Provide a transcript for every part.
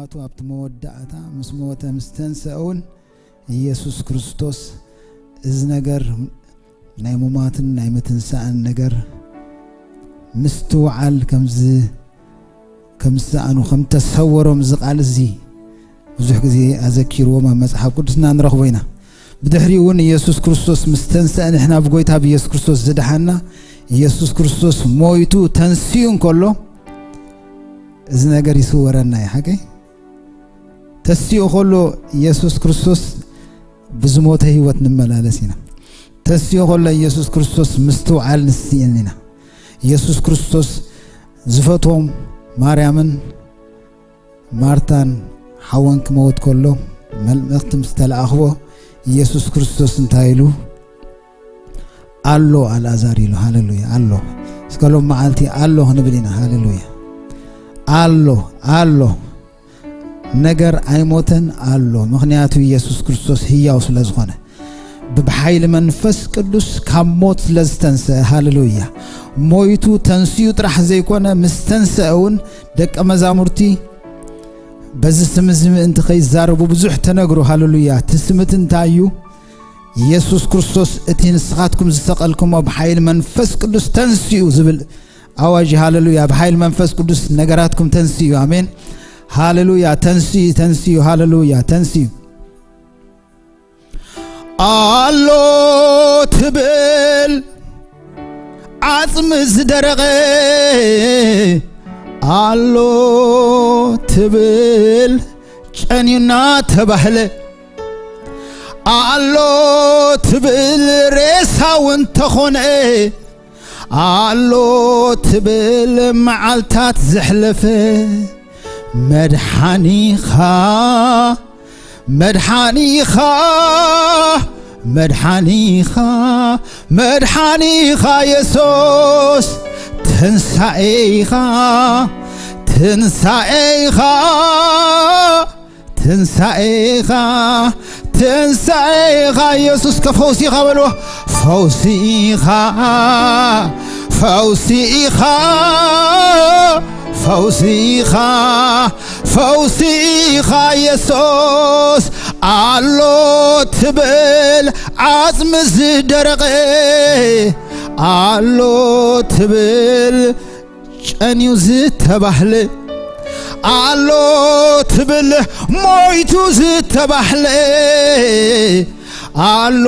ኣቱ ኣብቲ መወዳእታ ምስ ሞተ ምስ ተንሰአ እውን ኢየሱስ ክርስቶስ እዚ ነገር ናይ ሙማትን ናይ ምትንሳእን ነገር ምስትውዓል ከምዚ ከም ዝሰኣኑ ከም ተሰወሮም እዚ ቃል እዚ ብዙሕ ግዜ ኣዘኪርዎም ኣብ መጽሓፍ ቅዱስና ንረኽቦ ኢና። ብድሕሪኡ እውን ኢየሱስ ክርስቶስ ምስ ተንሰአ ንሕና ብጎይታ ብኢየሱስ ክርስቶስ ዝደሓና ኢየሱስ ክርስቶስ ሞይቱ ተንስኡ እንከሎ እዚ ነገር ይስወረና እዩ። ሓቀይ ተስኡ ከሎ ኢየሱስ ክርስቶስ ብዝሞተ ህይወት ንመላለስ ኢና። ተስኡ ከሎ ኢየሱስ ክርስቶስ ምስትውዓል ንስእን ኢና። ኢየሱስ ክርስቶስ ዝፈትዎም ማርያምን ማርታን ሓወን ክመውት ከሎ መልእኽቲ ምስ ተለኣኽዎ ኢየሱስ ክርስቶስ እንታይ ኢሉ? ኣሎ ኣልኣዛር ኢሉ። ሃሌሉያ። ኣሎ እስከ ሎም መዓልቲ ኣሎ ክንብል ኢና። ሃሌሉያ። ኣሎ ኣሎ ነገር ኣይሞተን ኣሎ። ምኽንያቱ ኢየሱስ ክርስቶስ ህያው ስለ ዝኾነ ብብሓይሊ መንፈስ ቅዱስ ካብ ሞት ስለ ዝተንስአ። ሃሌሉያ። ሞይቱ ተንስኡ ጥራሕ ዘይኮነ ምስ ተንስአ እውን ደቀ መዛሙርቲ በዚ ስም እዚ ምእንቲ ከይዛረቡ ብዙሕ ተነግሩ። ሃሌሉያ። እቲ ስምቲ እንታይ እዩ? ኢየሱስ ክርስቶስ እቲ ንስኻትኩም ዝሰቐልኩሞ ብሓይሊ መንፈስ ቅዱስ ተንስኡ ዝብል ኣዋጅ። ሃሌሉያ። ብሓይሊ መንፈስ ቅዱስ ነገራትኩም ተንስኡ። ኣሜን። ሃሌሉያ። ተንስኡ፣ ተንስኡ። ሃሌሉያ። ተንስኡ። ኣሎ ትብል ዓጽሚ ዝደረቐ፣ ኣሎ ትብል ጨንዩና ተባህለ፣ ኣሎ ትብል ሬሳ እውን ተኾነ፣ ኣሎ ትብል መዓልታት ዘሕለፈ መድሓኒኻ፣ መድሓኒኻ፣ መድሓኒኻ፣ መድሓኒኻ የሱስ ትንሳኤኻ፣ ትንሳኤኻ፣ ትንሳኤኻ፣ ትንሳኤኻ የሱስ ከፈውሲኻ በልዎ። ፈውሲኻ፣ ፈውሲኻ፣ ፈውሲኻ፣ ፈውሲኻ የሱስ ኣሎ ትብል ዓጽሚ ዝደረቐ ኣሎ ትብል ጨንዩ ዝተባህለ ኣሎ ትብል ሞይቱ ዝተባህለ ኣሎ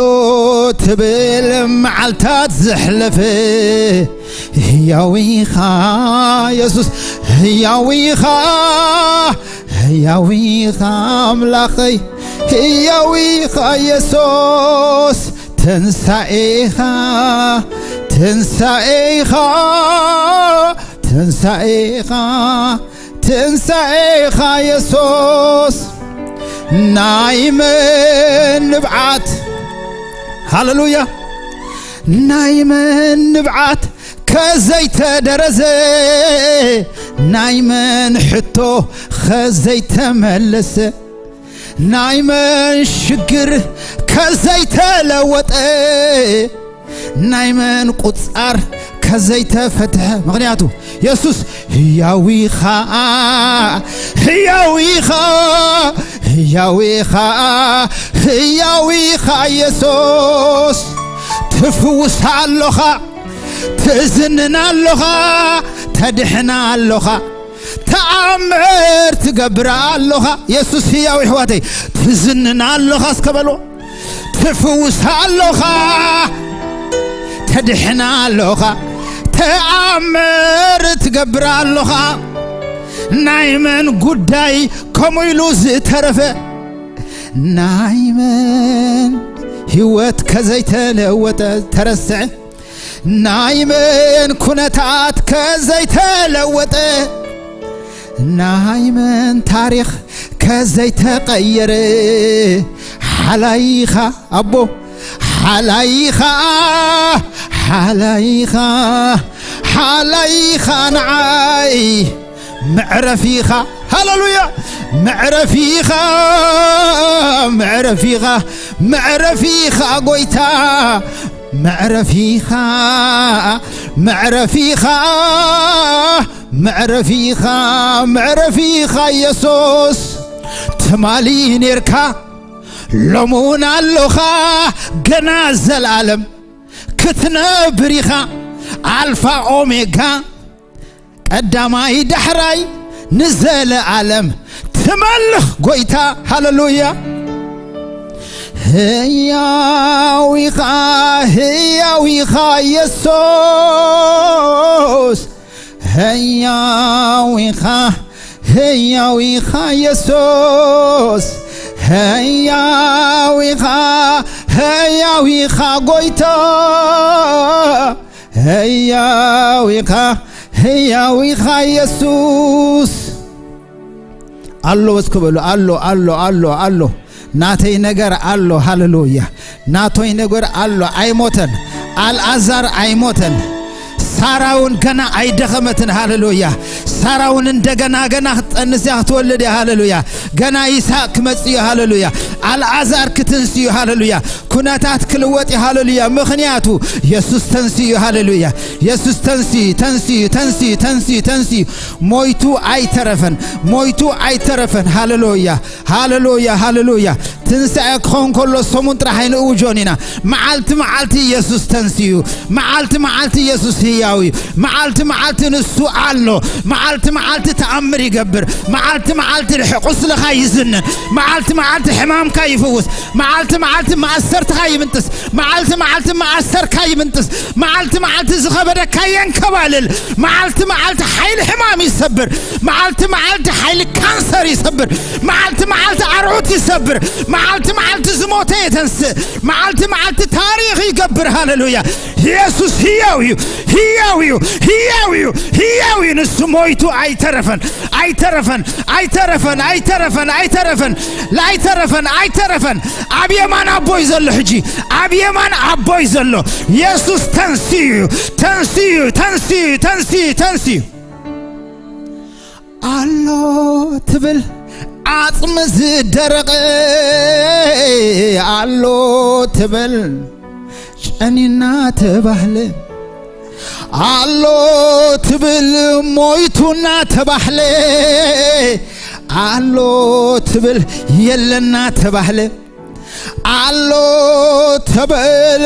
ትብል መዓልታት ዘሕለፈ ህያው ኢኻ የሱስ ህያው ኢኻ ህያው ኢኻ ኣምላኸይ ህያው ኢኻ የሱስ ትንሳኤኻ ትንሳኤኻ ትንሳኤኻ ትንሳኤኻ የሱስ ናይ መን ንብዓት ሃሌሉያ ናይ መን ንብዓት ከዘይተደረዘ ናይ መን ሕቶ ከዘይተመለሰ ናይ መን ሽግር ከዘይተለወጠ ናይ መን ቁጻር ከዘይተፈትሐ ምኽንያቱ የሱስ ህያው ኢኻ ህያው ኢኻ ህያው ኢኻ ህያው ኢኻ የሱስ ትፍውስ ኣሎኻ ትዝንን ኣሎኻ ተድሕና ኣሎኻ ተኣምር ትገብር ኣሎኻ የሱስ ህያው ይሕዋተይ ትዝንን ኣሎኻ እስከ በልዎ ትፍውስ ኣሎኻ ተድሕና ኣሎኻ ተኣምር ትገብር ኣሎኻ ናይ መን ጉዳይ ከምኡ ኢሉ ዝተረፈ ናይ መን ህይወት ከዘይተለወጠ ተረስዐ ናይ መን ኩነታት ከዘይተለወጠ ናይ መን ታሪኽ ከዘይተቐየረ ሓላይኻ ኣቦ ሓላይኻ ሓላይኻ ሓላይኻ ንዓይ መዕረፊኻ ሃሌሉያ መዕረፊኻ መዕረፊኻ መዕረፊኻ ጎይታ መዕረፊኻ፣ መዕረፊኻ፣ መዕረፊኻ፣ መዕረፊኻ ኢየሱስ። ትማሊ ኔርካ፣ ሎሙን ኣሎኻ፣ ገና ዘልኣለም ክትነብር ኢኻ። ኣልፋ ኦሜጋ፣ ቀዳማይ ዳሕራይ፣ ንዘለኣለም ትመልኽ ጎይታ። ሃሌሉያ። ህያው ኢኻ፣ ህያው ኢኻ ኢየሱስ። ህያው ኢኻ፣ ህያው ኢኻ ኢየሱስ። ህያው ኢኻ፣ ህያው ኢኻ ጎይታ። ህያው ኢኻ፣ ህያው ኢኻ ኢየሱስ። ኣሎ እስኪ በሉ፣ ኣሎ፣ ኣሎ፣ ኣሎ፣ ኣሎ። ናተይ ነገር ኣሎ። ሃሌሉያ። ናተይ ነገር ኣሎ። ኣይሞተን። ኣልኣዛር ኣይሞተን። ሳራ እውን ገና ኣይደኸመትን። ሃሌሉያ። ሳራ እውን እንደገና ገና ክትጠንስ እያ፣ ክትወልድ እያ። ሃሌሉያ። ገና ይስሐቅ ክመጽእ እዩ። ሃሌሉያ። ኣልኣዛር ክትንስ እዩ። ሃሌሉያ። ኩነታት ክልወጥ እዩ። ሃሌሉያ። ምኽንያቱ የሱስ ተንስኡ እዩ። ሃሌሉያ። የሱስ ተንስኡ፣ ተንስኡ፣ ተንስኡ፣ ተንስኡ፣ ተንስኡ። ሞይቱ ኣይተረፈን። ሞይቱ ኣይተረፈን። ሃሌሉያ። ሃሌሉያ። ሃሌሉያ። ትንሳኤ ክኸውን ከሎ ሰሙን ጥራሕ ኣይንእውጆን ኢና። መዓልቲ መዓልቲ የሱስ ተንስኡ እዩ። መዓልቲ መዓልቲ የሱስ ህያው እዩ። መዓልቲ መዓልቲ ንሱ ኣሎ። መዓልቲ መዓልቲ ተኣምር ይገብር። መዓልቲ መዓልቲ ልሕ-፣ ቁስልኻ ይዝንን። መዓልቲ መዓልቲ ሕማምካ ይፍውስ። መዓልቲ መዓልቲ ማእሰርትኻ ይብንጥስ። መዓልቲ መዓልቲ ማእሰርካ ይብንጥስ። መዓልቲ መዓልቲ ዝኸበደካ የንከባልል። መዓልቲ መዓልቲ ሓይሊ ሕማም ይሰብር። መዓልቲ መዓልቲ ሓይሊ ካንሰር ይሰብር። መዓልቲ መዓልቲ ኣርዑት ይሰብር። መዓልቲ መዓልቲ ዝሞተ የተንስእ። መዓልቲ መዓልቲ ታሪኽ ይገብር። ሃሌሉያ። ኢየሱስ ህያው እዩ፣ ህያው እዩ፣ ህያው እዩ፣ ህያው እዩ። ንሱ ሞይቱ ኣይተረፈን፣ ኣይተረፈን፣ ኣይተረፈን፣ ኣይተረፈን፣ ኣይተረፈን፣ ኣይተረፈን፣ ኣይተረፈን። ኣብ የማን ኣቦይ ዘሎ ሕጂ፣ ኣብ የማን ኣቦይ ዘሎ የሱስ ተንስኡ እዩ፣ ተንስኡ እዩ፣ ተንስኡ እዩ፣ ተንስኡ እዩ፣ ተንስኡ እዩ። ኣሎ ትብል ዓጽሚ ዝደረቐ፣ ኣሎ ትብል ጨኒና ተባህለ፣ ኣሎ ትብል ሞይቱና ተባህለ፣ ኣሎ ትብል የለና ተባህለ፣ ኣሎ ትብል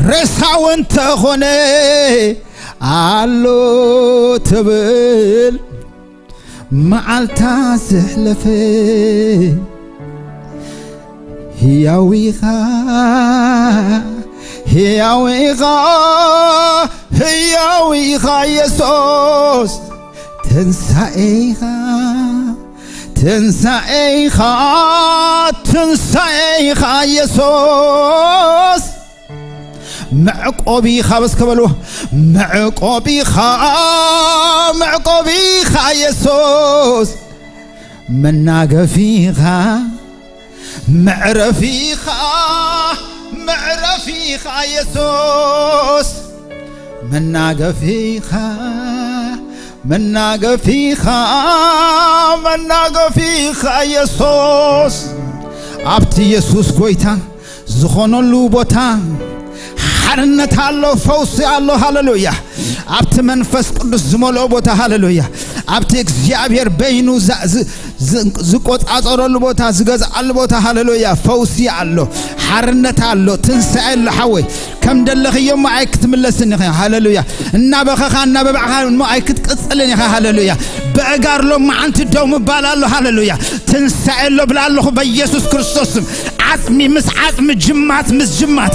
ሬሳው እንተኾነ፣ ኣሎ ትብል መዓልታ ዘሕለፈ። ህያው ኢኻ፣ ህያው ኢኻ፣ ህያው ኢኻ ኢየሱስ። ትንሳኤ ኢኻ፣ ትንሳኤ ኢኻ፣ ትንሳኤ ኢኻ ኢየሱስ። መዕቆቢ ኢኻ በስከ በልዎ። መዕቆቢ ኢኻ፣ መዕቆቢ ኢኻ ኢየሱስ። መናገፊ ኢኻ፣ መዕረፊ ኢኻ፣ መዕረፊ ኢኻ ኢየሱስ። መናገፊ ኢኻ፣ መናገፊ ኢኻ፣ መናገፊ ኢኻ ኢየሱስ። ኣብቲ ኢየሱስ ጎይታ ዝኾነሉ ቦታ ሓርነት ኣሎ፣ ፈውሲ ኣሎ። ሃሌሉያ። ኣብቲ መንፈስ ቅዱስ ዝመልኦ ቦታ፣ ሃሌሉያ። ኣብቲ እግዚኣብሔር በይኑ ዛ-፣ ዝ-፣ ዝ-፣ ዝቆጻጸረሉ ቦታ፣ ዝገዝኣሉ ቦታ፣ ሃሌሉያ፣ ፈውሲ ኣሎ፣ ሓርነት ኣሎ፣ ትንሳኤ ኣሎ። ሓወይ፣ ከም ደለኽዮ እሞ ኣይክትምለስን ኢኻ። ሃሌሉያ። እናበኸኻ እናበባዕኻ እሞ ኣይክትቅጽልን ኢኻ። ሃሌሉያ። በእጋር ሎም መዓንቲ ደው ምባል ኣሎ። ሃሌሉያ። ትንሳኤ ኣሎ ብላ ኣለኹ በኢየሱስ ክርስቶስ ስም። ዓጽሚ ምስ ዓጽሚ፣ ጅማት ምስ ጅማት።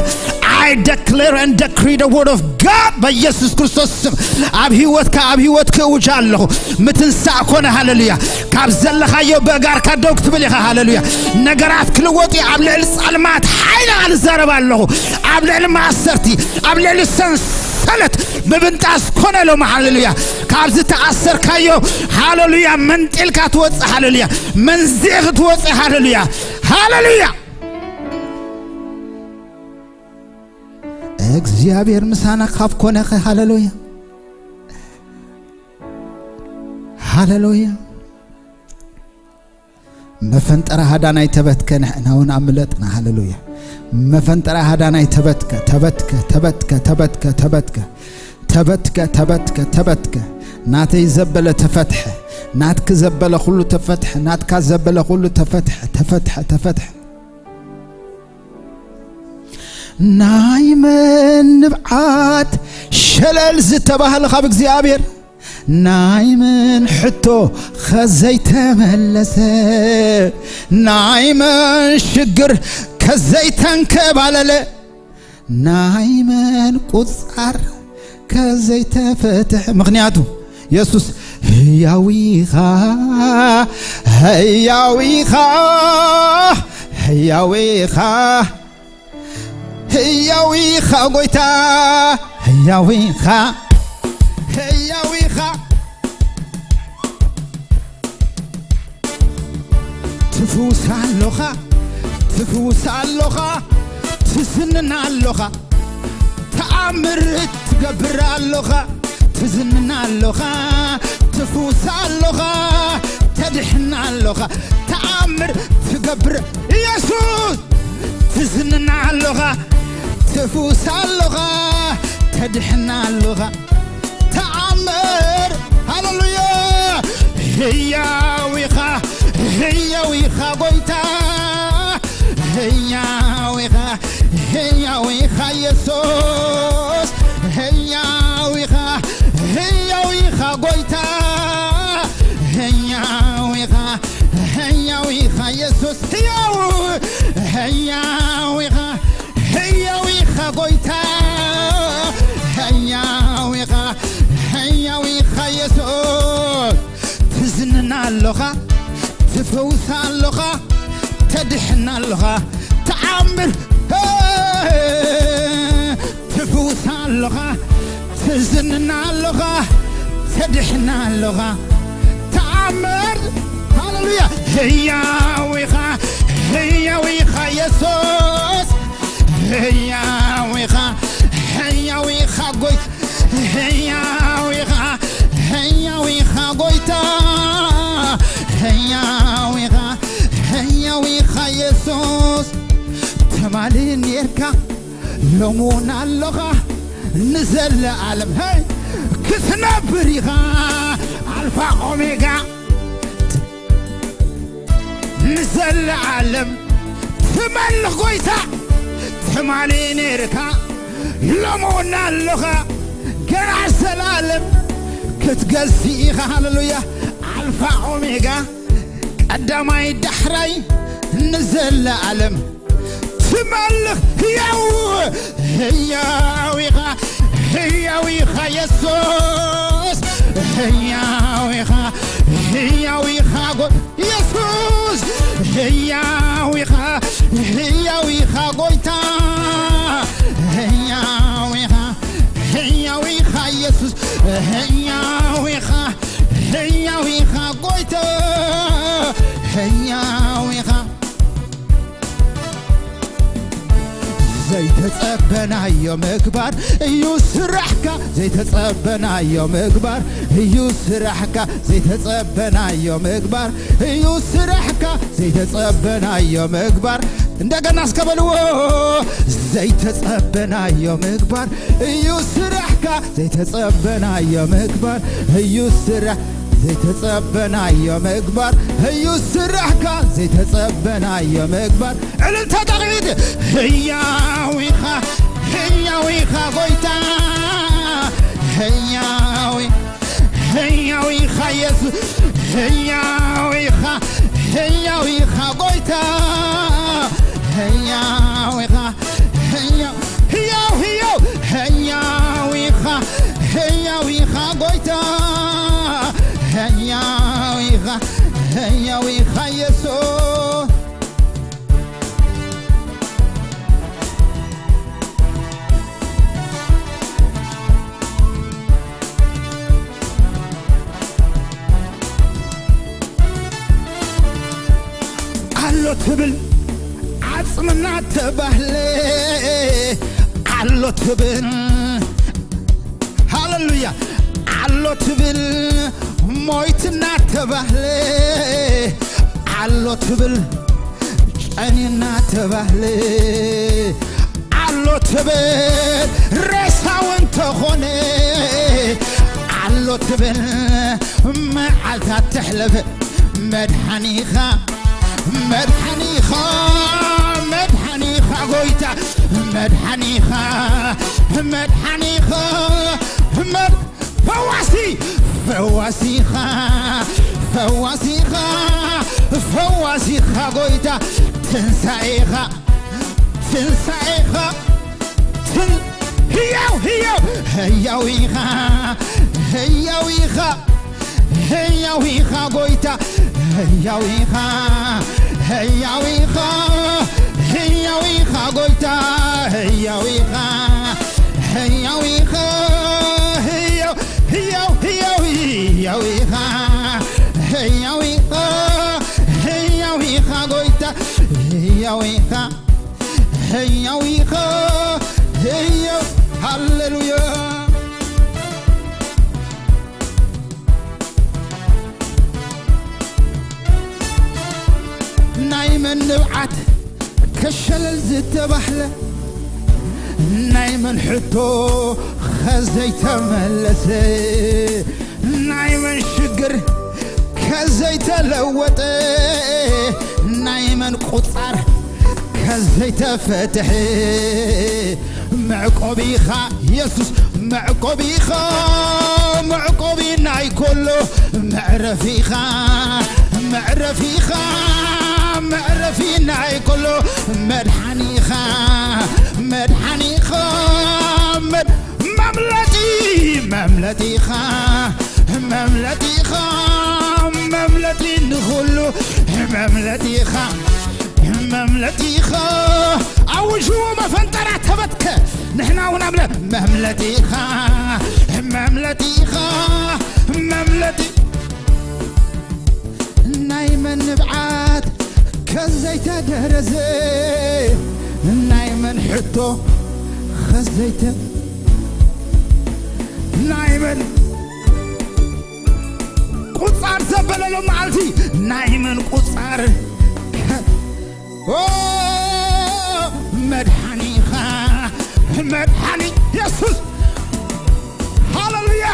I declare and decree the word of God በኢየሱስ ክርስቶስ ስም። ኣብ ህይወትካ፣ ኣብ ህይወትክ እውጃ ኣለኹ። ምትንሳእ ኮነ። ሃሌሉያ። ካብ ዘለኻዮ በእጋርካ ደው ክትብል ኢኻ። ሃሌሉያ። ነገራት ክልወጡ፣ ኣብ ልዕሊ ጸልማት ሓይሊ ኣልዛረብ ኣለኹ። ኣብ ልዕሊ ማእሰርቲ፣ ኣብ ልዕሊ ሰንሰለት ምብንጣስ ኮነ ሎም። ሃሌሉያ። ካብ ዝተኣሰርካዮ፣ ሃሌሉያ፣ መንጢልካ ትወጽእ። ሃሌሉያ። መንዚዕኺ ትወጽእ። ሃሌሉያ። ሃሌሉያ። እግዚኣብሔር ምሳና ካብ ኮነኸ፣ ሃሌሉያ፣ ሃሌሉያ። መፈንጠራ ሃዳናይ ተበትከ፣ ንሕና እውን ኣምለጥና። ሃሌሉያ። መፈንጠራ ሃዳናይ ተበትከ፣ ተበትከ፣ ተበትከ፣ ተበትከ፣ ተበትከ፣ ተበትከ፣ ተበትከ፣ ተበትከ። ናተይ ዘበለ ተፈትሐ፣ ናትኪ ዘበለ ኩሉ ተፈትሐ፣ ናትካ ዘበለ ኩሉ ተፈትሐ፣ ተፈትሐ፣ ተፈትሐ። ናይ መን ንብዓት ሸለል ዝተባህለ ካብ እግዚኣብሔር? ናይ መን ሕቶ ኸዘይተመለሰ? ናይ መን ሽግር ከዘይተንከባለለ? ናይ መን ቁጻር ከዘይተፈትሐ? ምኽንያቱ የሱስ ህያው ኢኻ፣ ህያው ኢኻ፣ ህያው ኢኻ፣ ህያው ኢኻ ጎይታ፣ ህያው ኢኻ፣ ህያው ኢኻ። ትፍውስ ኣሎኻ፣ ትፍውስ ኣሎኻ፣ ትዝንን ኣሎኻ፣ ተኣምር ትገብር ኣሎኻ፣ ትዝንን ኣሎኻ፣ ትፍውስ ኣሎኻ፣ ተድሕን ኣሎኻ፣ ተኣምር ትገብር ኢየሱስ። ትዝንን ኣሎኻ፣ ትፍውስ ኣሎኻ፣ ተድሕን ኣሎኻ፣ ተኣምር። ሃሌሉያ። ህያው ኢኻ፣ ህያው ኢኻ ጎይታ፣ ህያው ኢኻ፣ ህያው ኢኻ የሱስ፣ ህያው ኢኻ፣ ህያው ኢኻ ጎይታ፣ ህያው ኢኻ፣ ህያው ኢኻ የሱስ፣ ህያው፣ ህያው ኢኻ፣ ህያው ኢኻ ጎይታ፣ ህያው ኢኻ፣ ህያው ኢኻ የሱስ። ትዝንን ኣሎኻ፣ ትፍውስ ኣሎኻ፣ ተድሕን ኣሎኻ፣ ተኣምር ትፍውስ ኣሎኻ፣ ትዝንን ኣሎኻ፣ ተድሕን ኣሎኻ፣ ተኣምር። ሃሌሉያ። ህያው ኢኻ፣ ህያው ኢኻ የሱስ፣ ህያው ኢኻ፣ ህያው ኢኻ ጎይታ፣ ህያው ኢኻ፣ ህያው ኢኻ ጎይታ፣ ህያው ኢኻ፣ ህያው ኢኻ የሱስ። ትማሊ ኔርካ ሎሚ እውን ኣሎኻ ንዘለኣለም። ሄይ! ክትነብር ኢኻ ኣልፋ ኦሜጋ ንዘለኣለም ትመልኽ ጎይታ። ትማሊ ኔርካ ሎሚ እውን ኣሎኻ ገና ዘላለም ክትገዝእ ኢኻ። ሃሌሉያ። ኣልፋ ኦሜጋ ቀዳማይ ዳሕራይ ንዘለኣለም ትመልኽ ህያው፣ ህያው ኢኻ፣ ህያው ኢኻ የሱስ፣ ህያው ኢኻ፣ ህያው ኢኻ ጎ-፣ የሱስ፣ ህያው ኢኻ፣ ህያው ኢኻ ጎይታ፣ ህያው ኢኻ፣ ህያው ኢኻ የሱስ፣ ህያው ኢኻ፣ ህያው ኢኻ ጎይታ፣ ህያው ኢኻ። ዘይተጸበናዮ ምግባር እዩ ስራሕካ፣ ዘይተጸበናዮ ምግባር እዩ ስራሕካ፣ ዘይተጸበናዮ ምግባር እዩ ስራሕካ፣ ዘይተጸበናዮ ምግባር። እንደገና እስከ በልዎ። ዘይተጸበናዮ ምግባር እዩ ስራሕካ፣ ዘይተጸበናዮ ምግባር እዩ ስራሕ፣ ዘይተጸበናዮ ምግባር እዩ ስራሕካ፣ ዘይተጸበናዮ ምግባር። እልልታ ዳዊት። ህያው ኢኻ፣ ህያው ኢኻ ጎይታ፣ ህያው፣ ህያው ኢኻ የሱስ፣ ህያው ኢኻ፣ ህያው ኢኻ ጎይታ፣ ህያው ኢኻ፣ ህያው፣ ህያው፣ ህያው፣ ህያው ኢኻ፣ ህያው ኢኻ ጎይታ፣ ህያው ኢኻ፣ ህያው ኢኻ የሱስ። ኣሎ ትብል ዓጽምና ተባህለ፣ ኣሎ ትብል፣ ሃሌሉያ፣ ኣሎ ትብል ሞይትና ተባህለ፣ ኣሎ ትብል ጨኒና ተባህለ፣ ኣሎ ትብል ሬሳው እንተኾነ፣ ኣሎ ትብል መዓልታት ተሕለፈ። መድሓኒኻ፣ መድሓኒኻ፣ መድሓኒኻ ጎይታ፣ መድሓኒኻ፣ መድሓኒኻ፣ መድ-፣ ፈዋሲ፣ ፈዋሲኻ፣ ፈዋሲኻ፣ ፈዋሲኻ ጎይታ፣ ትንሳኤኻ፣ ትንሳኤኻ፣ ትን-፣ ህያው፣ ህያው፣ ህያው ኢኻ፣ ህያው ኢኻ፣ ህያው ኢኻ ጎይታ፣ ህያው ኢኻ፣ ህያው ኢኻ፣ ህያው ኢኻ ጎይታ፣ ህያው ኢኻ፣ ህያው ኢኻ፣ ህያው፣ ህያው፣ ህያው፣ ህያው ኢኻ፣ ህያው ኢኻ፣ ህያው ኢኻ ጎይታ፣ ህያው ኢኻ፣ ህያው ኢኻ፣ ህያው። ሃሌሉያ። ናይ መን ንብዓት ከሸለል ዝተባህለ፣ ናይ መን ሕቶ ከዘይተመለሰ፣ ናይ መን ሽግር ከዘይተለወጠ፣ ናይ መን ቁጻር ከዘይተፈትሐ፣ መዕቆቢኻ የሱስ፣ መዕቆቢኻ፣ መዕቆቢ ናይ ኩሉ፣ መዕረፊኻ፣ መዕረፊኻ፣ መዕረፊ ናይ ኩሉ፣ መድሓኒኻ፣ መድሓኒኻ፣ መድ-፣ መምለጢ፣ መምለጢኻ፣ መምለጢኻ፣ መምለጢ ንኹሉ፣ መምለጢኻ፣ መምለጢኻ። ኣውጅዎ መፈንጠራ ተበትከ። ንሕና እውን ኣምለ-፣ መምለጢኻ፣ መምለጢኻ፣ መምለጢ ናይ መን ንብዓት ከዘይተደረዘ፣ ናይ መን ሕቶ ከዘይተ-፣ ናይ መን ቁጻር ዘበለሎ መዓልቲ፣ ናይ መን ቁጻር ከ-፣ ኦ፣ መድሓኒኻ፣ መድሓኒ የሱስ። ሃሌሉያ።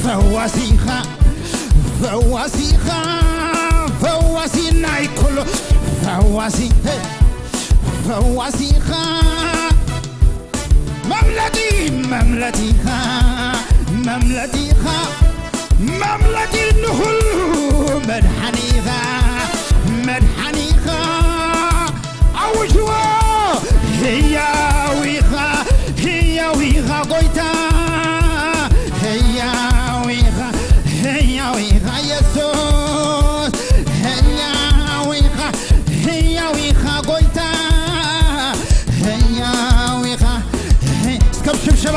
ፈዋሲኻ፣ ፈዋሲኻ፣ ፈዋሲ ናይ ኩሉ፣ ፈዋሲ፣ ፈዋሲኻ። መምለጢ፣ መምለጢኻ፣ መምለጢኻ፣ መምለጢ ንኹሉ መድሓኒኻ፣ መድሓኒኻ። ኣውጅዎ! ህያው ኢኻ፣ ህያው ኢኻ ጎይታ፣ ህያው ኢኻ፣ ህያው ኢኻ የሱስ፣ ህያው ኢኻ፣ ህያው ኢኻ ጎይታ፣ ህያው ኢኻ። እስከ ብሽብሸባ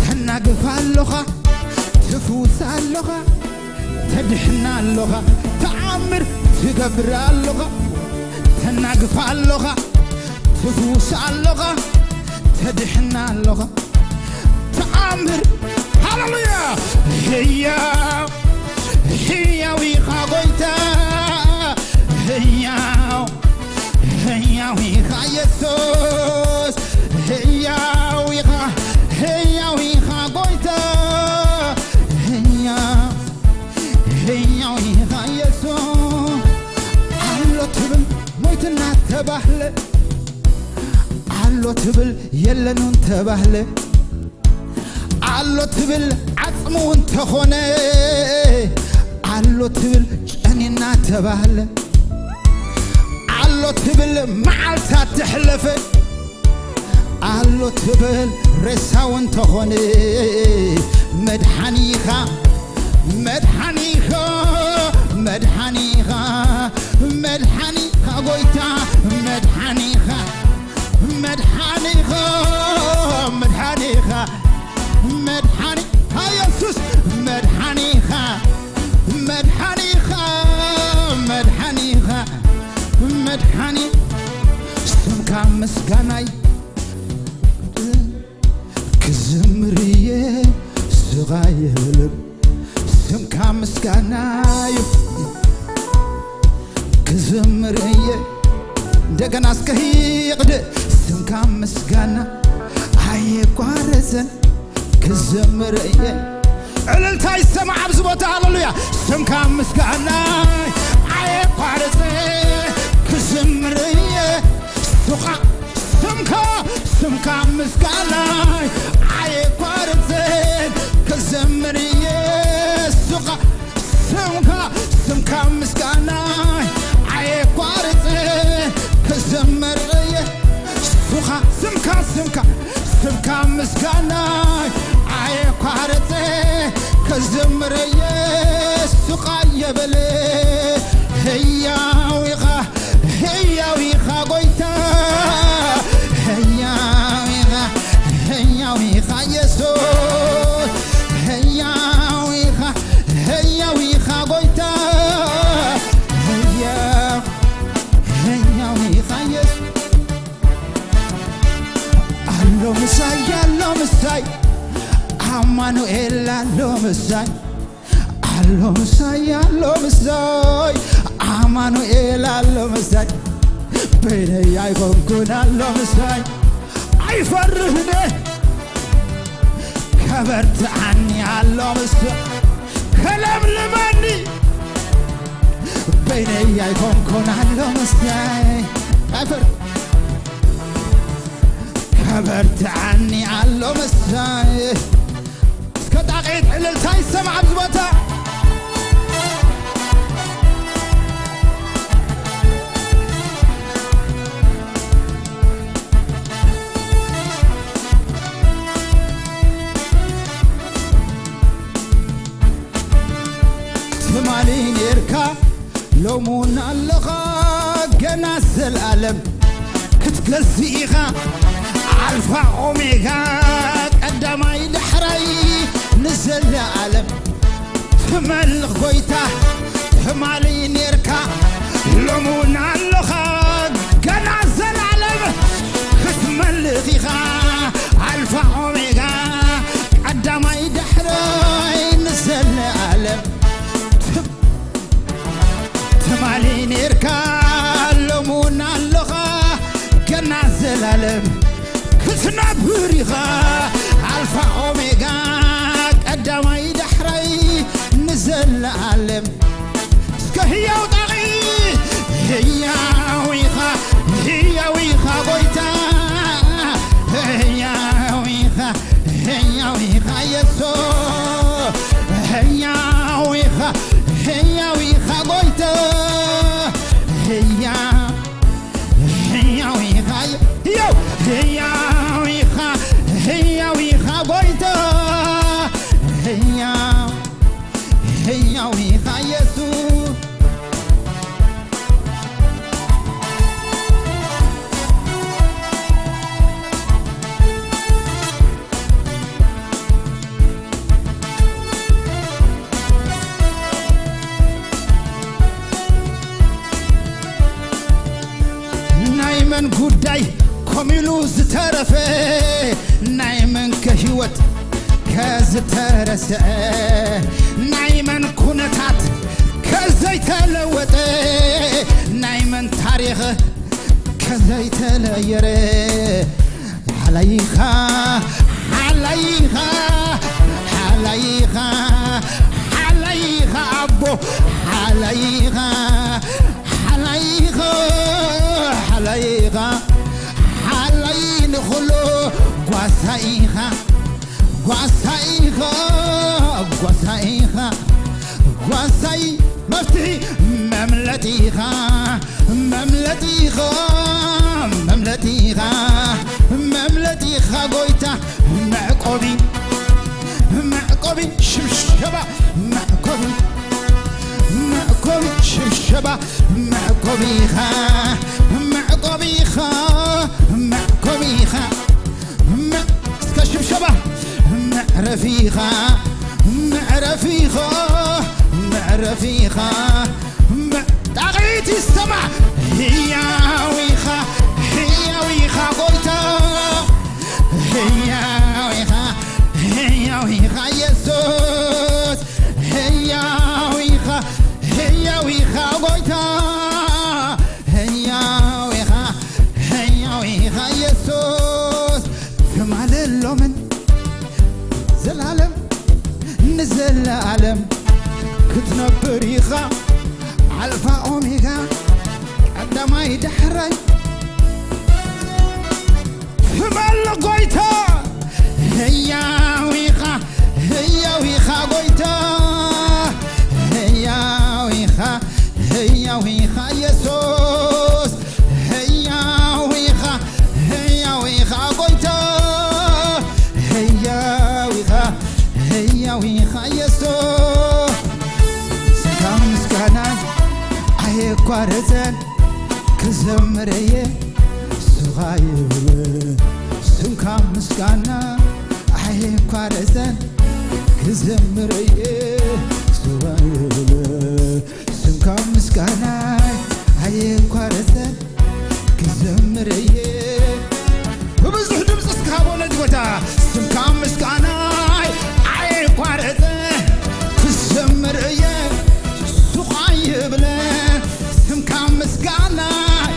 ተናግፍ ኣሎኻ፣ ትፍውስ ኣሎኻ፣ ተድሕና ኣሎኻ፣ ተኣምር ትገብር ኣሎኻ፣ ተናግፍ ኣሎኻ፣ ትፍውስ ኣሎኻ፣ ተድሕና ኣሎኻ፣ ተኣምር። ሃሌሉያ። ህያው፣ ህያው ኢኻ ጎይታ፣ ህያው፣ ህያው ኢኻ የሱስ፣ ህያው ኢኻ፣ ህያው ኢኻ ጎይታ፣ ህያው፣ ህያው ኢኻ የሱስ። ኣሎ ትብል ሞይትና ተባህለ፣ ኣሎ ትብል የለኑን ተባህለ፣ ኣሎ ትብል ዓጽሙ እንተኾነ፣ ኣሎ ትብል ጨኒና ተባህለ፣ ኣሎ ትብል መዓልታት ተሕለፈ፣ ኣሎ ትብል ሬሳው እንተኾነ፣ መድሓኒኻ፣ መድሓኒኻ፣ መድሓኒኻ፣ መድሓኒኻ ጎይታ፣ መድሓኒኻ፣ መድሓኒኻ፣ መድሓኒኻ፣ መድሓኒኻ የሱስ፣ መድሓኒኻ፣ መድሓኒኻ፣ መድሓኒኻ፣ መድሓኒ ስምካ ምስጋናይ ክዝምር እየ ስቓይ የብልም። ስምካ ምስጋናዩ ክዝምር እየ እንደገና እስከ ይቕድ ስምካ ምስጋና ኣየቋረጸን ክዝምር እየ። እልልታ ይሰማዕ ኣብዚ ቦታ። ሃሌሉያ። ስምካ ምስጋና ኣየቋረጸን ክዝምር እየ። ሱኻ ስምካ ስምካ ምስጋና ኣየቋረጸን ክዝምር እየ። ሱኻ ስምካ ስምካ ምስጋና ኣየቋርጽ ክዘምር እየ። ሱኻ ስምካ ስምካ ስምካ ምስጋና ኣየቋርጽ ክዘምር እየ። ሱኻ የበለ ህያው ኢኻ ህያው ኢኻ ጎይታ ህያው ኢኻ ህያው ኢኻ ኢየሱስ ህያው ኢኻ ህያው ኢኻ ጎይታ ህያው ህያው ኢኻ ኢየሱስ ኣሎ ምሳይ ኣሎ ምሳይ ኣማኑኤል ኣሎ ምሳይ ኣሎ ምሳይ ኣሎ ምሳይ ኣማኑኤል ኣሎ ምሳይ በይነይ ኣይኮንኩን ኣሎ ምሳይ ኣይፈርህነ ከበርትዓኒ ኣሎ ምሳይ ከለምልመኒ በይነይ ኣይኮንኩን ኣሎ ምሳይ ኣይፈር ከበርትዓኒ ኣሎ ምሳይ እስከ ጣቕዒት ዕልልታ ይሰማዕ ኣብዚ ቦታ። ትማሊ ኔርካ ሎሙን ኣለኻ ገና ዘልኣለም ክትገዝእ ኢኻ ኣልፋ ኦሜጋ ቀዳማይ ዳሕራይ ንዘለኣለም ትመልኽ ጎይታ ትማሊ ኔርካ ሎሙን ኣለኻ ገና ዘልኣለም ክትመልኽ ኢኻ ኣልፋ ኦሜጋ ቀዳማይ ዳሕራይ ንዘለኣለም ትማሊ ኔርካ ሎሙን ኣለኻ ገና ዘላለም ክትነብር ኢኻ ኣልፋ ኦሜጋ ቀዳማይ ዳሕራይ ንዘለኣለም እስከ ህያው ጣቒ ህያው ኢኻ ህያው ኢኻ ጎይታ ህያው ኢኻ ህያው ኢኻ የሱስ ህያው ኢኻ ህያው ኢኻ ጎይታ ህያው ህያው ኢኻ ህያው ህያው ኢኻ ህያው ኢኻ ጎይታ ህያው ህያው ኢኻ የሱስ ናይ መን ጉዳይ ኮሚሉ ዝተረፈ ናይ መን ከህይወት ከዝተረሰዐ ናይ መን ኩነታት ከዘይተለወጠ ናይ መን ታሪኽ ከዘይተለየረ ሓላይኻ ሓላይኻ ሓላይኻ ሓላይኻ ኣቦ ሓላይኻ ሓላይኻ ሓላይኻ ሓላይ ንኹሉ ጓሳይኻ ጓሳይኻ ጓሳይኻ ጓሳይ መፍትሒ መምለጢኻ መምለጢኻ መምለጢኻ መምለጢኻ ጎይታ መዕቆቢ መዕቆቢ ሽብሸባ መዕቆቢ መዕቆቢ ሽብሸባ መዕቆቢኻ መዕቆቢኻ መዕቆቢኻ እስከ ሽብሸባ መዕረፊኻ መዕረፊኻ መዕረፊኻ ጣቕዒት ይሰማዕ ህያው ኢኻ ህያው ኢኻ ጎይታ ህያው ኢኻ ህያው ኢኻ የሱስ ህያው ኢኻ ህያው ኢኻ ጎይታ ንዘለኣለም ክትነብር ኢኻ፣ ኣልፋ ኦሜጋ፣ ቀዳማይ ዳሕራይ። ትመልኽ ጎይታ፣ ህያው ኢኻ፣ ህያው ኢኻ ጎይታ፣ ህያው ኢኻ፣ ህያው ኢኻ ኢየሱስ፣ ህያው ኢኻ፣ ህያው ኢኻ ጎይታ፣ ህያው ኢኻ፣ ህያው ኢኻ ኢየሱስ። ስጋ ምስጋና ኣየቋረጸን ክዘምር እየ ስኻ ይብል ስምካ ምስጋና ኣይቋረጸን ክዘምር እየ ስኻ ይብል ስምካ ምስጋና ኣይቋረጸን ክዘምር እየ ብብዙሕ ድምፂ እስካቦ ነዚ ቦታ ስምካ ምስጋናይ ኣይቋረጸ ክዘምር እየ ሱቓ ይብለ ስምካ ምስጋናይ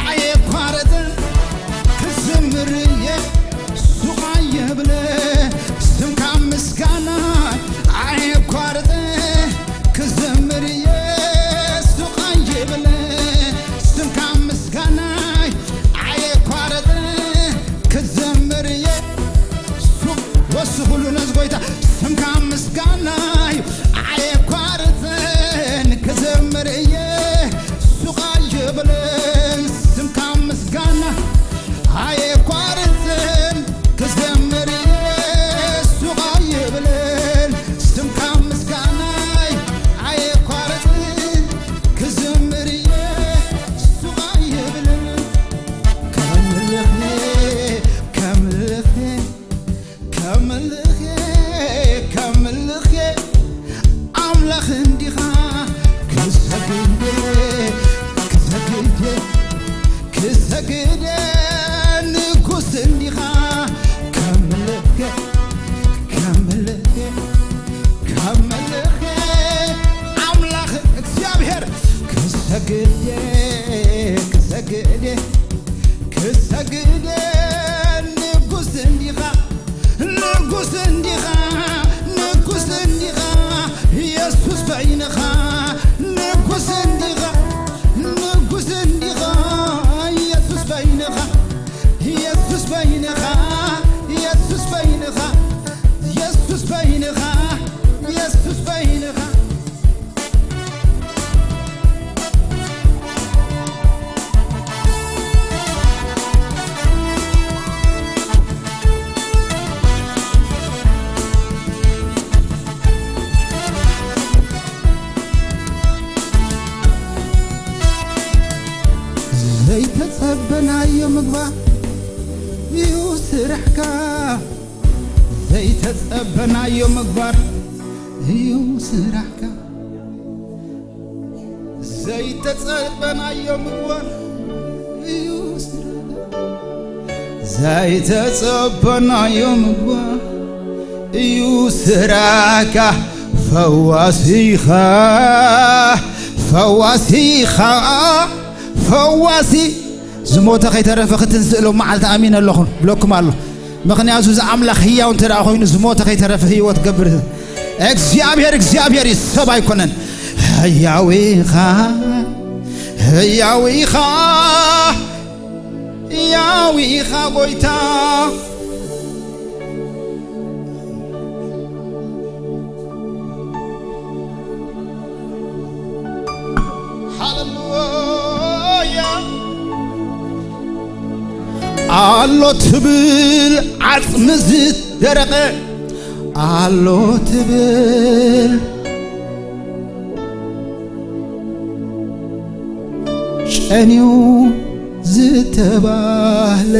ኣይቋረጸ ክዘምር እየ ሱቓ ይብለ ስምካ ምስጋናይ ኣይቋረጸ ክዘምር እየ ሱቓ ይብለ ስምካ ምስጋናይ ኣየቋረጸ ክዘምር እየ ሱቕ ወስኹሉ ነዚ ጎይታ ስምካ ምስጋናይ ኣየቋረጸን ክዘምር እየ ሱቕ ኣይብልን ስምካ ምስጋና ኣየቋረጽን ክዘምር እየ ሱቕ ኣይብልን ስምካ ምስጋናይ ኣየቋረጽን ክዘምር እየ ሱቕ ኣይብልን ከምልኽ ከምልኽ ከምልኽ ከምልኽ ኣምላኽ እንዲኻ ክሰግድ ክሰግድ ክሰግድ ንጉስ እንዲኻ ከምልኽ ከምልኽ ከምልኽ ኣምላኽ እግዚኣብሔር ክሰግድ ክሰግድ ክሰግድ ንጉስ እንዲኻ ንጉስ እንዲኻ ንጉስ እንዲኻ ኢየሱስ በይንኻ ንጉስ እንዲኻ ንጉስ እንዲኻ ኢየሱስ በይንኻ ኢየሱስ በይንኻ ኢየሱስ በይንኻ ኢየሱስ በይንኻ ኢየሱስ በይንኻ ዘይተጸበናዮ ምግባር እዩ ስራሕካ ዘይተጸበናዮ ምግባር እዩ ስራሕካ ዘይተጸበናዮ ምግባር እዩ ስራሕካ ዘይተጸበናዮ ምግባር እዩ ስራሕካ ፈዋሲኻ ፈዋሲኻ ፈዋሲ ዝሞተ ከይተረፈ ክትንስእ ሎም መዓልቲ ኣሚን ኣለኹ ብለኩም ኣሎ ምኽንያቱ እዚ ኣምላኽ ህያው እንተ ደኣ ኮይኑ ዝሞተ ከይተረፈ ህይወት ገብር እግዚኣብሔር እግዚኣብሔር እዩ ሰብ ኣይኮነን ህያው ኢኻ ህያው ኢኻ ህያው ኢኻ ጎይታ ሃሌሉያ ኣሎ ትብል ዓጽሚ ዝደረቐ ኣሎ ትብል ጨንዩ ዝተባህለ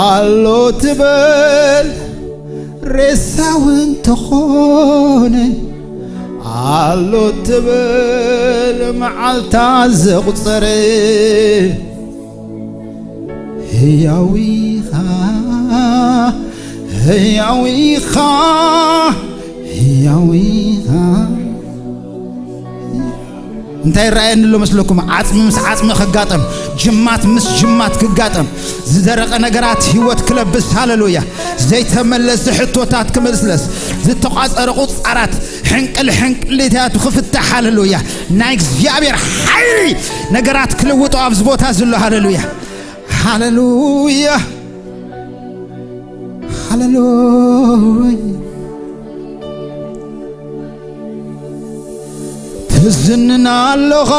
ኣሎ ትብል ሬሳው እንተኾነ ኣሎ ትብል መዓልታ ዘቑጸረ ህያው ኢኻ ህያው ኢኻ ህያው ኢኻ እንታይ ይረኣየኒ ኣሎ መስለኩም? ዓጽሚ ምስ ዓጽሚ ክጋጠም፣ ጅማት ምስ ጅማት ክጋጠም፣ ዝደረቐ ነገራት ህይወት ክለብስ፣ ሃለሉያ፣ ዘይተመለሰ ሕቶታት ክምልስለስ፣ ዝተቋጸረ ቁጻራት ሕንቅል ሕንቅሊታቱ ክፍታሕ፣ ሃለሉያ፣ ናይ እግዚኣብሔር ሓይሊ ነገራት ክልውጦ ኣብዚ ቦታ ዘሎ፣ ሃለሉያ፣ ሃለሉያ፣ ሃለሉያ። ትዝንን ኣለኻ፣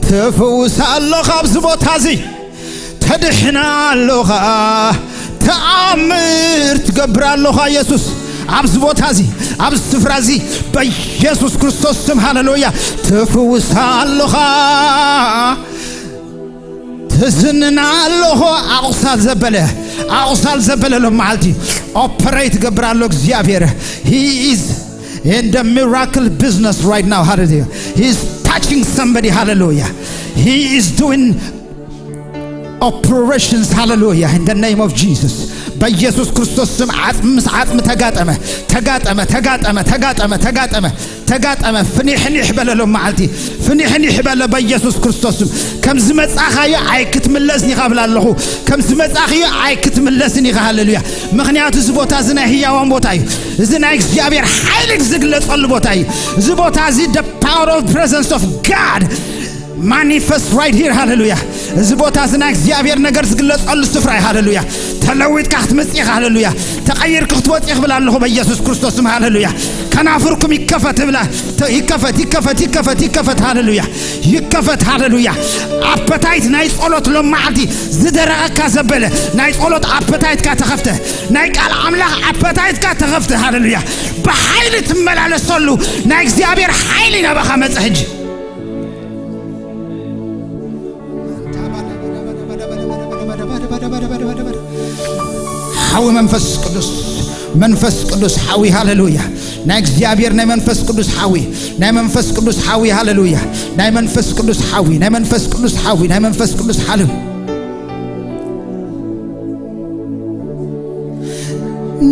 ትፍውስ ኣለኻ፣ ኣብዚ ቦታ እዚ ተድሕና ኣለኻ፣ ተኣምር ትገብር ኣለኻ የሱስ፣ ኣብዚ ቦታ እዚ፣ ኣብዚ ስፍራ እዚ፣ በየሱስ ክርስቶስ ስም፣ ሃለሉያ፣ ትፍውስ ኣለኻ። ትዝንን ኣለኹ። ኣቑሳል ዘበለ፣ ኣቑሳል ዘበለ ሎም መዓልቲ ኦፐሬት ገብር ኣሎ እግዚኣብሔር። He is in the miracle business right now. Hallelujah. He is touching somebody. Hallelujah. He is doing operations. Hallelujah. In the name of Jesus. በኢየሱስ ክርስቶስ ስም ዓጽሚ ምስ ዓጽሚ ተጋጠመ፣ ተጋጠመ፣ ተጋጠመ፣ ተጋጠመ፣ ተጋጠመ። ተጋጠመ። ፍኒሕኒሕ በለ ሎም መዓልቲ፣ ፍኒሕኒሕ በለ በኢየሱስ ክርስቶስ ስም። ከም ዝመጻኻዮ ኣይክትምለስን ኢኻ ብላ ኣለኹ። ከም ዝመጻኽዮ ኣይክትምለስን ኢኻ። ሃሌሉያ። ምኽንያቱ እዚ ቦታ እዚ ናይ ህያዋን ቦታ እዩ። እዚ ናይ እግዚኣብሔር ሓይሊ ዝግለጸሉ ቦታ እዩ። እዚ ቦታ እዚ the power of presence of God manifest right here. ሃሌሉያ። እዚ ቦታ እዚ ናይ እግዚኣብሔር ነገር ዝግለጸሉ ስፍራ እዩ። ሃሌሉያ። ተለዊጥካ ክትመጽእ ኢኻ። ሃሌሉያ። ተቐይርክ ክትወጽእ ኢኽ ብላ ኣለኹ በኢየሱስ ክርስቶስ ስም። ሃሌሉያ። ከናፍርኩም ይከፈት ብላ። ተ-፣ ይከፈት፣ ይከፈት፣ ይከፈት፣ ይከፈት። ሃሌሉያ። ይከፈት። ሃሌሉያ። ኣፐታይት ናይ ጸሎት ሎም መዓልቲ ዝደረቐካ ዘበለ ናይ ጸሎት ኣፐታይትካ ተኸፍተ። ናይ ቃል ኣምላኽ ኣፐታይትካ ተኸፍተ። ሃሌሉያ። ብሓይሊ ትመላለሰሉ ናይ እግዚኣብሔር ሓይሊ ናባኻ መጸ ሕጂ። ሓዊ መንፈስ ቅዱስ፣ መንፈስ ቅዱስ ሓዊ፣ ሃሌሉያ። ናይ እግዚኣብሔር ናይ መንፈስ ቅዱስ ሓዊ፣ ናይ መንፈስ ቅዱስ ሓዊ፣ ሃሌሉያ። ናይ መንፈስ ቅዱስ ሓዊ፣ ናይ መንፈስ ቅዱስ ሓዊ፣ ናይ መንፈስ ቅዱስ ሓዊ።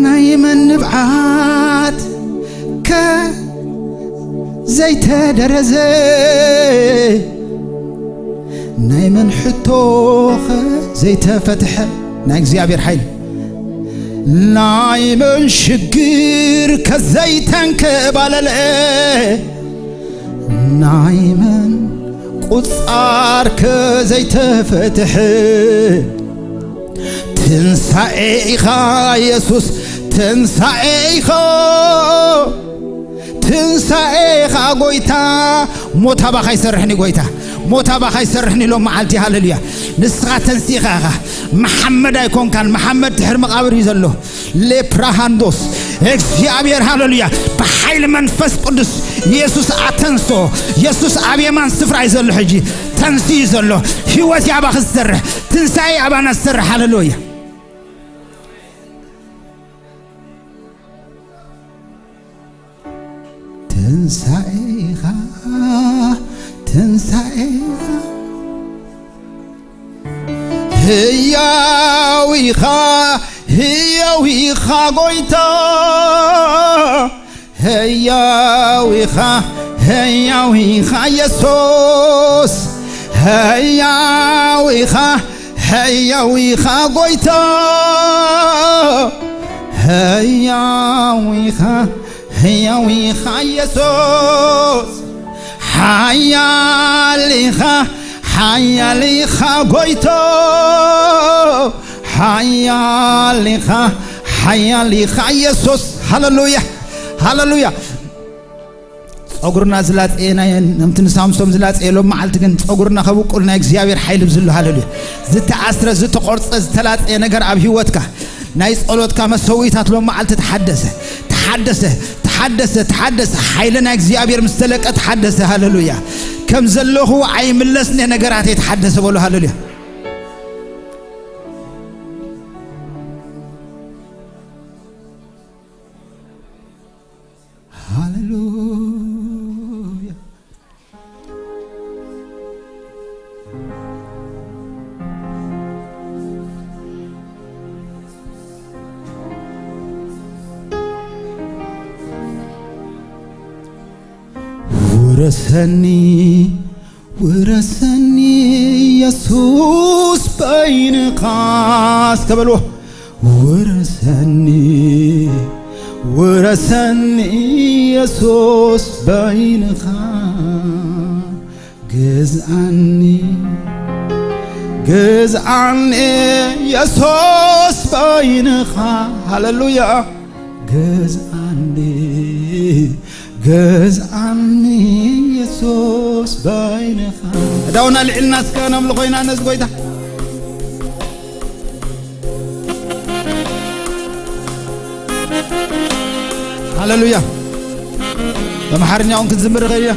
ናይ መን ንብዓት ከ ዘይተደረዘ፣ ናይ መን ሕቶኸ ዘይተፈትሐ፣ ናይ እግዚኣብሔር ሓይሊ። ናይ መን ሽግር ከዘይተንከባለለ፣ ናይ መን ቁጻር ከዘይተፈትሐ። ትንሳኤ ኢኻ የሱስ፣ ትንሳኤ ኢኻ፣ ትንሳኤ ኢኻ ጎይታ። ሞት ኣባኻ ይሰርሕኒ ጎይታ፣ ሞት ኣባኻ ይሰርሕኒ ሎም መዓልቲ። ሃሌሉያ። ንስኻ ተንሲኻ ኢኻ። መሓመድ ኣይኮንካን፣ መሓመድ ድሕሪ መቓብር እዩ ዘሎ። ሌፕራሃንዶስ እግዚኣብሔር፣ ሃሌሉያ፣ ብሓይሊ መንፈስ ቅዱስ የሱስ ኣተንሶ። የሱስ ኣብ የማን ስፍራ እዩ ዘሎ ሕጂ። ተንሲ እዩ ዘሎ። ህይወት ያባኽ ዝሰርሕ፣ ትንሳኤ ኣባና ዝሰርሕ። ሃሌሉያ። ትንሳኤኻ፣ ትንሳኤኻ፣ ህያው ኢኻ፣ ህያው ኢኻ ጎይታ፣ ህያው ኢኻ፣ ህያው ኢኻ የሱስ፣ ህያው ኢኻ፣ ህያው ኢኻ ጎይታ፣ ህያው ኢኻ፣ ህያው ኢኻ የሱስ፣ ሓያል ኢኻ፣ ሓያል ኢኻ ጎይታ፣ ሓያል ኢኻ፣ ሓያል ኢኻ የሱስ። ሃሌሉያ፣ ሃሌሉያ። ጸጉርና ዝላጸየ ናይ፣ ነምቲ ንሳምሶም ዝላጸየ ሎም መዓልቲ ግን ጸጉርና ከብቁል ናይ እግዚኣብሔር ሓይሊ ብዝሉ። ሃሌሉያ። ዝተኣስረ፣ ዝተቆርጸ፣ ዝተላጸየ ነገር ኣብ ህይወትካ፣ ናይ ጸሎትካ መሰዊታት ሎም መዓልቲ ተሓደሰ፣ ተሓደሰ፣ ተሓደሰ፣ ተሓደሰ። ሓይሊ ናይ እግዚኣብሔር ምስ ተለቀ ተሓደሰ። ሃሌሉያ። ከም ዘለኹ ኣይምለስን እየ፣ ነገራተይ ተሓደሰ በሉ። ሃሌሉያ። ሃሌሉያ። ወደ ውረሰኒ ውረሰኒ የሱስ በይንኻ እስከ በልዎ። ውረሰኒ ውረሰኒ የሱስ በይንኻ ግዝኣኒ ግዝኣኒ የሱስ በይንኻ። ሃሌሉያ። ግዝኣኒ ግዝኣኒ የሱስ በይንኻ። እዳውና ልዕልና እስከ ነምልኾ ኢና ነዚ ጎይታ። ሃሌሉያ። በምሓርኛ እውን ክንዝምር ኸየ።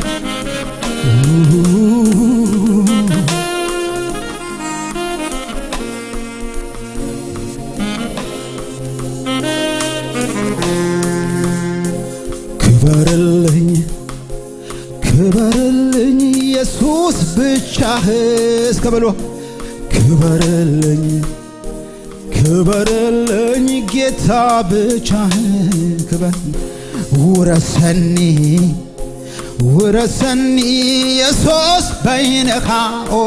ክበርልኝ ክበርልኝ የሱስ ብቻህ እስከ በልዎ። ክበርልኝ ክበርልኝ ጌታ ብቻህ ክበር። ውረሰኒ ውረሰኒ የሱስ በይንኻ። ኦ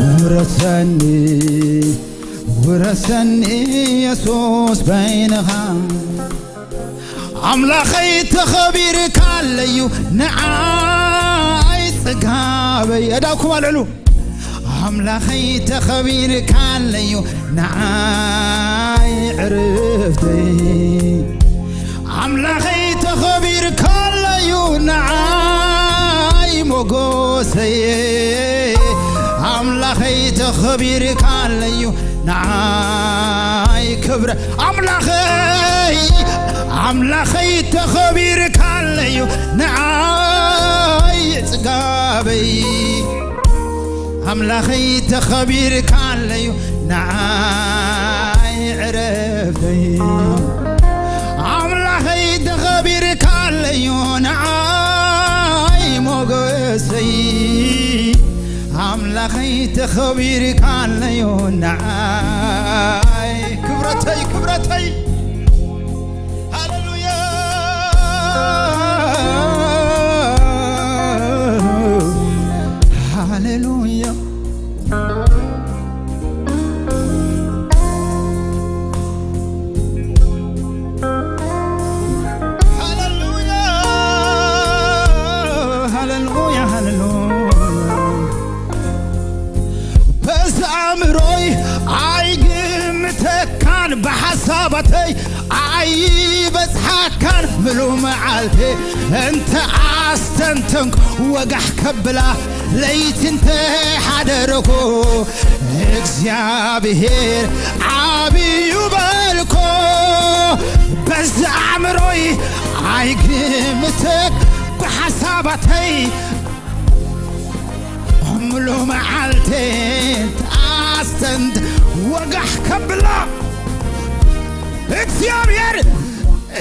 ውረሰኒ ውረሰኒ የሱስ በይንኻ። ኣምላኸይ ተኸቢርካለዩ ንዓይ ጽጋበይ። እዳኩም ኣልዕሉ። ኣምላኸይ ተኸቢርካለዩ ንዓይ ዕርፍተይ። ኣምላኸይ ተኸቢርካለዩ ንዓይ ሞጎሰይ። ኣምላኸይ ተኸቢርካለዩ ንዓይ ክብረ ኣምላኸይ ኣምላኸይ ተኸቢርካለዩ ንዓይ ጽጋበይ። ኣምላኸይ ተኸቢርካለዩ ንዓይ ዕረፍተይ። ኣምላኸይ ተኸቢርካለዩ ንዓይ ሞገሰይ። ኣምላኸይ ተኸቢርካለዩ ንዓይ ክብረተይ ክብረተይ። ሃሌሉያ ሃሌሉያ። ሃሌሉያ ሃሌሉያ ሃሌሉያ። በዚ ኣእምሮይ ኣይግምተካን ብሓሳባተይ ኣይበጽሓካን ምሉ መዓልቴ እንተ ኣስተንተንኩ ወጋሕ ከብላ ለይቲ እንተ ሓደርኩ እግዚኣብሔር ዓብዩ በልኮ። በዚ ኣእምሮይ ኣይግምተክ ብሓሳባተይ ምሉ መዓልቴ ኣስተንት ወጋሕ ከብላ እግዚኣብሔር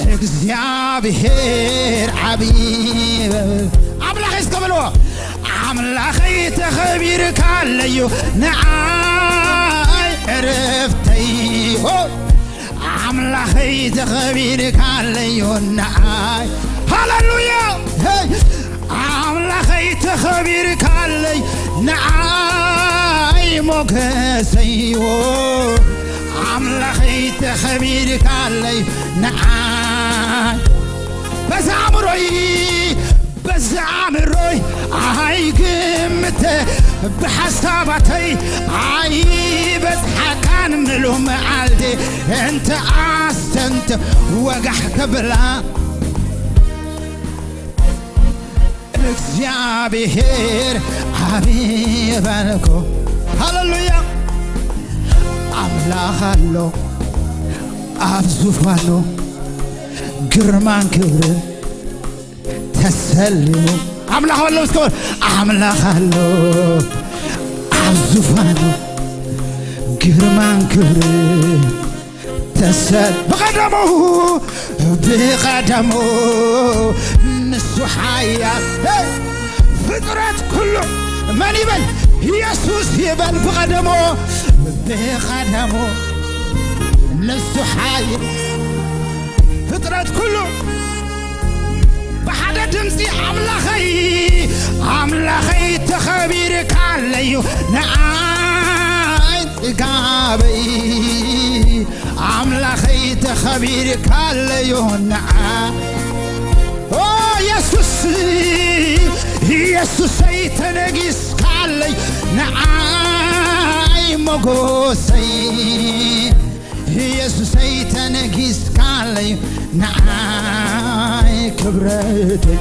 እግዚኣብሔር ዓብዪ ኣምላኸይ እስከ በልዎ። ኣምላኸይ ተኸቢርካለዩ ንዓይ ዕረፍተይ። ሆ! ኣምላኸይ ተኸቢርካለዩ ንዓይ። ሃሌሉያ! ሄይ! ኣምላኸይ ተኸቢርካለይ ንዓይ ሞገሰይዎ። ኣምላኸይ ተኸቢርካለይ ንዓይ በዚ ኣእምሮይ በዚ ኣእምሮይ ኣይግምተ ብሓሳባተይ ኣይበጽሓካን ምሉ መዓልቲ እንተ ኣስተንተ ወጋሕ ከብላ እግዚኣብሔር ዓብዪ በልኩ። ሃሌሉያ። ኣምላኽ ኣሎ ኣብ ዙፋኑ ግርማን ክብርን ተሰሊሙ። ኣምላኽ ኣሎ እስከ በል። ኣምላኽ ኣሎ ኣብ ዙፋኑ ግርማን ክብርን ተሰል ብቐደሙ ብቐደሙ ንሱ ሓያል። ሄይ! ፍጥረት ኩሉ መን ይበል? ኢየሱስ ይበል። ብቐደሙ ብቐደሙ ንሱ ሓያል። ፍጥረት ኩሉ በ ሓደ ድምፂ ኣምላኸይ ኣምላኸይ ተኸቢርካለዩ ንዓይ ፅጋበይ ኣምላኸይ ተኸቢርካለዩ ንዓ ኦ የሱስ የሱሰይ ተነጊስካለይ ንዓይ ሞጎሰይ የሱሰይ ተነጊስካለይ ንዓይ ክብረተይ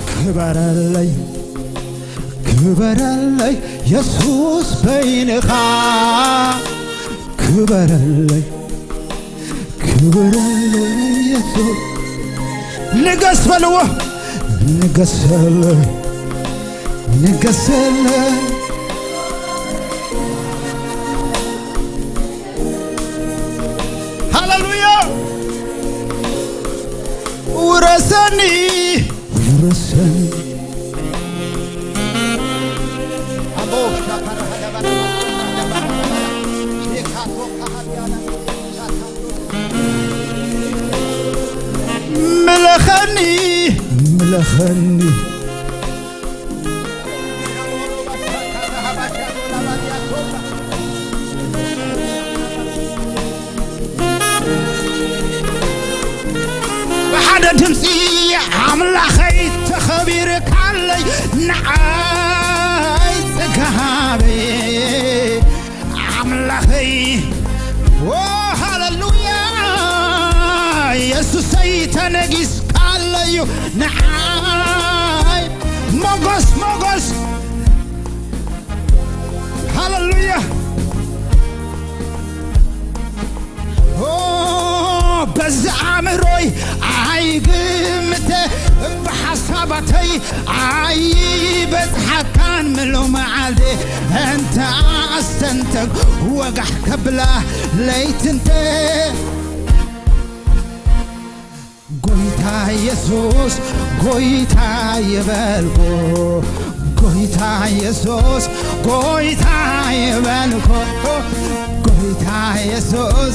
ክበረለይ ክበረለይ የሱስ በይንኻ ክበረለይ ክበረለይ የሱስ ንገስ በልዎ ንገሰለይ ንገሰለይ ሃሌሉያ ውረሰኒ ውረሰኒ ምለኸኒ ምለኸኒ ብሓደ ድምፂ ኣምላኸይ ተኸቢርካለይ ንዓይ ፅጋበይ ኣምላኸይ ኦ ሃሌሉያ የሱሰይ ተነጊስካለዩ ንዓይ ሞጎስ ሞጎስ ሃሌሉያ ኦ በዚ ኣእምሮይ ኣይግምተ ብሓሳባተይ ኣይበጽሓካን ምሉ መዓልቲ እንተ ኣስተንተን ወጋሕ ከብላ ለይትንተ ጎይታ የሱስ ጎይታ ይበልኩ ጎይታ የሱስ ጎይታ ይበልኩ ጎይታ የሱስ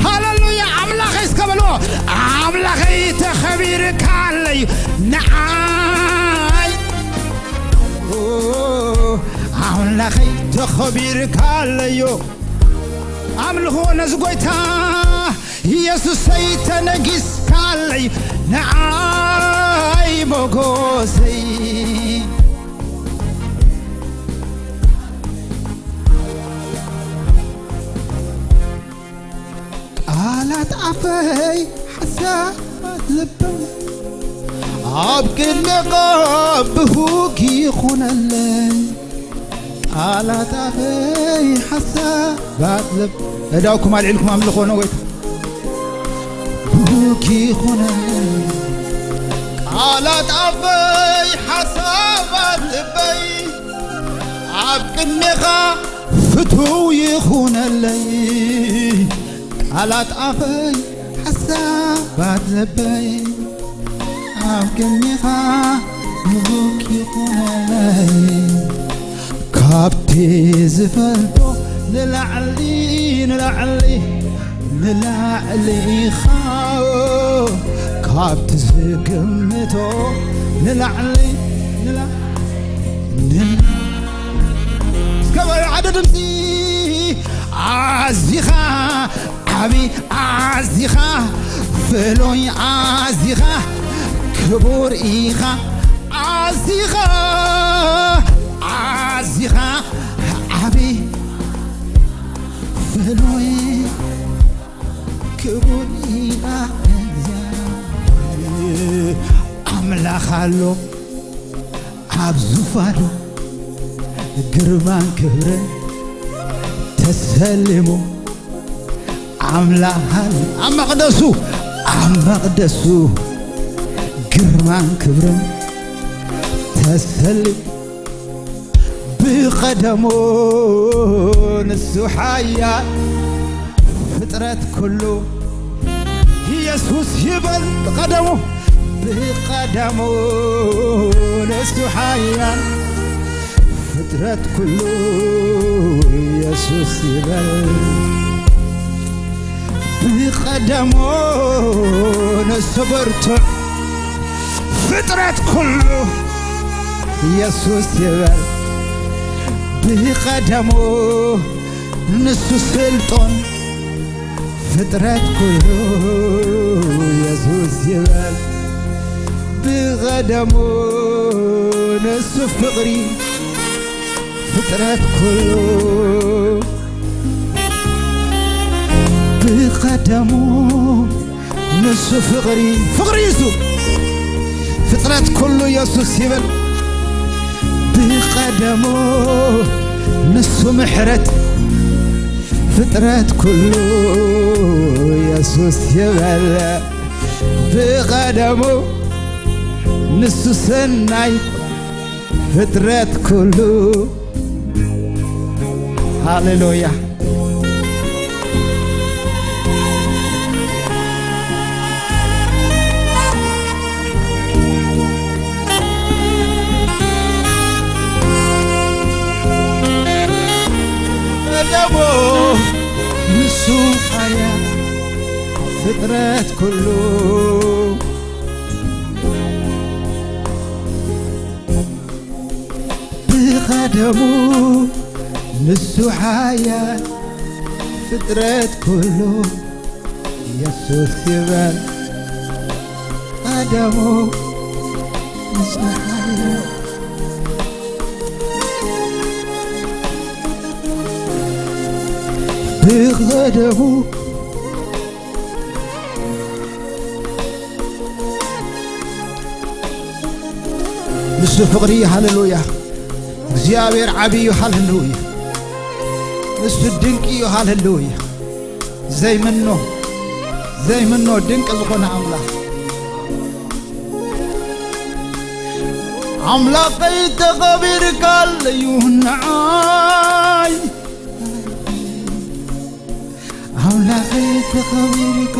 ሃሌሉያ ኣምላኸይ እስከ በልዎ ኣምላኸይ ተኸቢርካለዩ ንዓይ ኣምላኸይ ተኸቢርካለዩ ኣምልኽዎ ነዚ ጎይታ ኢየሱሰይ ተነጊስካለይ ንዓይ ሞጎሰይ ቃላት ኣፈይ ሓሳባት ልበይ ኣብ ቅድሜኻ ብሁግ ይኹነለይ ቃላት ኣፈይ ሓሳባት ልብ እዳውኩም ኣልዒልኩም ኣምልኾ ነጎይታ ብሩክ ይኹነ ቃላት ኣፈይ ሓሳባት ልበይ ኣብ ቅድሜኻ ፍትው ይኹነለይ ቃላት ኣፈይ ሓሳባት ልበይ ኣብ ቅድሜኻ ብሩክ ይኹነለይ ካብቲ ዝፈልጦ ንላዕሊ ንላዕሊ ንላዕሊ ኢኻ ካብቲ ዝግምቶ ንላዕሊ ንላዕሊ እስከ ሓደ ድምፂ ኣዚኻ ዓቢ ኣዚኻ ፍሉይ ኣዚኻ ክቡር ኢኻ ኣዚኻ ኣዚኻ ዓቢ ፍሉይ ክቡር ኢኻ ኣምላኽ ኣሎ ኣብ ዙፋኑ ግርማን ክብርን ተሰሊሙ ኣምላኽ ኣብ መቕደሱ ኣብ መቕደሱ ግርማን ክብርን ተሰሊሙ ብቐደሙ ንሱ ሓያል ፍጥረት ኩሉ ኢየሱስ ይበል ብቐደሙ ብቐደሙ ንሱ ሓያል ፍጥረት ኩሉ ኢየሱስ ይበል ብቐደሙ ንሱ ብርቱዕ ፍጥረት ኩሉ የሱስ ይበል። ብቐደሙ ንሱ ስልጦን ፍጥረት ኩሉ የሱስ ይበል። ብቐደሙ ንሱ ፍቕሪ ፍጥረት ኩሉ ብቐደሙ ንሱ ፍቕሪ ፍቕሪ እሱ ፍጥረት ኩሉ የሱስ ይበል። ብቐደሙ ንሱ ምሕረት ፍጥረት ኩሉ የሱስ ይበል። ብቐደሙ ንሱ ሰናይ ፍጥረት ኩሉ ሃሌሉያ። ደሞ ንሱ ሓያል ፍጥረት ኩሉ ብቐደሙ ንሱ ሓያል ፍጥረት ኩሉ የሱስ ይበል። ቀደሙ ንሱ ሓያል ብቐደሙ ንሱ ፍቕሪ እዩ። ሃሌሉያ። እግዚኣብሔር ዓብዪ እዩ። ሃሌሉያ። ንሱ ድንቂ እዩ። ሃሌሉያ። ዘይምኖ ዘይምኖ ድንቂ ዝኾነ ኣምላኽ ኣምላኸይ ተኸቢርካለዩ ንዓይ ኣምላኸይ ተኸቢርካ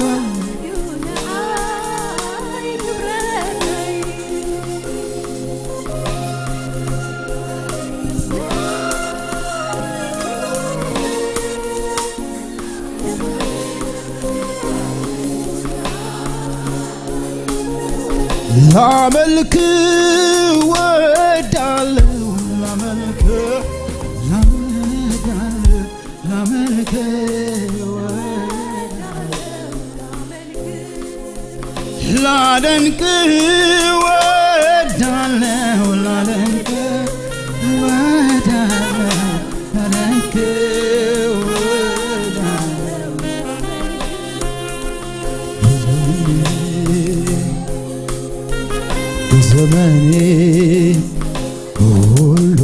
ላመልክ ወዳለው ላመልክ ላመልክ ላመልክ ላደንቅ ወዳለው ላደንቅ ወዳለው ላደንቅ ወዳለው ዘመኔ ሁሉ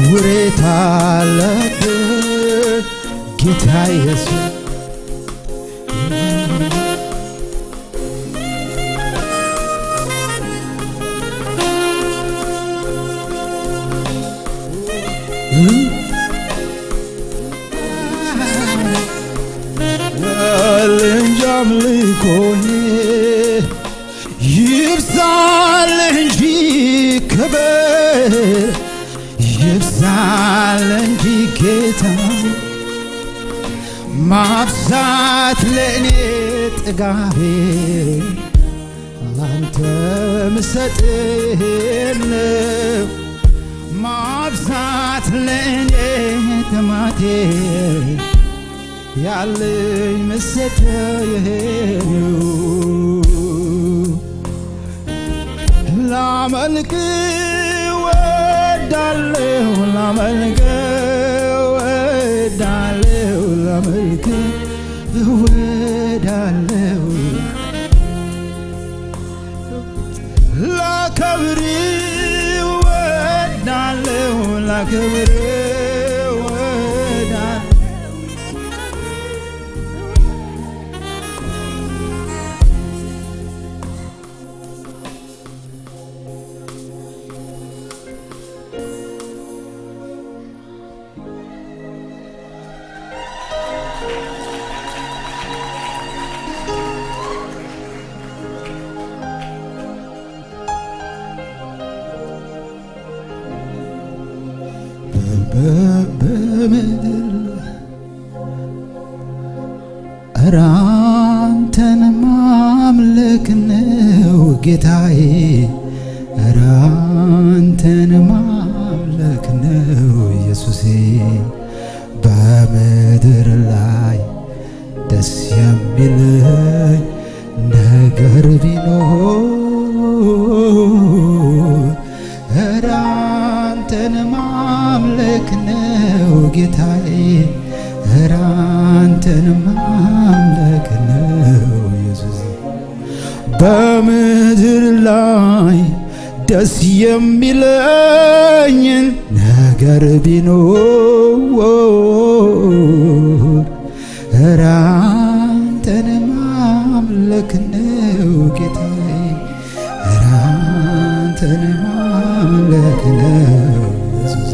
ውሬታ አለብህ ጌታ ኢየሱስ። በል እንጂ አምልኮዬ ይብዛል እንጂ ክብር ይብዛል እንጂ ጌታ ማብዛት ለእኔ ጥጋቤ ላንተ ምሰጥህ ነው። ማብዛት ለእኔ ጥማቴ ያለኝ ምሰጥህ ይሄ ነው። ላመልክ ወዳለው ላመልክ ወዳለው ላመልክ ወዳለው ላከብር ወዳለው ላከብር ወዳለው በምድር ኧረ አንተንማ ማምለክ ነው ጌታዬ፣ ኧረ አንተን ማምለክ ነው ኢየሱሴ። በምድር ላይ ደስ የሚለኝ ነገር ቢኖር ኧረ አንተን ማምለክ ነው ጌታዬ፣ ኧረ አንተን ማምለክ ነው ኢየሱስ። በምድር ላይ ደስ የሚለኝን ነገር ቢኖር ኧረ አንተን ማምለክ ነው ጌታዬ፣ ኧረ አንተን ማምለክ ነው ኢየሱሴ።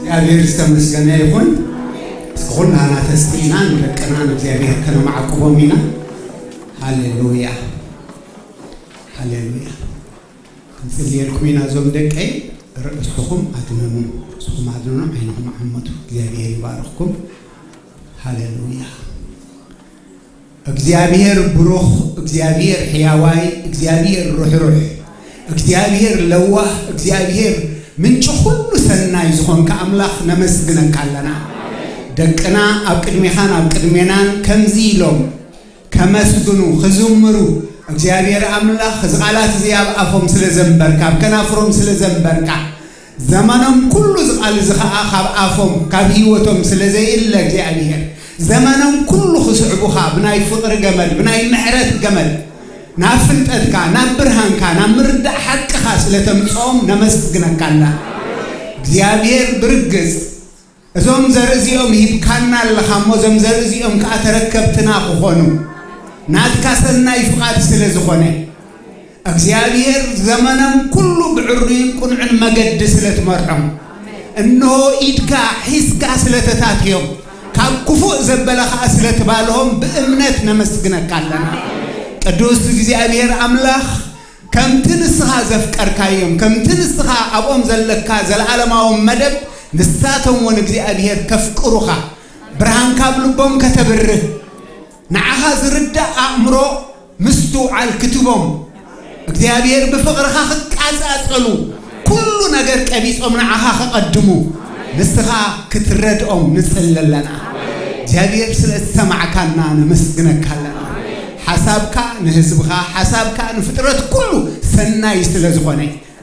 እግዚኣብሔር ዝተመስገነ ይኹን። እስኪ ኩላና ተስጢና ንደቅና ንእግዚኣብሔር ከነማዕቁቦም ኢና። ሃሌሉያ፣ ሃሌሉያ። ክንጽልየልኩም ኢና። እዞም ደቀይ፣ ርእስኹም ኣድንኑ፣ ርእስኹም ኣድንኑ፣ ዓይንኹም ዓመቱ። እግዚኣብሔር ይባርኽኩም። ሃሌሉያ። እግዚኣብሔር ብሩኽ፣ እግዚኣብሔር ሕያዋይ፣ እግዚኣብሔር ርሕሩሕ፣ እግዚኣብሔር ለዋህ፣ እግዚኣብሔር ምንጪ ኩሉ ሰናይ ዝኾንካ ኣምላኽ ነመስግነካ ኣለና። ደቅና ኣብ ቅድሜኻን ኣብ ቅድሜናን ከምዚ ኢሎም ከመስግኑ፣ ክዝምሩ፣ እግዚኣብሔር ኣምላኽ እዚ ቃላት እዚ ኣብ ኣፎም ስለ ዘንበርካ፣ ኣብ ከናፍሮም ስለ ዘንበርካ፣ ዘመኖም ኩሉ እዚ ቃል እዚ ኸኣ ካብ ኣፎም፣ ካብ ህይወቶም ስለ ዘይእለ እግዚኣብሔር፣ ዘመኖም ኩሉ ክስዕቡኻ ብናይ ፍቕሪ ገመድ፣ ብናይ ምሕረት ገመድ፣ ናብ ፍልጠትካ፣ ናብ ብርሃንካ፣ ናብ ምርዳእ ሓቅኻ ስለ ተምጽኦም ነመስግነካ ኣለና። እግዚኣብሔር ብርግጽ እዞም ዘርኢ እዚኦም ሂብካና ኣለኻ እሞ፣ እዞም ዘርኢ እዚኦም ከኣ ተረከብትና ክኾኑ ናትካ ሰናይ ፍቓድ ስለ ዝኾነ፣ እግዚኣብሔር ዘመኖም ኩሉ ብዕሩይን ቅኑዕን መገዲ ስለ ትመርሖም፣ እንሆ ኢድካ ሒዝካ ስለ ተታትዮም፣ ካብ ክፉእ ዘበለ ኸኣ ስለ ትባልሆም ብእምነት ነመስግነካ ኣለና። ቅዱስ እግዚኣብሔር ኣምላኽ፣ ከምቲ ንስኻ ዘፍቀርካዮም፣ ከምቲ ንስኻ ኣብኦም ዘለካ ዘለዓለማዎም መደብ፣ ንሳቶም እውን እግዚኣብሔር ከፍቅሩኻ፣ ብርሃንካ ኣብ ልቦም ከተብርህ፣ ንዓኻ ዝርዳእ ኣእምሮ ምስትውዓል ክትቦም፣ እግዚኣብሔር ብፍቕርኻ ክቃጻጸሉ፣ ኩሉ ነገር ቀቢጾም ንዓኻ ክቐድሙ፣ ንስኻ ክትረድኦም ንጽሊ ኣለና። እግዚኣብሔር ስለ ዝሰማዕካና ነመስግነካ ኣለና። ሓሳብካ ንህዝብኻ፣ ሓሳብካ ንፍጥረት ኩሉ ሰናይ ስለ ዝኾነ፣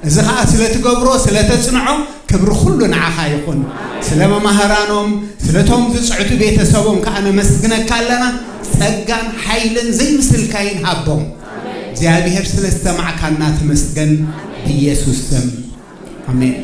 እዚ ኸኣ ስለ ትገብሮ፣ ስለ ተጽንዖ፣ ክብሪ ኩሉ ንዓኻ ይኹን። ስለ መማህራኖም፣ ስለቶም ዝጽዕቱ ቤተሰቦም ከኣ ነመስግነካ ኣለና። ጸጋን ሓይልን ዘይምስልካይን ሃቦም። እግዚኣብሔር ስለ ዝሰማዕካና ተመስገን፣ ብኢየሱስ ስም። ኣሜን።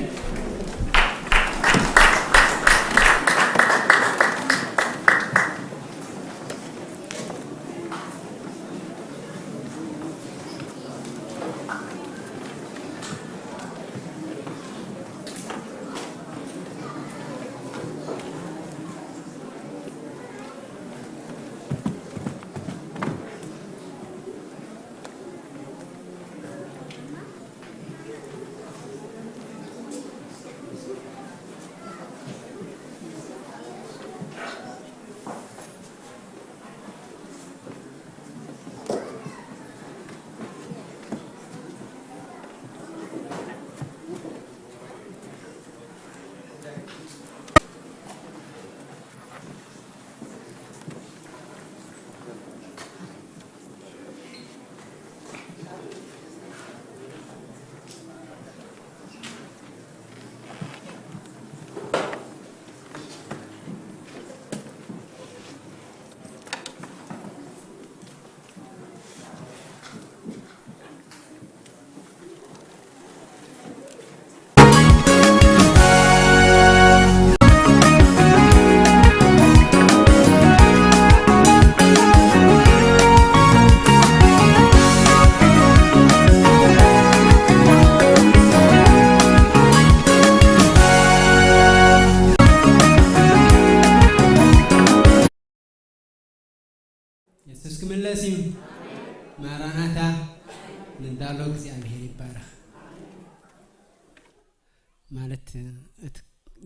ማለት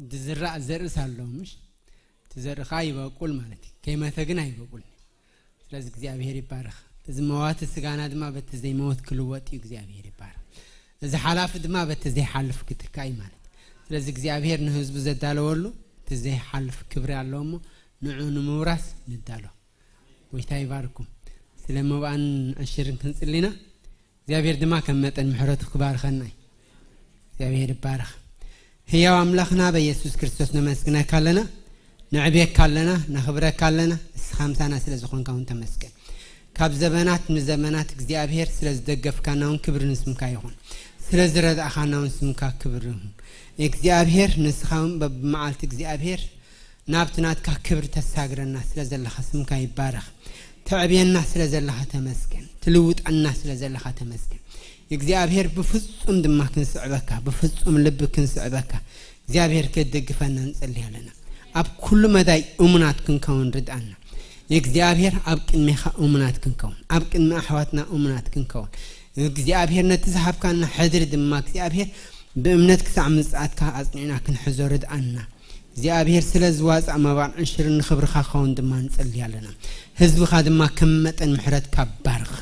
እቲ ዝራእ ዘርእስ ኣሎ ምሽ፣ እቲ ዘርኢ ከዓ ይበቁል ማለት እዩ። ከይመተ ግን ኣይበቁል። ስለዚ እግዚኣብሔር ይባረኽ። እዚ መዋቲ ስጋና ድማ በቲ ዘይመወት ክልወጥ እዩ። እግዚኣብሔር ይባረኽ። እዚ ሓላፊ ድማ በቲ ዘይሓልፍ ክትካ እዩ ማለት እዩ። ስለዚ እግዚኣብሔር ንህዝቡ ዘዳለወሉ እቲ ዘይሓልፍ ክብሪ ኣለዎ እሞ ንዑ ንምውራስ ንዳሎ። ጎይታ ይባርኩም። ስለ መብኣን ዕሽርን ክንጽሊና እግዚኣብሔር ድማ ከም መጠን ምሕረቱ ክባርኸና እዩ። እግዚኣብሔር ይባረኽ። ህያው ኣምላኽና በኢየሱስ ክርስቶስ ነመስግነካ ኣለና፣ ነዕብየካ ኣለና፣ ነኽብረካ ኣለና። እስኻ ምሳና ስለ ዝኾንካ እውን ተመስገን። ካብ ዘመናት ንዘመናት እግዚኣብሔር ስለ ዝደገፍካና እውን ክብሪ ንስምካ ይኹን። ስለ ዝረዳእኻና እውን ስምካ ክብሪ ይኹን። እግዚኣብሔር ንስኻ እውን በብመዓልቲ እግዚኣብሔር ናብቲ ናትካ ክብሪ ተሳግረና ስለ ዘለኻ ስምካ ይባረኽ። ተዕብየና ስለ ዘለኻ ተመስገን። ትልውጠና ስለ ዘለኻ ተመስገን። እግዚኣብሔር ብፍጹም ድማ ክንስዕበካ፣ ብፍጹም ልቢ ክንስዕበካ እግዚኣብሔር ክትድግፈና ንጽሊ ኣለና። ኣብ ኩሉ መዳይ እሙናት ክንከውን ርድኣና። እግዚኣብሔር ኣብ ቅድሜኻ እሙናት ክንከውን፣ ኣብ ቅድሚ ኣሕዋትና እሙናት ክንከውን፣ እግዚኣብሔር ነቲ ዝሃብካና ሕድሪ ድማ እግዚኣብሔር ብእምነት ክሳዕ ምጽኣትካ ኣጽኒዕና ክንሕዞ ርድኣና። እግዚኣብሔር ስለ ዝዋጻእ መባን ዕሽርን ንኽብርኻ ክኸውን ድማ ንጽሊ ኣለና። ህዝብኻ ድማ ከም መጠን ምሕረትካ ባርኽ።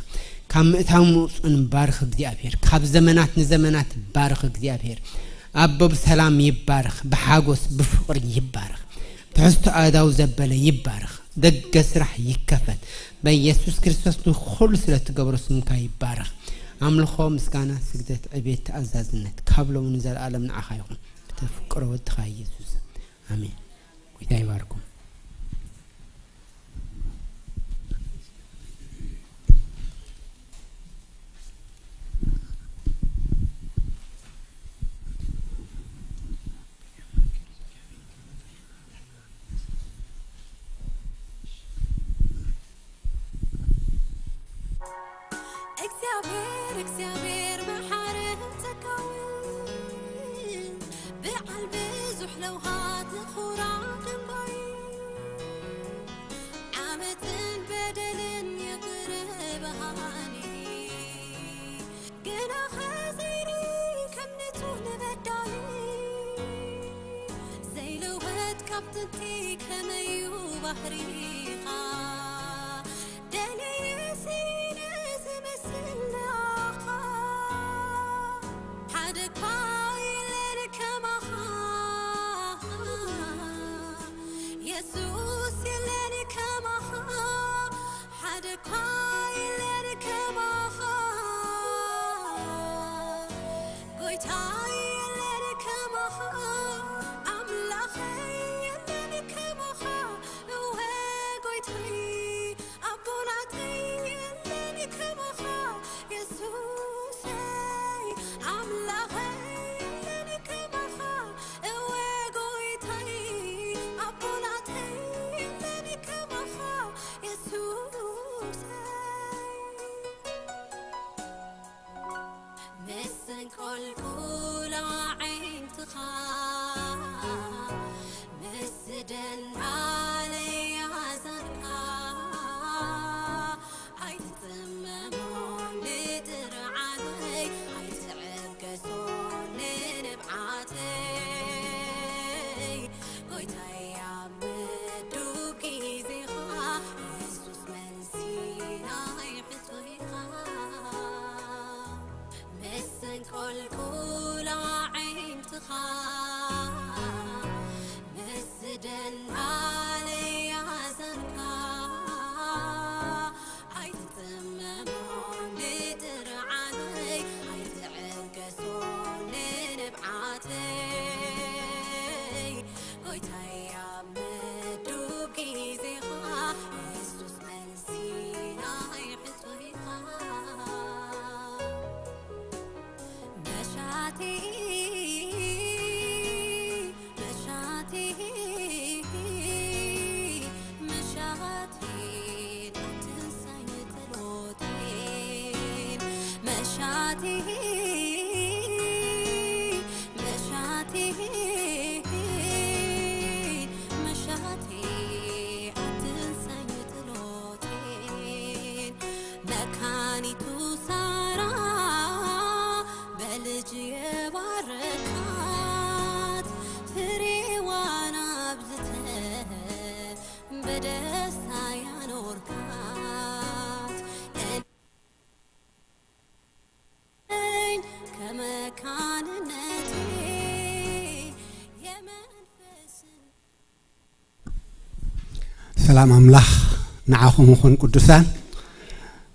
ካብ ምእታው ምውፅኡን ባርኽ እግዚኣብሔር። ካብ ዘመናት ንዘመናት ባርኽ እግዚኣብሔር። ኣቦ ብሰላም ይባረኽ፣ ብሓጎስ ብፍቕሪ ይባረኽ። ትሕዝቶ ኣእዳው ዘበለ ይባረኽ። ደገ ስራሕ ይከፈት። በኢየሱስ ክርስቶስ ንኹሉ ስለ ትገብሮ ስምካ ይባረኽ። ኣምልኾ፣ ምስጋና፣ ስግደት፣ ዕቤት፣ ተኣዛዝነት ካብ ሎሚ ንዘለኣለም ንዓኻ ይኹን። ብተፍቅሮ ወድኻ ኢየሱስ። ኣሜን። ጎይታ ይባርኩም። እግዚኣብሔር እግዚኣብሔር መሓርን ጸጋውን በዓል ብዙሕ ለውሃት ንኹራ ደንባይ ዓመትን በደልን ይቕረ በሃሊ ግና ኸዘይሪ ከም ንጹህ ንበዳሊ ዘይልወጥ ካብ ጥንቲ ከመዩ ባህሪኻ ደልየ ስኢነ ዝመስል ንኣኻ ሓደ እኳ የለን ከማኻ የሱስ የለን ከማኻ ሓደ እኳ የለን ከማኻ ጎይታ የለን ከማኻ ኣምላኸይ የለን ከማኻ እወ ጎይታይ ኣቦናተይ የለን ከማኻ የሱሰይ ኣምላኸይ የለን ከማኻ እወ ጎይታይ ኣቦናተይ የለን ከማኻ የሱሰይ ምስ እንቆልቁላ ዓይንትኻ ምስ ደንዳለያ ዘርካ ኣይትጽመሞን ንጥርዓነይ ኣይትዕገሶን ንንብዓተይ ጎይታይ ኣብ ምዱብ ግዜኻ የሱስ መልሲ ናይ ሕቶይኻ ምስ እንቆልቁላ ዓይንትኻ ምስ ደንዳለያ ዘርካ ኣይትጽመሞን ንጥርዓነይ ኣይትዕገሶን ንንብዓተይ ጎይታይ ኣብ ምዱብ ግዜኻ የሱስ መልሲ ናይ ሕቶይኻ መሻቲ መሻቲ መሻቲ ኣትንሳይ ንጸሎቴን መሻቲ መሻቲ መሻቲ ኣትንሳይ ንጸሎቴን መካኒቱ ሳራ በልጅ የባረካ ሰላም ኣምላኽ ንዓኹም ይኹን ቅዱሳን።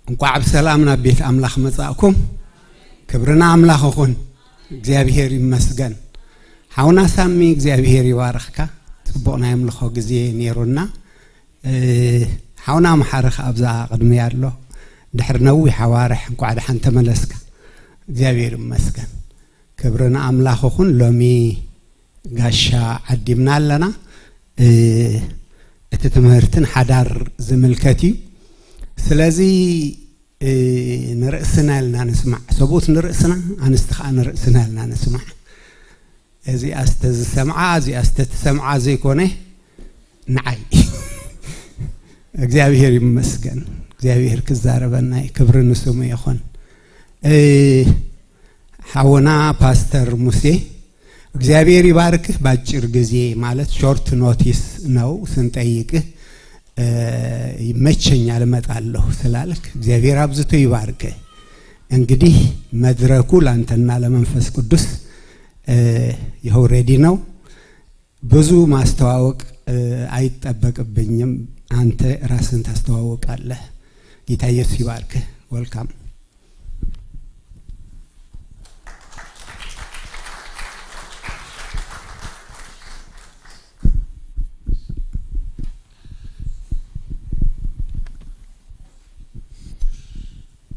እንቋዕ ብሰላም ናብ ቤት ኣምላኽ መጻእኩም። ክብሪ ንኣምላኽ ይኹን። እግዚኣብሔር ይመስገን። ሓውና ሳሚ እግዚኣብሔር ይባርኽካ። ጽቡቕ ናይ ኣምልኾ ግዜ ነይሩና። እ፣ ሓውና መሓሪ ከኣ ኣብዛ ቅድሚ ኣሎ። ድሕሪ ነዊሕ ኣዋርሕ እንቋዕ ደሓን ተመለስካ። እግዚኣብሔር ይመስገን። ክብሪ ንኣምላኽ ይኹን። ሎሚ ጋሻ ዓዲምና ኣለና። እ፣ እቲ ትምህርትን ሓዳር ዝምልከት እዩ። ስለዚ፣ እ፣ ንርእስና ኢልና ንስማዕ። ሰብኡት ንርእስና፣ ኣንስቲ ከኣ ንርእስና ኢልና ንስማዕ። እዚኣስ ተዝሰምዓ፣ እዚኣስ ተትሰምዓ ዘይኮነ፣ ንዓይ። እግዚኣብሔር ይመስገን። እግዚኣብሔር ክዛረበና እዩ። ክብሪ ንስሙ ይኹን። እ፣ ሓውና ፓስተር ሙሴ፣ እግዚኣብሔር ይባርክህ። ባጭር ጊዜ ማለት ሾርት ኖቲስ ነው ስንጠይቅህ፣ እ፣ ይመቸኛል እመጣለሁ ስላልክ፣ እግዚኣብሔር አብዝቶ ይባርክህ። እንግዲህ መድረኩ ላንተና ለመንፈስ ቅዱስ፣ እ፣ ይኸው ሬዲ ነው። ብዙ ማስተዋወቅ፣ እ፣ አይጠበቅብኝም። አንተ ራስን ታስተዋውቃለህ። ጌታ ኢየሱስ ይባርክህ። ወልካም።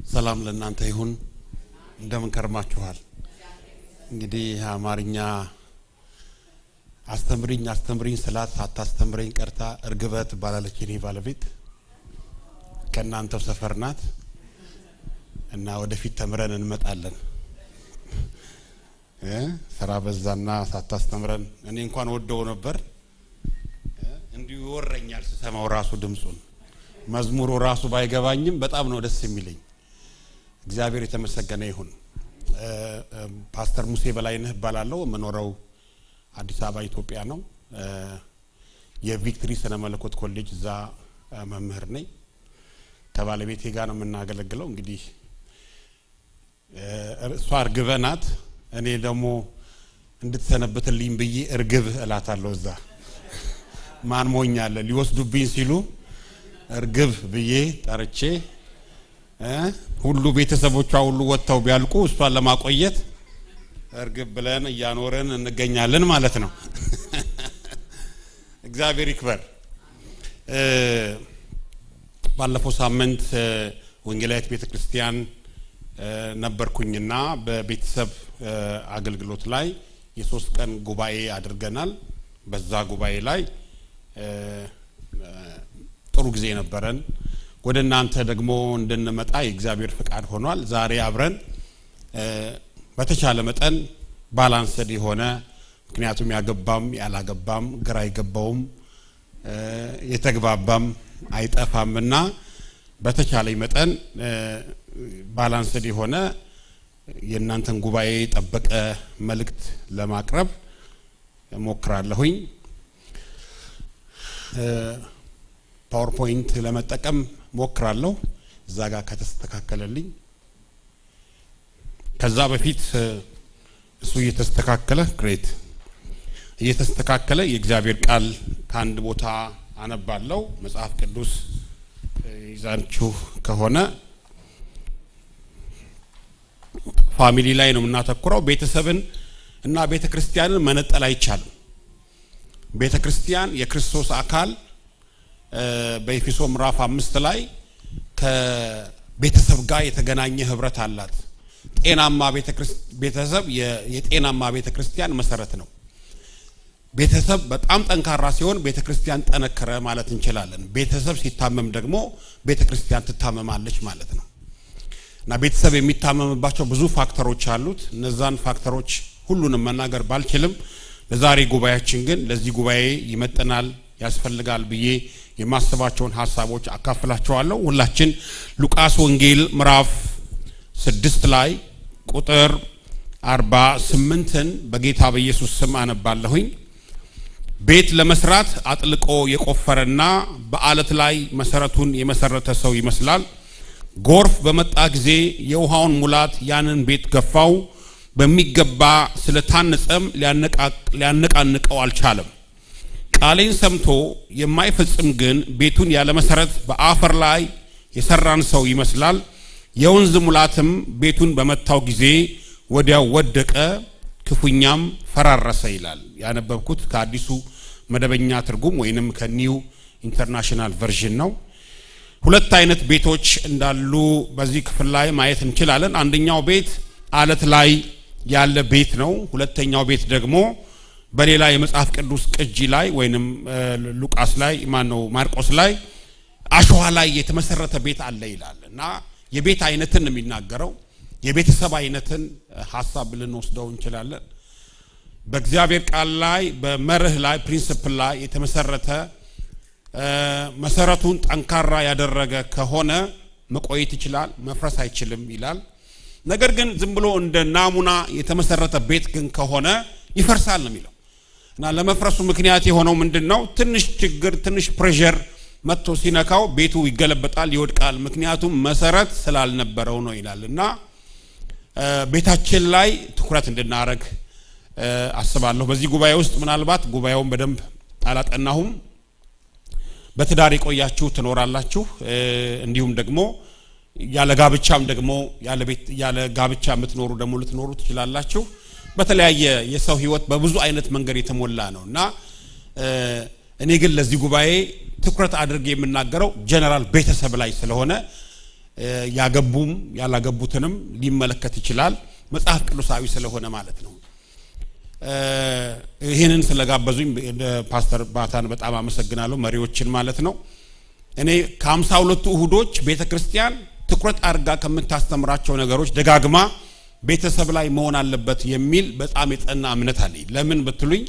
ሰላም ለእናንተ ይሁን። እንደምን ከርማችኋል? እንግዲህ አማርኛ አስተምሪኝ አስተምሪኝ ስላት ሳታስተምረኝ ቀርታ እርግበ ትባላለች የኔ ባለቤት። ከእናንተው ሰፈር ናት እና ወደፊት ተምረን እንመጣለን። እ፣ ስራ በዛና ሳታስተምረን እኔ እንኳን ወደው ነበር። እ፣ እንዲሁ ይወረኛል ስሰማው ራሱ ድምፁን። መዝሙሩ ራሱ ባይገባኝም በጣም ነው ደስ የሚለኝ። እግዚአብሔር የተመሰገነ ይሁን። እ፣ እ፣ ፓስተር ሙሴ በላይነህ እባላለሁ። የምኖረው አዲስ አበባ ኢትዮጵያ ነው። እ፣ የቪክትሪ ስነ መለኮት ኮሌጅ እዛ፣ እ፣ መምህር ነኝ። ከባለቤቴ ጋር ነው የምናገለግለው። እንግዲህ፣ እ፣ እሷ እርግበ ናት። እኔ ደግሞ እንድትሰነብትልኝ ብዬ እርግብ እላታለሁ። እዛ ማን ሞኝ አለ? ሊወስዱብኝ ሲሉ እርግብ ብዬ ጠርቼ፣ እ፣ ሁሉ ቤተሰቦቿ ሁሉ ወጥተው ቢያልቁ እሷን ለማቆየት እርግብ ብለን እያኖርን እንገኛለን ማለት ነው። እግዚአብሔር ይክበር። እ፣ ባለፈው ሳምንት፣ እ፣ ወንጌላዊት ቤተክርስቲያን፣ እ፣ ነበርኩኝና በቤተሰብ፣ እ፣ አገልግሎት ላይ የሶስት ቀን ጉባኤ አድርገናል። በዛ ጉባኤ ላይ፣ እ፣ እ፣ ጥሩ ጊዜ ነበረን። ወደ እናንተ ደግሞ እንድንመጣ የእግዚአብሔር ፍቃድ ሆኗል። ዛሬ አብረን፣ እ፣ በተቻለ መጠን ባላንስድ የሆነ፣ ምክንያቱም ያገባም ያላገባም ግራ አይገባውም፣ እ፣ የተግባባም አይጠፋምና በተቻለኝ መጠን፣ እ፣ ባላንስድ የሆነ የእናንተን ጉባኤ የጠበቀ መልእክት ለማቅረብ እሞክራለሁኝ። እ፣ ፓወርፖይንት ለመጠቀም ሞክራለሁ፣ እዛ ጋር ከተስተካከለልኝ። ከዛ በፊት፣ እ፣ እሱ እየተስተካከለ፣ ግሬት፣ እየተስተካከለ የእግዚአብሔር ቃል ከአንድ ቦታ አነባለሁ። መጽሐፍ ቅዱስ፣ እ፣ ይዛችሁ ከሆነ ፋሚሊ ላይ ነው የምናተኩረው። ቤተሰብን እና ቤተ ክርስቲያንን መነጠል አይቻልም። ቤተ ክርስቲያን የክርስቶስ አካል፣ እ፣ በኤፌሶ ምዕራፍ አምስት ላይ ከቤተሰብ ጋር የተገናኘ ህብረት አላት። ጤናማ ቤተ ክርስ-፣ ቤተሰብ የ-፣ የጤናማ ቤተ ክርስቲያን መሰረት ነው። ቤተሰብ በጣም ጠንካራ ሲሆን ቤተ ክርስቲያን ጠነከረ ማለት እንችላለን። ቤተሰብ ሲታመም ደግሞ ቤተ ክርስቲያን ትታመማለች ማለት ነው። እና ቤተሰብ የሚታመምባቸው ብዙ ፋክተሮች አሉት። እነዛን ፋክተሮች ሁሉንም መናገር ባልችልም ለዛሬ ጉባኤያችን ግን ለዚህ ጉባኤ ይመጥናል፣ ያስፈልጋል ብዬ የማስባቸውን ሐሳቦች አካፍላችኋለሁ። ሁላችን ሉቃስ ወንጌል ምዕራፍ ስድስት ላይ ቁጥር አርባ ስምንትን በጌታ በኢየሱስ ስም አነባለሁኝ። ቤት ለመስራት አጥልቆ የቆፈረና በዓለት ላይ መሰረቱን የመሰረተ ሰው ይመስላል። ጎርፍ በመጣ ጊዜ የውሃውን ሙላት ያንን ቤት ገፋው፣ በሚገባ ስለታነጸም ሊያነቃቅ-፣ ሊያነቃንቀው አልቻለም። ቃሌን ሰምቶ የማይፈጽም ግን ቤቱን ያለ መሰረት በአፈር ላይ የሰራን ሰው ይመስላል። የወንዝ ሙላትም ቤቱን በመታው ጊዜ ወዲያው ወደቀ፣ ክፉኛም ፈራረሰ ይላል። ያነበብኩት ከአዲሱ መደበኛ ትርጉም ወይንም ከ New International Version ነው። ሁለት አይነት ቤቶች እንዳሉ በዚህ ክፍል ላይ ማየት እንችላለን። አንደኛው ቤት አለት ላይ ያለ ቤት ነው። ሁለተኛው ቤት ደግሞ በሌላ የመጽሐፍ ቅዱስ ቅጂ ላይ ወይንም ሉቃስ ላይ፣ ማነው፣ ማርቆስ ላይ አሸዋ ላይ የተመሰረተ ቤት አለ ይላል። እና የቤት አይነትን ነው የሚናገረው። የቤተሰብ አይነትን ሐሳብ ልንወስደው እንችላለን። በእግዚአብሔር ቃል ላይ፣ በመርህ ላይ፣ principle ላይ የተመሰረተ መሰረቱን ጠንካራ ያደረገ ከሆነ መቆየት ይችላል፣ መፍረስ አይችልም ይላል። ነገር ግን ዝም ብሎ እንደ ናሙና የተመሰረተ ቤት ግን ከሆነ ይፈርሳል ነው የሚለው። እና ለመፍረሱ ምክንያት የሆነው ምንድን ነው? ትንሽ ችግር፣ ትንሽ pressure መጥቶ ሲነካው ቤቱ ይገለበጣል፣ ይወድቃል። ምክንያቱም መሰረት ስላልነበረው ነው ይላል። እና ቤታችን ላይ ትኩረት እንድናረግ አስባለሁ። በዚህ ጉባኤ ውስጥ ምናልባት ጉባኤውን በደንብ አላጠናሁም። በትዳር የቆያችሁ ትኖራላችሁ። እንዲሁም ደግሞ ያለ ጋብቻም ደግሞ ያለ ቤት፣ ያለ ጋብቻ የምትኖሩ ደግሞ ልትኖሩ ትችላላችሁ። በተለያየ የሰው ህይወት በብዙ አይነት መንገድ የተሞላ ነው እና እኔ ግን ለዚህ ጉባኤ ትኩረት አድርጌ የምናገረው general ቤተሰብ ላይ ስለሆነ ያገቡም ያላገቡትንም ሊመለከት ይችላል። መጽሐፍ ቅዱሳዊ ስለሆነ ማለት ነው። ይህንን ስለጋበዙኝ ፓስተር ባታን በጣም አመሰግናለሁ፣ መሪዎችን ማለት ነው። እኔ ከ52ቱ እሁዶች ቤተክርስቲያን ትኩረት አድርጋ ከምታስተምራቸው ነገሮች ደጋግማ ቤተሰብ ላይ መሆን አለበት የሚል በጣም የጸና እምነት አለኝ። ለምን ብትሉኝ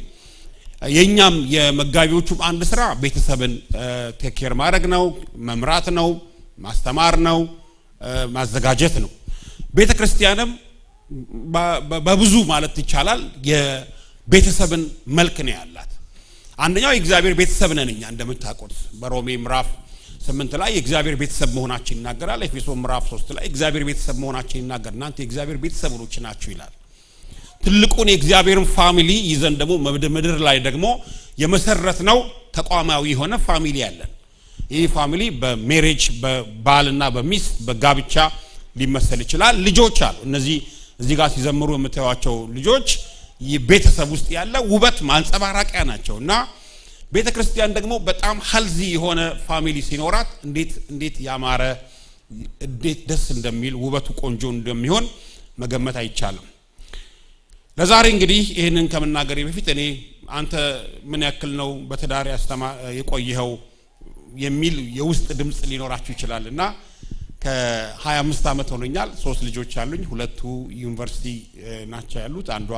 የኛም የመጋቢዎቹም አንድ ስራ ቤተሰብን take care ማድረግ ነው፣ መምራት ነው፣ ማስተማር ነው፣ ማዘጋጀት ነው። ቤተክርስቲያንም በብዙ ማለት ይቻላል የቤተሰብን መልክ ነው ያላት። አንደኛው የእግዚአብሔር ቤተሰብ ነን እኛ። እንደምታውቁት በሮሜ ምዕራፍ ስምንት ላይ የእግዚአብሔር ቤተሰብ መሆናችን ይናገራል። ኤፌሶ ምዕራፍ ሶስት ላይ እግዚአብሔር ቤተሰብ መሆናችን ይናገር፣ እናንተ የእግዚአብሔር ቤተሰቦች ናችሁ ይላል። ትልቁን የእግዚአብሔርን family ይዘን ደግሞ ምድር ላይ ደግሞ የመሰረት ነው ተቋማዊ የሆነ family ያለን። ይህ family በ marriage በባልና በሚስት በጋብቻ ሊመሰል ይችላል። ልጆች አሉ። እነዚህ እዚህ ጋር ሲዘምሩ የምታዩቸው ልጆች ቤተሰብ ውስጥ ያለ ውበት ማንጸባራቂያ ናቸው እና ቤተ ክርስቲያን ደግሞ በጣም healthy የሆነ family ሲኖራት እንዴት እንዴት ያማረ፣ እንዴት ደስ እንደሚል፣ ውበቱ ቆንጆ እንደሚሆን መገመት አይቻልም። ለዛሬ እንግዲህ ይህንን ከመናገሬ በፊት እኔ አንተ ምን ያክል ነው በትዳር የቆየኸው የሚል የውስጥ ድምፅ ሊኖራችሁ ይችላል እና ከ25 ዓመት ሆኖኛል። ሶስት ልጆች አሉኝ። ሁለቱ ዩኒቨርሲቲ ናቸው ያሉት። አንዷ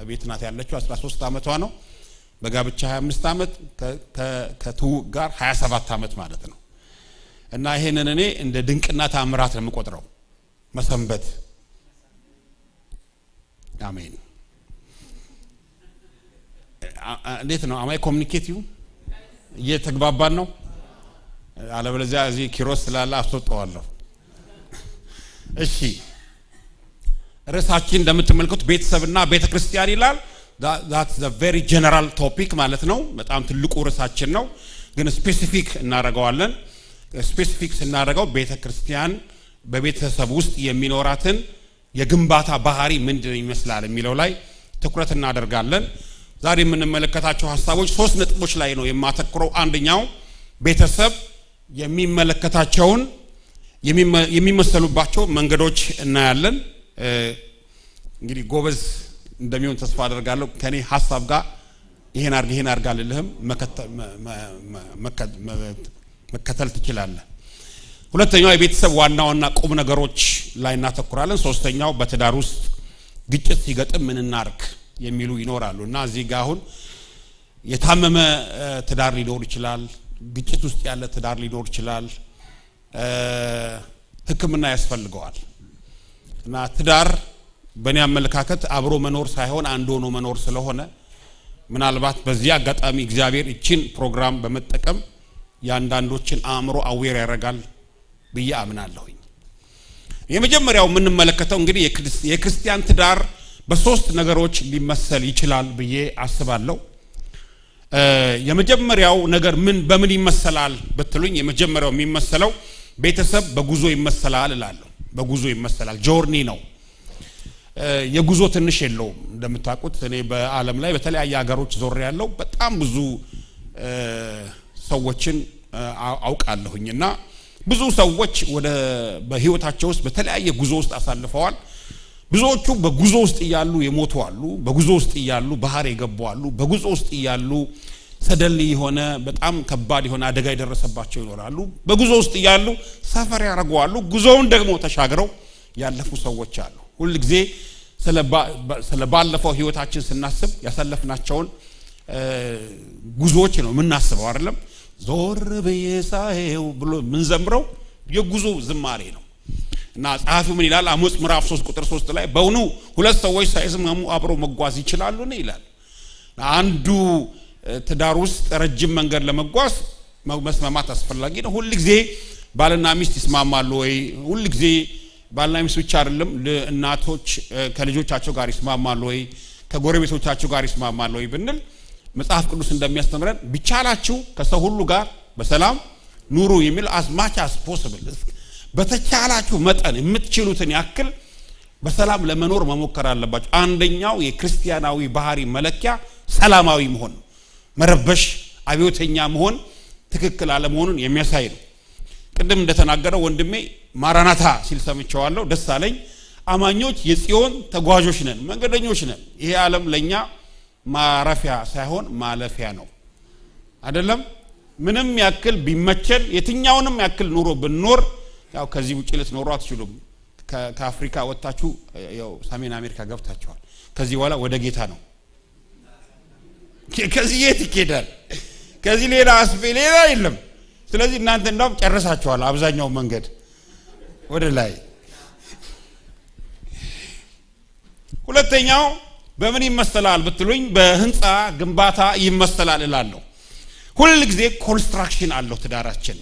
ቤት ናት ያለችው፣ 13 ዓመቷ ነው። በጋብቻ 25 ዓመት፣ ከትውውቅ ጋር 27 ዓመት ማለት ነው። እና ይሄንን እኔ እንደ ድንቅና ታምራት ነው የምቆጥረው። መሰንበት። አሜን። እንዴት ነው? አማይ communicative እየተግባባን ነው? አለበለዚያ እዚህ ኪሮስ ስላለ አስወጣዋለሁ። እሺ፣ ርዕሳችን እንደምትመለከቱት ቤተሰብና ቤተ ክርስቲያን ይላል። That's very general topic ማለት ነው። በጣም ትልቁ ርዕሳችን ነው፣ ግን specific እናደርገዋለን። Specific ስናደርገው ቤተ ክርስቲያን በቤተሰብ ውስጥ የሚኖራትን የግንባታ ባህሪ ምንድን ይመስላል የሚለው ላይ ትኩረት እናደርጋለን። ዛሬ የምንመለከታቸው ሀሳቦች ሶስት ነጥቦች ላይ ነው የማተኩረው። አንደኛው ቤተሰብ የሚመለከታቸውን የሚመ- የሚመሰሉባቸው መንገዶች እናያለን። እንግዲህ ጎበዝ እንደሚሆን ተስፋ አደርጋለሁ። ከኔ ሀሳብ ጋር ይሄን አርግ ይሄን አርግ አልልህም፣ መከተ- መ- መ- መ- መከ- መ- መከተል ትችላለህ። ሁለተኛው የቤተሰብ ዋና ዋና ቁም ነገሮች ላይ እናተኩራለን። ሶስተኛው በትዳር ውስጥ ግጭት ሲገጥም ምን እናርግ የሚሉ ይኖራሉ እና እዚህ ጋር አሁን የታመመ ትዳር ሊኖር ይችላል፣ ግጭት ውስጥ ያለ ትዳር ሊኖር ይችላል። ሕክምና ያስፈልገዋል እና ትዳር በእኔ አመለካከት አብሮ መኖር ሳይሆን አንድ ሆኖ መኖር ስለሆነ ምናልባት በዚህ አጋጣሚ እግዚአብሔር እችን ፕሮግራም በመጠቀም የአንዳንዶችን አእምሮ aware ያደርጋል ብዬ አምናለሁኝ። የመጀመሪያው የምንመለከተው እንግዲህ የክርስ- የክርስቲያን ትዳር በሶስት ነገሮች ሊመሰል ይችላል ብዬ አስባለሁ። የመጀመሪያው ነገር ምን በምን ይመሰላል ብትሉኝ፣ የመጀመሪያው የሚመሰለው ቤተሰብ በጉዞ ይመሰላል እላለሁ። በጉዞ ይመሰላል፣ ጆርኒ ነው። የጉዞ ትንሽ የለውም። እንደምታውቁት እኔ በዓለም ላይ በተለያየ ሀገሮች ዞር ያለው በጣም ብዙ ሰዎችን አውቃለሁኝ እና ብዙ ሰዎች ወደ በህይወታቸው ውስጥ በተለያየ ጉዞ ውስጥ አሳልፈዋል። ብዙዎቹ በጉዞ ውስጥ እያሉ የሞቱ አሉ። በጉዞ ውስጥ እያሉ ባህር የገቡ አሉ። በጉዞ ውስጥ እያሉ ሰደል የሆነ በጣም ከባድ የሆነ አደጋ የደረሰባቸው ይኖራሉ። በጉዞ ውስጥ እያሉ ሰፈር ያደረጉ አሉ። ጉዞውን ደግሞ ተሻግረው ያለፉ ሰዎች አሉ። ሁልጊዜ ስለ ባለፈው ህይወታችን ስናስብ ያሳለፍናቸውን ጉዞዎች ነው የምናስበው፣ አይደለም? ዞር ብዬ ሳየው ብሎ የምንዘምረው የጉዞ ዝማሬ ነው። እና ጸሐፊው ምን ይላል? አሞጽ ምዕራፍ ሶስት ቁጥር ሶስት ላይ «በውኑ ሁለት ሰዎች ሳይስማሙ አብረው መጓዝ ይችላሉን?» ይላል። አንዱ ትዳር ውስጥ ረጅም መንገድ ለመጓዝ መስማማት አስፈላጊ ነው። ሁል ጊዜ ባልና ሚስት ይስማማሉ ወይ? ሁል ጊዜ ባልና ሚስት ብቻ አይደለም፣ እናቶች ከልጆቻቸው ጋር ይስማማሉ ወይ? ከጎረቤቶቻቸው ጋር ይስማማሉ ወይ ብንል፣ መጽሐፍ ቅዱስ እንደሚያስተምረን ቢቻላችሁ ከሰው ሁሉ ጋር በሰላም ኑሩ የሚል as much as possible፣ በተቻላችሁ መጠን የምትችሉትን ያክል በሰላም ለመኖር መሞከር አለባችሁ። አንደኛው የክርስቲያናዊ ባህሪ መለኪያ ሰላማዊ መሆን ነው። መረበሽ፣ አብዮተኛ መሆን ትክክል አለመሆኑን የሚያሳይ ነው። ቅድም እንደተናገረው ወንድሜ ማራናታ ሲል ሰምቼዋለሁ፣ ደስ አለኝ። አማኞች የጽዮን ተጓዦች ነን፣ መንገደኞች ነን። ይሄ ዓለም ለእኛ ማረፊያ ሳይሆን ማለፊያ ነው፣ አይደለም? ምንም ያክል ቢመቸን፣ የትኛውንም ያክል ኑሮ ብንኖር፣ ያው ከዚህ ውጭ ልትኖሩ አትችሉም። ከአፍሪካ ወጥታችሁ ያው ሰሜን አሜሪካ ገብታችኋል። ከዚህ በኋላ ወደ ጌታ ነው። ከዚህ የት ይኬዳል? ከዚህ ሌላ አስቤ ሌላ የለም። ስለዚህ እናንተ እንዳውም ጨርሳችኋል አብዛኛው መንገድ ወደ ላይ። ሁለተኛው በምን ይመሰላል ብትሉኝ፣ በህንፃ ግንባታ ይመሰላል እላለሁ። ሁል ጊዜ ኮንስትራክሽን አለው ትዳራችን።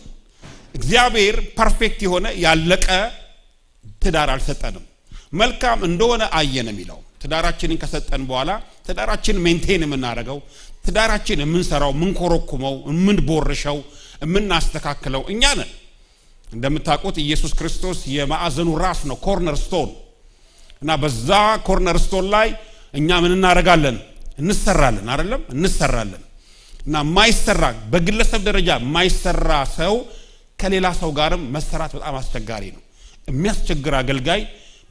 እግዚአብሔር ፐርፌክት የሆነ ያለቀ ትዳር አልሰጠንም። መልካም እንደሆነ አየን የሚለው ትዳራችንን ከሰጠን በኋላ ትዳራችን ሜንቴን የምናደርገው፣ ትዳራችን የምንሰራው፣ የምንኮረኩመው፣ የምንቦርሸው፣ የምናስተካክለው እኛ ነን። እንደምታውቁት ኢየሱስ ክርስቶስ የማዕዘኑ ራስ ነው፣ ኮርነር ስቶን። እና በዛ ኮርነር ስቶን ላይ እኛ ምን እናደርጋለን? እንሰራለን፣ አይደለም? እንሰራለን። እና የማይሰራ፣ በግለሰብ ደረጃ የማይሰራ ሰው ከሌላ ሰው ጋርም መሰራት በጣም አስቸጋሪ ነው። የሚያስቸግር አገልጋይ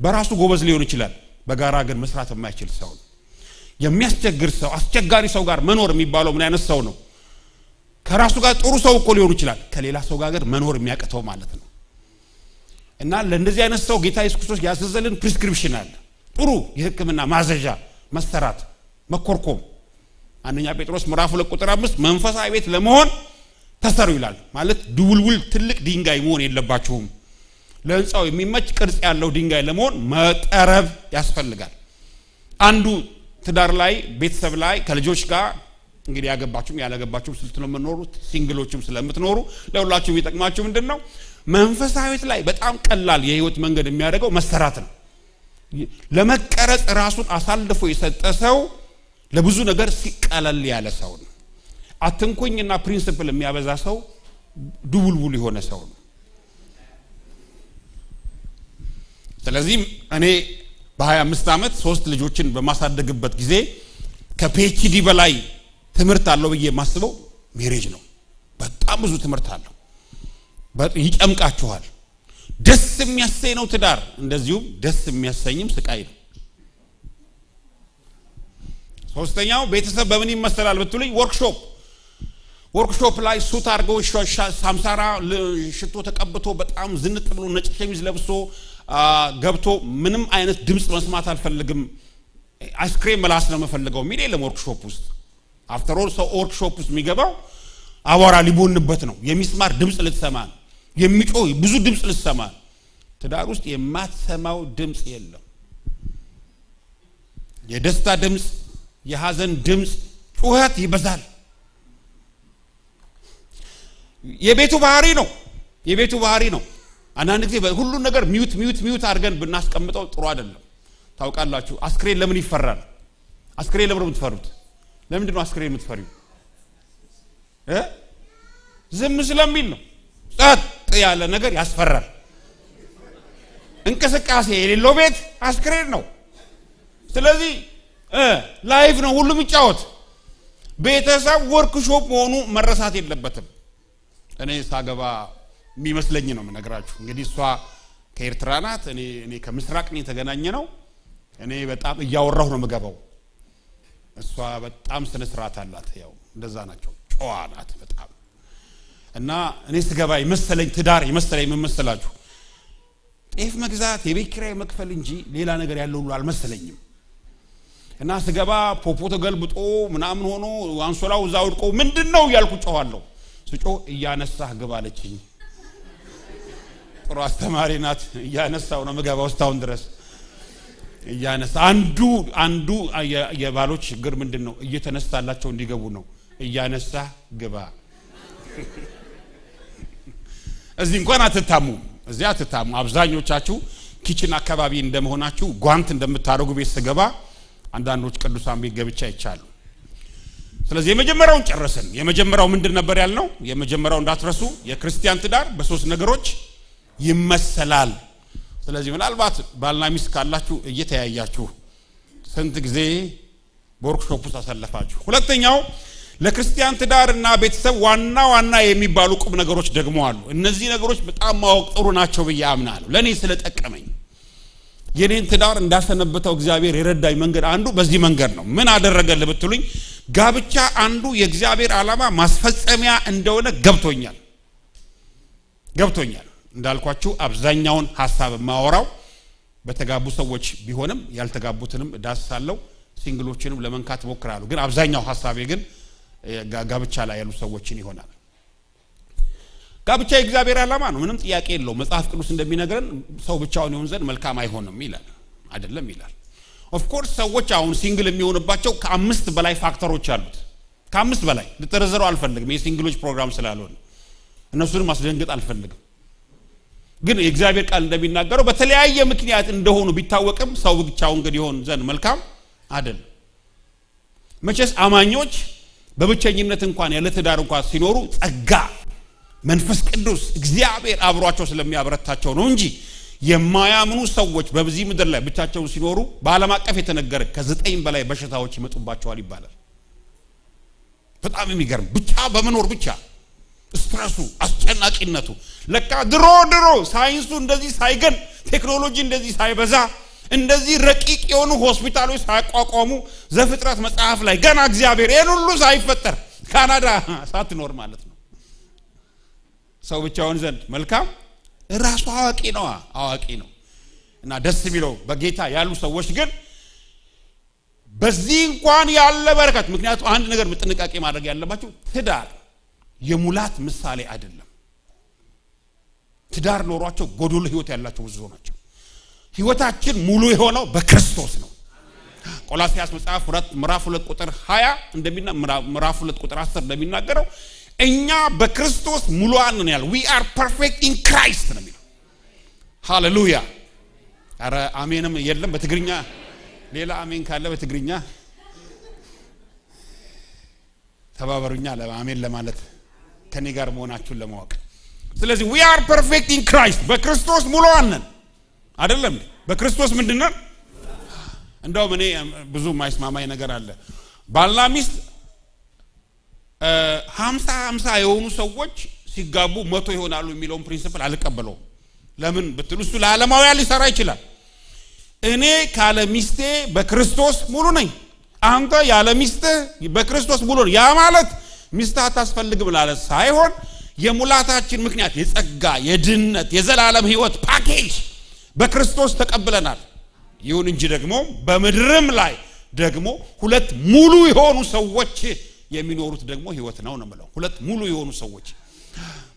በራሱ ጎበዝ ሊሆን ይችላል፣ በጋራ ግን መስራት የማይችል ሰው ነው። የሚያስቸግር ሰው፣ አስቸጋሪ ሰው ጋር መኖር የሚባለው ምን አይነት ሰው ነው? ከራሱ ጋር ጥሩ ሰው እኮ ሊሆን ይችላል፣ ከሌላ ሰው ጋር ግን መኖር የሚያቅተው ማለት ነው። እና ለእንደዚህ አይነት ሰው ጌታ ኢየሱስ ክርስቶስ ያዘዘልን ፕሪስክሪፕሽን አለ። ጥሩ የሕክምና ማዘዣ፣ መሰራት፣ መኮርኮም። አንደኛ ጴጥሮስ ምዕራፍ ሁለት ቁጥር አምስት «መንፈሳዊ ቤት ለመሆን ተሰሩ» ይላል። ማለት ድውልውል ትልቅ ድንጋይ መሆን የለባችሁም። ለህንፃው የሚመች ቅርጽ ያለው ድንጋይ ለመሆን መጠረብ ያስፈልጋል። አንዱ ትዳር ላይ፣ ቤተሰብ ላይ፣ ከልጆች ጋር፣ እንግዲህ ያገባችሁም ያላገባችሁም ስትኖሩ የምትኖሩት፣ ሲንግሎችም ስለምትኖሩ ለሁላችሁም የሚጠቅማችሁ ምንድን ነው? መንፈሳዊት ላይ በጣም ቀላል የህይወት መንገድ የሚያደርገው መሰራት ነው። ለመቀረጽ ራሱን አሳልፎ የሰጠ ሰው ለብዙ ነገር ሲቀለል ያለ ሰው ነው። አትንኩኝና ፕሪንስፕል የሚያበዛ ሰው ድውልውል የሆነ ሰው ነው። ስለዚህ እኔ በ25 ዓመት ሶስት ልጆችን በማሳደግበት ጊዜ ከፒኤችዲ በላይ ትምህርት አለው ብዬ የማስበው ሜሬጅ ነው። በጣም ብዙ ትምህርት አለው። በ- ይጨምቃችኋል። ደስ የሚያሰኝ ነው ትዳር፣ እንደዚሁም ደስ የሚያሰኝም ስቃይ ነው። ሶስተኛው ቤተሰብ በምን ይመሰላል ብትሉኝ፣ ወርክሾፕ ወርክሾፕ ላይ ሱት አድርገው ሻ- ሻ- ሳምሳራ ል- ሽቶ ተቀብቶ በጣም ዝንጥ ብሎ ነጭ ሸሚዝ ለብሶ አ፣ ገብቶ «ምንም አይነት ድምፅ መስማት አልፈልግም፣ አይስክሬም መላስ ነው የምፈልገው» የሚል የለም ወርክሾፕ ውስጥ። አፍተር ኦል ሰው ወርክሾፕ ውስጥ የሚገባው አቧራ ሊቦንበት ነው። የሚስማር ድምፅ ልትሰማ ነው። የሚጮህ ብዙ ድምፅ ልትሰማ ነው። ትዳር ውስጥ የማትሰማው ድምፅ የለም። የደስታ ድምፅ፣ የሀዘን ድምፅ፣ ጩኸት ይበዛል። የቤቱ ባህሪ ነው። የቤቱ ባህሪ ነው። አንዳንድ ጊዜ ሁሉን ነገር ሚዩት ሚዩት ሚዩት አድርገን ብናስቀምጠው ጥሩ አይደለም። ታውቃላችሁ፣ አስክሬን ለምን ይፈራል? አስክሬን ለምን ነው የምትፈሩት? ለምንድን ነው አስክሬን የምትፈሪው? እ? ዝም ስለሚል ነው። ጸጥ ያለ ነገር ያስፈራል። እንቅስቃሴ የሌለው ቤት አስክሬን ነው። ስለዚህ ላይፍ ነው፣ ሁሉም ይጫወት። ቤተሰብ ወርክሾፕ መሆኑ መረሳት የለበትም። እኔ ሳገባ የሚመስለኝ ነው የምነግራችሁ። እንግዲህ እሷ ከኤርትራ ናት፣ እኔ እኔ ከምስራቅ ነው የተገናኘ ነው። እኔ በጣም እያወራሁ ነው የምገባው። እሷ በጣም ስነ ስርዓት አላት። ያው እንደዛ ናቸው፣ ጨዋ ናት በጣም። እና እኔ ስገባ ይመሰለኝ፣ ትዳር ይመሰለኝ፣ ምን መሰላችሁ? ጤፍ መግዛት፣ የቤት ኪራይ መክፈል እንጂ ሌላ ነገር ያለው ሁሉ አልመሰለኝም። እና ስገባ ፖፖ ተገልብጦ ምናምን ሆኖ አንሶላው እዛ ወድቆ «ምንድን ነው?» እያልኩ ጮኋለሁ። ስጮህ «እያነሳህ ግባ» አለችኝ። ጥሩ አስተማሪ ናት። እያነሳው ነው የምገባው እስካሁን ድረስ። እያነሳ አንዱ አንዱ የ- የባሎች ችግር ምንድን ነው? እየተነሳላቸው እንዲገቡ ነው። «እያነሳህ ግባ» እዚህ እንኳን አትታሙ፣ እዚህ አትታሙ። አብዛኞቻችሁ ኪችን አካባቢ እንደመሆናችሁ ጓንት እንደምታደርጉ ቤት ስገባ አንዳንዶች ቅዱሳን ቤት ገብቻ ይቻሉ። ስለዚህ የመጀመሪያውን ጨረስን። የመጀመሪያው ምንድን ነበር ያልነው? የመጀመሪያው እንዳትረሱ፣ የክርስቲያን ትዳር በሶስት ነገሮች ይመሰላል። ስለዚህ ምናልባት ባልና ሚስት ካላችሁ እየተያያችሁ ስንት ጊዜ በወርክሾፕ ውስጥ አሳለፋችሁ? ሁለተኛው ለክርስቲያን ትዳርና ቤተሰብ ዋና ዋና የሚባሉ ቁም ነገሮች ደግሞ አሉ። እነዚህ ነገሮች በጣም ማወቅ ጥሩ ናቸው ብዬ አምናለሁ። ለእኔ ስለጠቀመኝ የኔን ትዳር እንዳሰነብተው እግዚአብሔር የረዳኝ መንገድ አንዱ በዚህ መንገድ ነው። ምን አደረገልህ ብትሉኝ ጋብቻ አንዱ የእግዚአብሔር ዓላማ ማስፈጸሚያ እንደሆነ ገብቶኛል ገብቶኛል። እንዳልኳችሁ አብዛኛውን ሀሳብ የማወራው በተጋቡ ሰዎች ቢሆንም ያልተጋቡትንም እዳስሳለሁ፣ ሲንግሎችንም ለመንካት እሞክራለሁ። ግን አብዛኛው ሀሳቤ ግን ጋ- ጋብቻ ላይ ያሉ ሰዎችን ይሆናል። ጋብቻ የእግዚአብሔር ዓላማ ነው፣ ምንም ጥያቄ የለው። መጽሐፍ ቅዱስ እንደሚነግረን ሰው ብቻውን ይሆን ዘንድ መልካም አይሆንም ይላል፣ አይደለም ይላል። ኦፍኮርስ ሰዎች አሁን ሲንግል የሚሆንባቸው ከአምስት በላይ ፋክተሮች አሉት። ከአምስት በላይ ልጠረዘረው አልፈልግም፣ የሲንግሎች ፕሮግራም ስላልሆነ እነሱንም ማስደንገጥ አልፈልግም። ግን የእግዚአብሔር ቃል እንደሚናገረው በተለያየ ምክንያት እንደሆኑ ቢታወቅም ሰው ብቻውን ግን ይሆን ዘንድ መልካም አይደለም። መቼስ አማኞች በብቸኝነት እንኳን ያለ ትዳር እንኳን ሲኖሩ ጸጋ መንፈስ ቅዱስ እግዚአብሔር አብሯቸው ስለሚያበረታቸው ነው እንጂ የማያምኑ ሰዎች በዚህ ምድር ላይ ብቻቸውን ሲኖሩ በዓለም አቀፍ የተነገረ ከዘጠኝ በላይ በሽታዎች ይመጡባቸዋል ይባላል። በጣም የሚገርም ብቻ በመኖር ብቻ ስትረሱ አስጨናቂነቱ ለካ ድሮ ድሮ ሳይንሱ እንደዚህ ሳይገን ቴክኖሎጂ እንደዚህ ሳይበዛ እንደዚህ ረቂቅ የሆኑ ሆስፒታሎች ሳያቋቋሙ ዘፍጥረት መጽሐፍ ላይ ገና እግዚአብሔር ይህን ሁሉ ሳይፈጠር ካናዳ ሳትኖር ማለት ነው። ሰው ብቻውን ዘንድ መልካም ራሱ አዋቂ ነዋ፣ አዋቂ ነው። እና ደስ የሚለው በጌታ ያሉ ሰዎች ግን በዚህ እንኳን ያለ በረከት። ምክንያቱም አንድ ነገር ጥንቃቄ ማድረግ ያለባችሁ ትዳር የሙላት ምሳሌ አይደለም። ትዳር ኖሯቸው ጎዶሎ ህይወት ያላቸው ብዙ ናቸው። ህይወታችን ሙሉ የሆነው በክርስቶስ ነው። ቆላሲያስ መጽሐፍ ሁለት ምዕራፍ ሁለት ቁጥር ሃያ እንደሚና ምዕራፍ ሁለት ቁጥር አስር እንደሚናገረው እኛ በክርስቶስ ሙሉዋን ነን ያለ we are perfect in Christ ነው የሚለው። ሃሌሉያ። አረ አሜንም የለም በትግርኛ። ሌላ አሜን ካለ በትግርኛ ተባበሩኛ ለአሜን ለማለት ከኔ ጋር መሆናችሁን ለማወቅ። ስለዚህ we are perfect in Christ በክርስቶስ ሙሉዋን ነን። አይደለም እንዴ? በክርስቶስ ምንድን ነን? እንደውም እኔ ብዙ የማይስማማኝ ነገር አለ። ባልና ሚስት ሀምሳ ሀምሳ የሆኑ ሰዎች ሲጋቡ መቶ ይሆናሉ የሚለውን ፕሪንስፕል አልቀበለውም። ለምን ብትሉ እሱ ለዓለማውያን ሊሰራ ይችላል። እኔ ካለ ሚስቴ በክርስቶስ ሙሉ ነኝ፣ አንተ ያለ ሚስትህ በክርስቶስ ሙሉ ነህ። ያ ማለት ሚስትህ አታስፈልግም ላለ ሳይሆን የሙላታችን ምክንያት የጸጋ የድነት የዘላለም ህይወት ፓኬጅ በክርስቶስ ተቀብለናል። ይሁን እንጂ ደግሞ በምድርም ላይ ደግሞ ሁለት ሙሉ የሆኑ ሰዎች የሚኖሩት ደግሞ ህይወት ነው ነው የምለው። ሁለት ሙሉ የሆኑ ሰዎች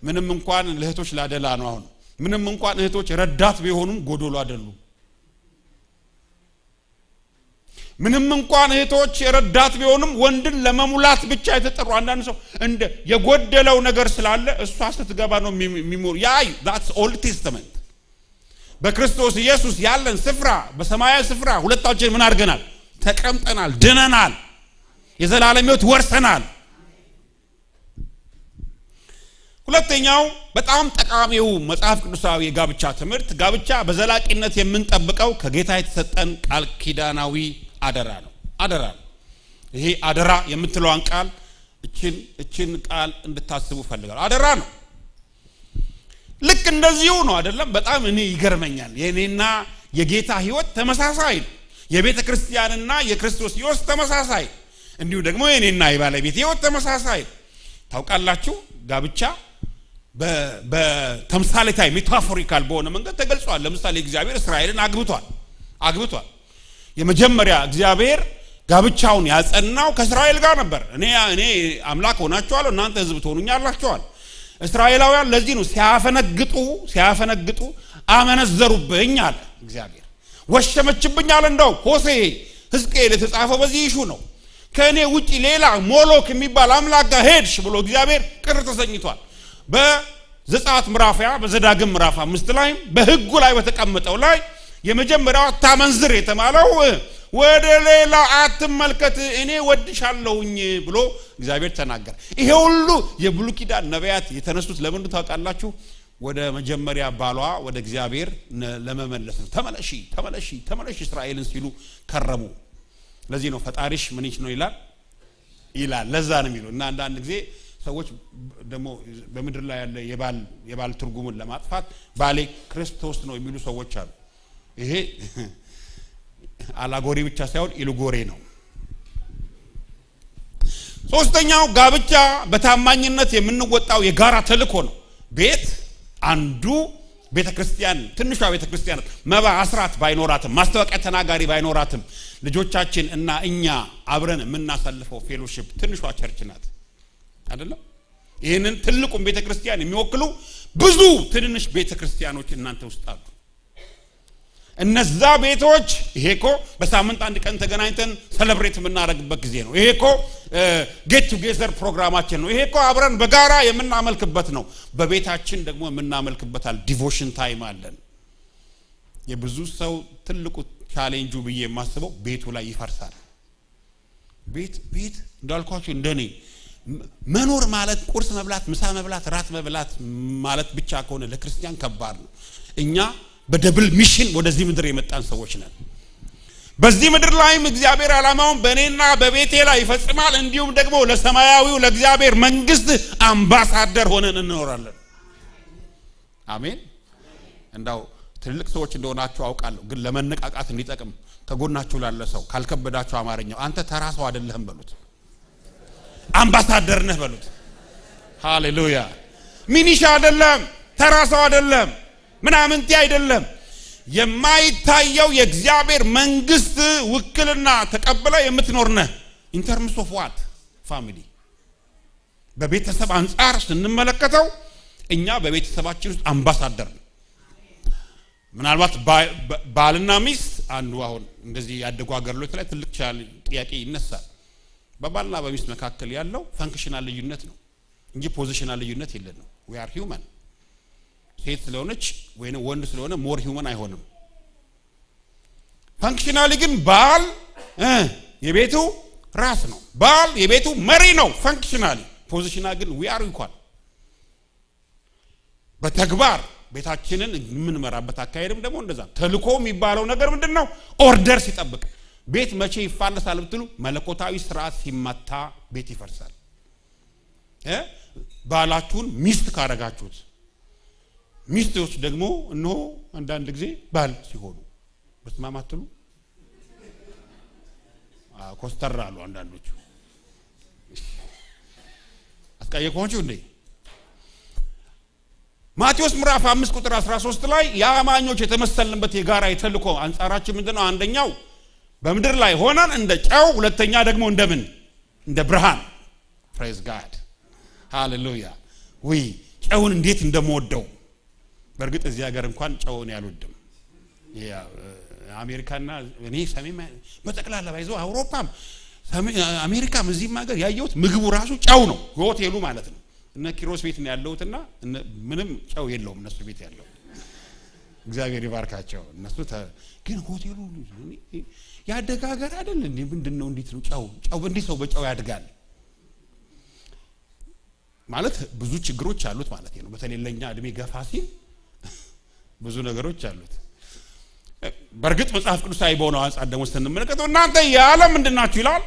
ምንም እንኳን ለእህቶች ላደላ ነው። አሁን ምንም እንኳን እህቶች ረዳት ቢሆኑም ጎዶሎ አይደሉም። ምንም እንኳን እህቶች ረዳት ቢሆኑም ወንድን ለመሙላት ብቻ የተጠሩ አንዳንድ ሰው እንደ የጎደለው ነገር ስላለ እሷ ስትገባ ነው የሚሞ ያ that's Old Testament። በክርስቶስ ኢየሱስ ያለን ስፍራ በሰማያዊ ስፍራ ሁለታችን ምን አድርገናል? ተቀምጠናል፣ ድነናል፣ የዘላለም ህይወት ወርሰናል። ሁለተኛው በጣም ጠቃሚው መጽሐፍ ቅዱሳዊ የጋብቻ ትምህርት፣ ጋብቻ በዘላቂነት የምንጠብቀው ከጌታ የተሰጠን ቃል ኪዳናዊ አደራ ነው። አደራ ነው። ይሄ አደራ የምትለዋን ቃል፣ እችን እችን ቃል እንድታስቡ ፈልጋለሁ። አደራ ነው። ልክ እንደዚሁ ነው አይደለም? በጣም እኔ ይገርመኛል። የኔና የጌታ ህይወት ተመሳሳይ ነው። የቤተ ክርስቲያንና የክርስቶስ ህይወት ተመሳሳይ፣ እንዲሁ ደግሞ የኔና የባለቤት ህይወት ተመሳሳይ። ታውቃላችሁ፣ ጋብቻ በተምሳሌታዊ፣ ሜታፎሪካል በሆነ መንገድ ተገልጿል። ለምሳሌ፣ እግዚአብሔር እስራኤልን አግብቷል አግብቷል። የመጀመሪያ እግዚአብሔር ጋብቻውን ያጸናው ከእስራኤል ጋር ነበር። እኔ እኔ አምላክ ሆናችኋለሁ፣ እናንተ ህዝብ ትሆኑኛላችኋል። እስራኤላውያን ለዚህ ነው ሲያፈነግጡ ሲያፈነግጡ አመነዘሩብኝ አለ እግዚአብሔር። ወሸመችብኝ አለ። እንደው ሆሴ፣ ሕዝቅኤል የተጻፈው በዚህ ኢሹ ነው። ከእኔ ውጪ ሌላ ሞሎክ የሚባል አምላክ ጋር ሄድሽ ብሎ እግዚአብሔር ቅር ተሰኝቷል። በዘጸአት ምዕራፍ ያ በዘዳግም ምዕራፍ አምስት ላይ በህጉ ላይ በተቀመጠው ላይ የመጀመሪያው አታመንዝር የተባለው ወደ ሌላ አትመልከት፣ እኔ ወድሻለሁኝ ብሎ እግዚአብሔር ተናገረ። ይሄ ሁሉ የብሉይ ኪዳን ነቢያት የተነሱት ለምን ታውቃላችሁ? ወደ መጀመሪያ ባሏ ወደ እግዚአብሔር ለመመለስ ነው። ተመለሺ፣ ተመለሺ፣ ተመለሺ እስራኤልን ሲሉ ከረሙ። ለዚህ ነው ፈጣሪሽ ምንሽ ነው ይላል ይላል። ለዛ ነው የሚለው። እና አንዳንድ ጊዜ ሰዎች ደግሞ በምድር ላይ ያለ የባል የባል ትርጉሙን ለማጥፋት ባሌ ክርስቶስ ነው የሚሉ ሰዎች አሉ። ይሄ አላጎሪ ብቻ ሳይሆን ኢሉጎሬ ነው። ሶስተኛው ጋብቻ በታማኝነት የምንወጣው የጋራ ተልእኮ ነው። ቤት አንዱ ቤተክርስቲያን፣ ትንሿ ቤተክርስቲያን መባ አስራት ባይኖራትም፣ ማስታወቂያ ተናጋሪ ባይኖራትም፣ ልጆቻችን እና እኛ አብረን የምናሳልፈው ፌሎሺፕ ትንሿ ቸርች ናት አይደለም? ይህንን ትልቁን ቤተክርስቲያን የሚወክሉ ብዙ ትንንሽ ቤተክርስቲያኖች እናንተ ውስጥ አሉ። እነዛ ቤቶች፣ ይሄ እኮ በሳምንት አንድ ቀን ተገናኝተን ሰለብሬት የምናደርግበት ጊዜ ነው። ይሄ እኮ ጌት ቱጌዘር ፕሮግራማችን ነው። ይሄ እኮ አብረን በጋራ የምናመልክበት ነው። በቤታችን ደግሞ የምናመልክበታል። ዲቮሽን ታይም አለን። የብዙ ሰው ትልቁ ቻሌንጁ ብዬ የማስበው ቤቱ ላይ ይፈርሳል። ቤት ቤት እንዳልኳችሁ እንደኔ መኖር ማለት ቁርስ መብላት፣ ምሳ መብላት፣ ራት መብላት ማለት ብቻ ከሆነ ለክርስቲያን ከባድ ነው። እኛ በደብል ሚሽን ወደዚህ ምድር የመጣን ሰዎች ነን። በዚህ ምድር ላይም እግዚአብሔር ዓላማውን በእኔና በቤቴ ላይ ይፈጽማል። እንዲሁም ደግሞ ለሰማያዊው ለእግዚአብሔር መንግስት አምባሳደር ሆነን እንኖራለን። አሜን። እንዳው ትልልቅ ሰዎች እንደሆናችሁ አውቃለሁ፣ ግን ለመነቃቃት እንዲጠቅም ከጎናችሁ ላለ ሰው ካልከበዳችሁ አማርኛው አንተ ተራ ሰው አይደለህም በሉት። አምባሳደር ነህ በሉት። ሃሌሉያ። ሚኒሻ አይደለም፣ ተራ ሰው አይደለም፣ ምናምንቴ አይደለም። የማይታየው የእግዚአብሔር መንግስት ውክልና ተቀብለ የምትኖር ነህ። ኢንተርምስ ኦፍ ዋት ፋሚሊ በቤተሰብ አንጻር ስንመለከተው እኛ በቤተሰባችን ውስጥ አምባሳደር ነው። ምናልባት ባልና ሚስት አንዱ አሁን እንደዚህ ያደጉ ሀገር ላይ ትልቅ ጥያቄ ይነሳል። በባልና በሚስት መካከል ያለው ፈንክሽናል ልዩነት ነው እንጂ ፖዚሽናል ልዩነት የለንም። We are human። ሴት ስለሆነች ወይም ወንድ ስለሆነ ሞር ሂውመን አይሆንም። ፈንክሽናሊ ግን ባል የቤቱ ራስ ነው። ባል የቤቱ መሪ ነው ፈንክሽናሊ። ፖዚሽናል ግን we are equal። በተግባር ቤታችንን የምንመራበት አካሄድም ደግሞ እንደዛ። ተልእኮ የሚባለው ነገር ምንድን ነው? ኦርደር ሲጠብቅ። ቤት መቼ ይፋለሳል ብትሉ መለኮታዊ ስርዓት ሲመታ ቤት ይፈርሳል። ባላችሁን ሚስት ካረጋችሁት፣ ሚስቶች ደግሞ እነሆ አንዳንድ ጊዜ ባል ሲሆኑ። በስማም አትሉ? ኮስተር አሉ አንዳንዶቹ። አስቀየምኳችሁ እንዴ? ማቴዎስ ምዕራፍ አምስት ቁጥር አስራ ሶስት ላይ የአማኞች የተመሰልንበት የጋራ የተልእኮ አንጻራችን ምንድነው? አንደኛው በምድር ላይ ሆነን እንደ ጨው፣ ሁለተኛ ደግሞ እንደምን? እንደ ብርሃን። Praise God። ሃሌሉያ። ውይ፣ ጨውን እንዴት እንደምወደው። በእርግጥ እዚህ ሀገር እንኳን ጨውን ያልወድም። አሜሪካና እኔ ሰሜን በጠቅላላ ባይዞ አውሮፓም አሜሪካም እዚህም ሀገር ያየሁት ምግቡ ራሱ ጨው ነው። ሆቴሉ ማለት ነው። እነ ኪሮስ ቤት ነው ያለሁትና ምንም ጨው የለውም እነሱ ቤት ያለው። እግዚአብሔር ይባርካቸው። እነሱ ግን ሆቴሉ ያደገ ሀገር አይደል እንዴ? ምንድን ነው? እንዴት ነው ጨው ጨው እንዴት ሰው በጨው ያድጋል? ማለት ብዙ ችግሮች አሉት ማለት ነው። በተለይ ለእኛ እድሜ ገፋ ሲል ብዙ ነገሮች አሉት። በእርግጥ መጽሐፍ ቅዱሳዊ በሆነው አንጻር ደግሞ ስንመለከተው እናንተ የዓለም ምንድን ናችሁ ይላል።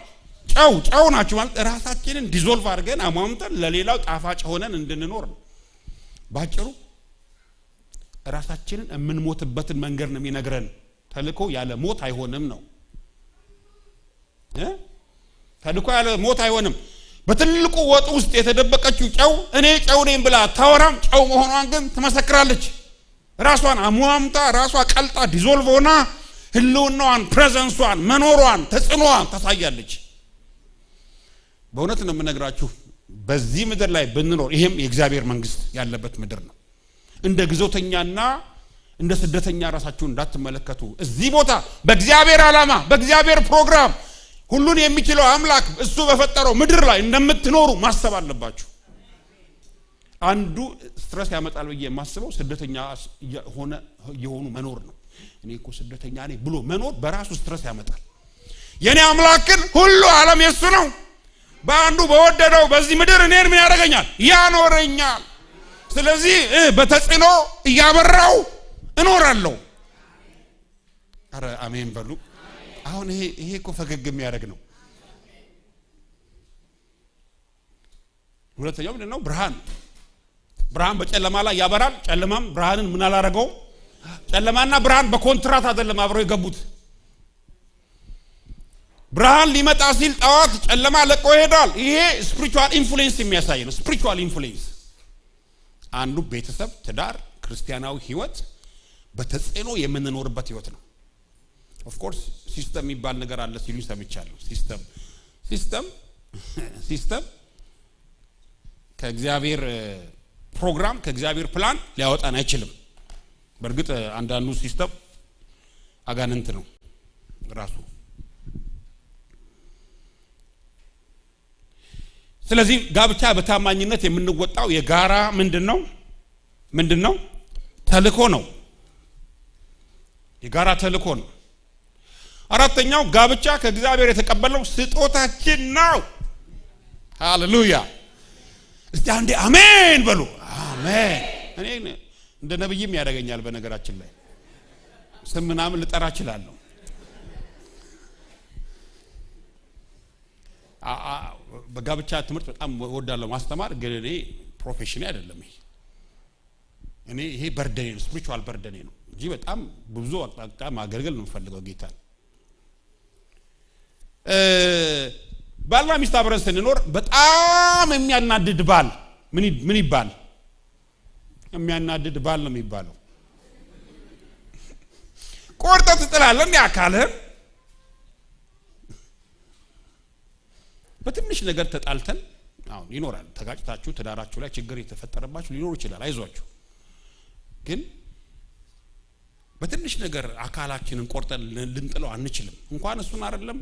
ጨው ጨው ናችሁ ማለት ራሳችንን ዲዞልቭ አድርገን አሟምተን ለሌላው ጣፋጭ ሆነን እንድንኖር ነው። ባጭሩ ራሳችንን የምንሞትበትን መንገድ ነው የሚነግረን። ተልእኮ ያለ ሞት አይሆንም ነው። ተልእኮ ያለ ሞት አይሆንም። በትልቁ ወጥ ውስጥ የተደበቀችው ጨው እኔ ጨው ነኝ ብላ አታወራም። ጨው መሆኗን ግን ትመሰክራለች። ራሷን አሟምታ ራሷ ቀልጣ ዲዞልቭ ሆና ህልውናዋን፣ ፕሬዘንሷን፣ መኖሯን፣ ተጽዕኖዋን ታሳያለች። በእውነት ነው የምነግራችሁ፣ በዚህ ምድር ላይ ብንኖር፣ ይሄም የእግዚአብሔር መንግስት ያለበት ምድር ነው። እንደ ግዞተኛና እንደ ስደተኛ ራሳችሁን እንዳትመለከቱ። እዚህ ቦታ በእግዚአብሔር ዓላማ፣ በእግዚአብሔር ፕሮግራም፣ ሁሉን የሚችለው አምላክ እሱ በፈጠረው ምድር ላይ እንደምትኖሩ ማሰብ አለባችሁ። አንዱ ስትረስ ያመጣል ብዬ የማስበው ስደተኛ የሆነ የሆኑ መኖር ነው። እኔ እኮ ስደተኛ ነኝ ብሎ መኖር በራሱ ስትረስ ያመጣል። የኔ አምላክ ግን ሁሉ ዓለም የሱ ነው። በአንዱ በወደደው በዚህ ምድር እኔን ምን ያደርገኛል? ያኖረኛል። ስለዚህ በተጽዕኖ እያበራው እኖራለሁ። አረ አሜን በሉ። አሁን ይሄ ይሄ እኮ ፈገግ የሚያደርግ ነው። ሁለተኛው ምንድን ነው? ብርሃን። ብርሃን በጨለማ ላይ ያበራል። ጨለማም ብርሃንን ምን አላረገውም። ጨለማና ብርሃን በኮንትራት አይደለም አብረው የገቡት። ብርሃን ሊመጣ ሲል ጠዋት ጨለማ ለቆ ይሄዳል። ይሄ spiritual influence የሚያሳይ ነው። Spiritual influence አንዱ ቤተሰብ፣ ትዳር፣ ክርስቲያናዊ ህይወት በተጽዕኖ የምንኖርበት ህይወት ነው። Of course system የሚባል ነገር አለ ሲሉ ሰምቻለሁ። System system system ከእግዚአብሔር ፕሮግራም፣ ከእግዚአብሔር ፕላን ሊያወጣን አይችልም። በእርግጥ አንዳንዱ system አጋንንት ነው ራሱ። ስለዚህ ጋብቻ በታማኝነት የምንወጣው የጋራ ምንድን ነው? ምንድን ነው? ተልእኮ ነው። የጋራ ተልእኮ ነው። አራተኛው ጋብቻ ከእግዚአብሔር የተቀበልነው ስጦታችን ነው። ሃሌሉያ! እስቲ አንዴ አሜን በሉ። አሜን። እኔ እንደ ነብይም ያደርገኛል። በነገራችን ላይ ስም ምናምን ልጠራ እችላለሁ። በጋብቻ ትምህርት በጣም እወዳለሁ ማስተማር፣ ግን እኔ ፕሮፌሽኔ አይደለም ይሄ። እኔ ይሄ በርደኔ ነው፣ spiritual በርደኔ ነው እንጂ በጣም ብዙ አቅጣጫ ማገልገል ነው የምፈልገው ጌታን። ባልና ሚስት አብረን ስንኖር በጣም የሚያናድድ ባል ምን ምን ይባል? የሚያናድድ ባል ነው የሚባለው። ቆርጠ ትጥላለህ እንዲ አካልህን። በትንሽ ነገር ተጣልተን አሁን ይኖራል። ተጋጭታችሁ ትዳራችሁ ላይ ችግር የተፈጠረባችሁ ሊኖር ይችላል። አይዟችሁ። ግን በትንሽ ነገር አካላችንን ቆርጠን ልንጥለው አንችልም። እንኳን እሱን አይደለም፣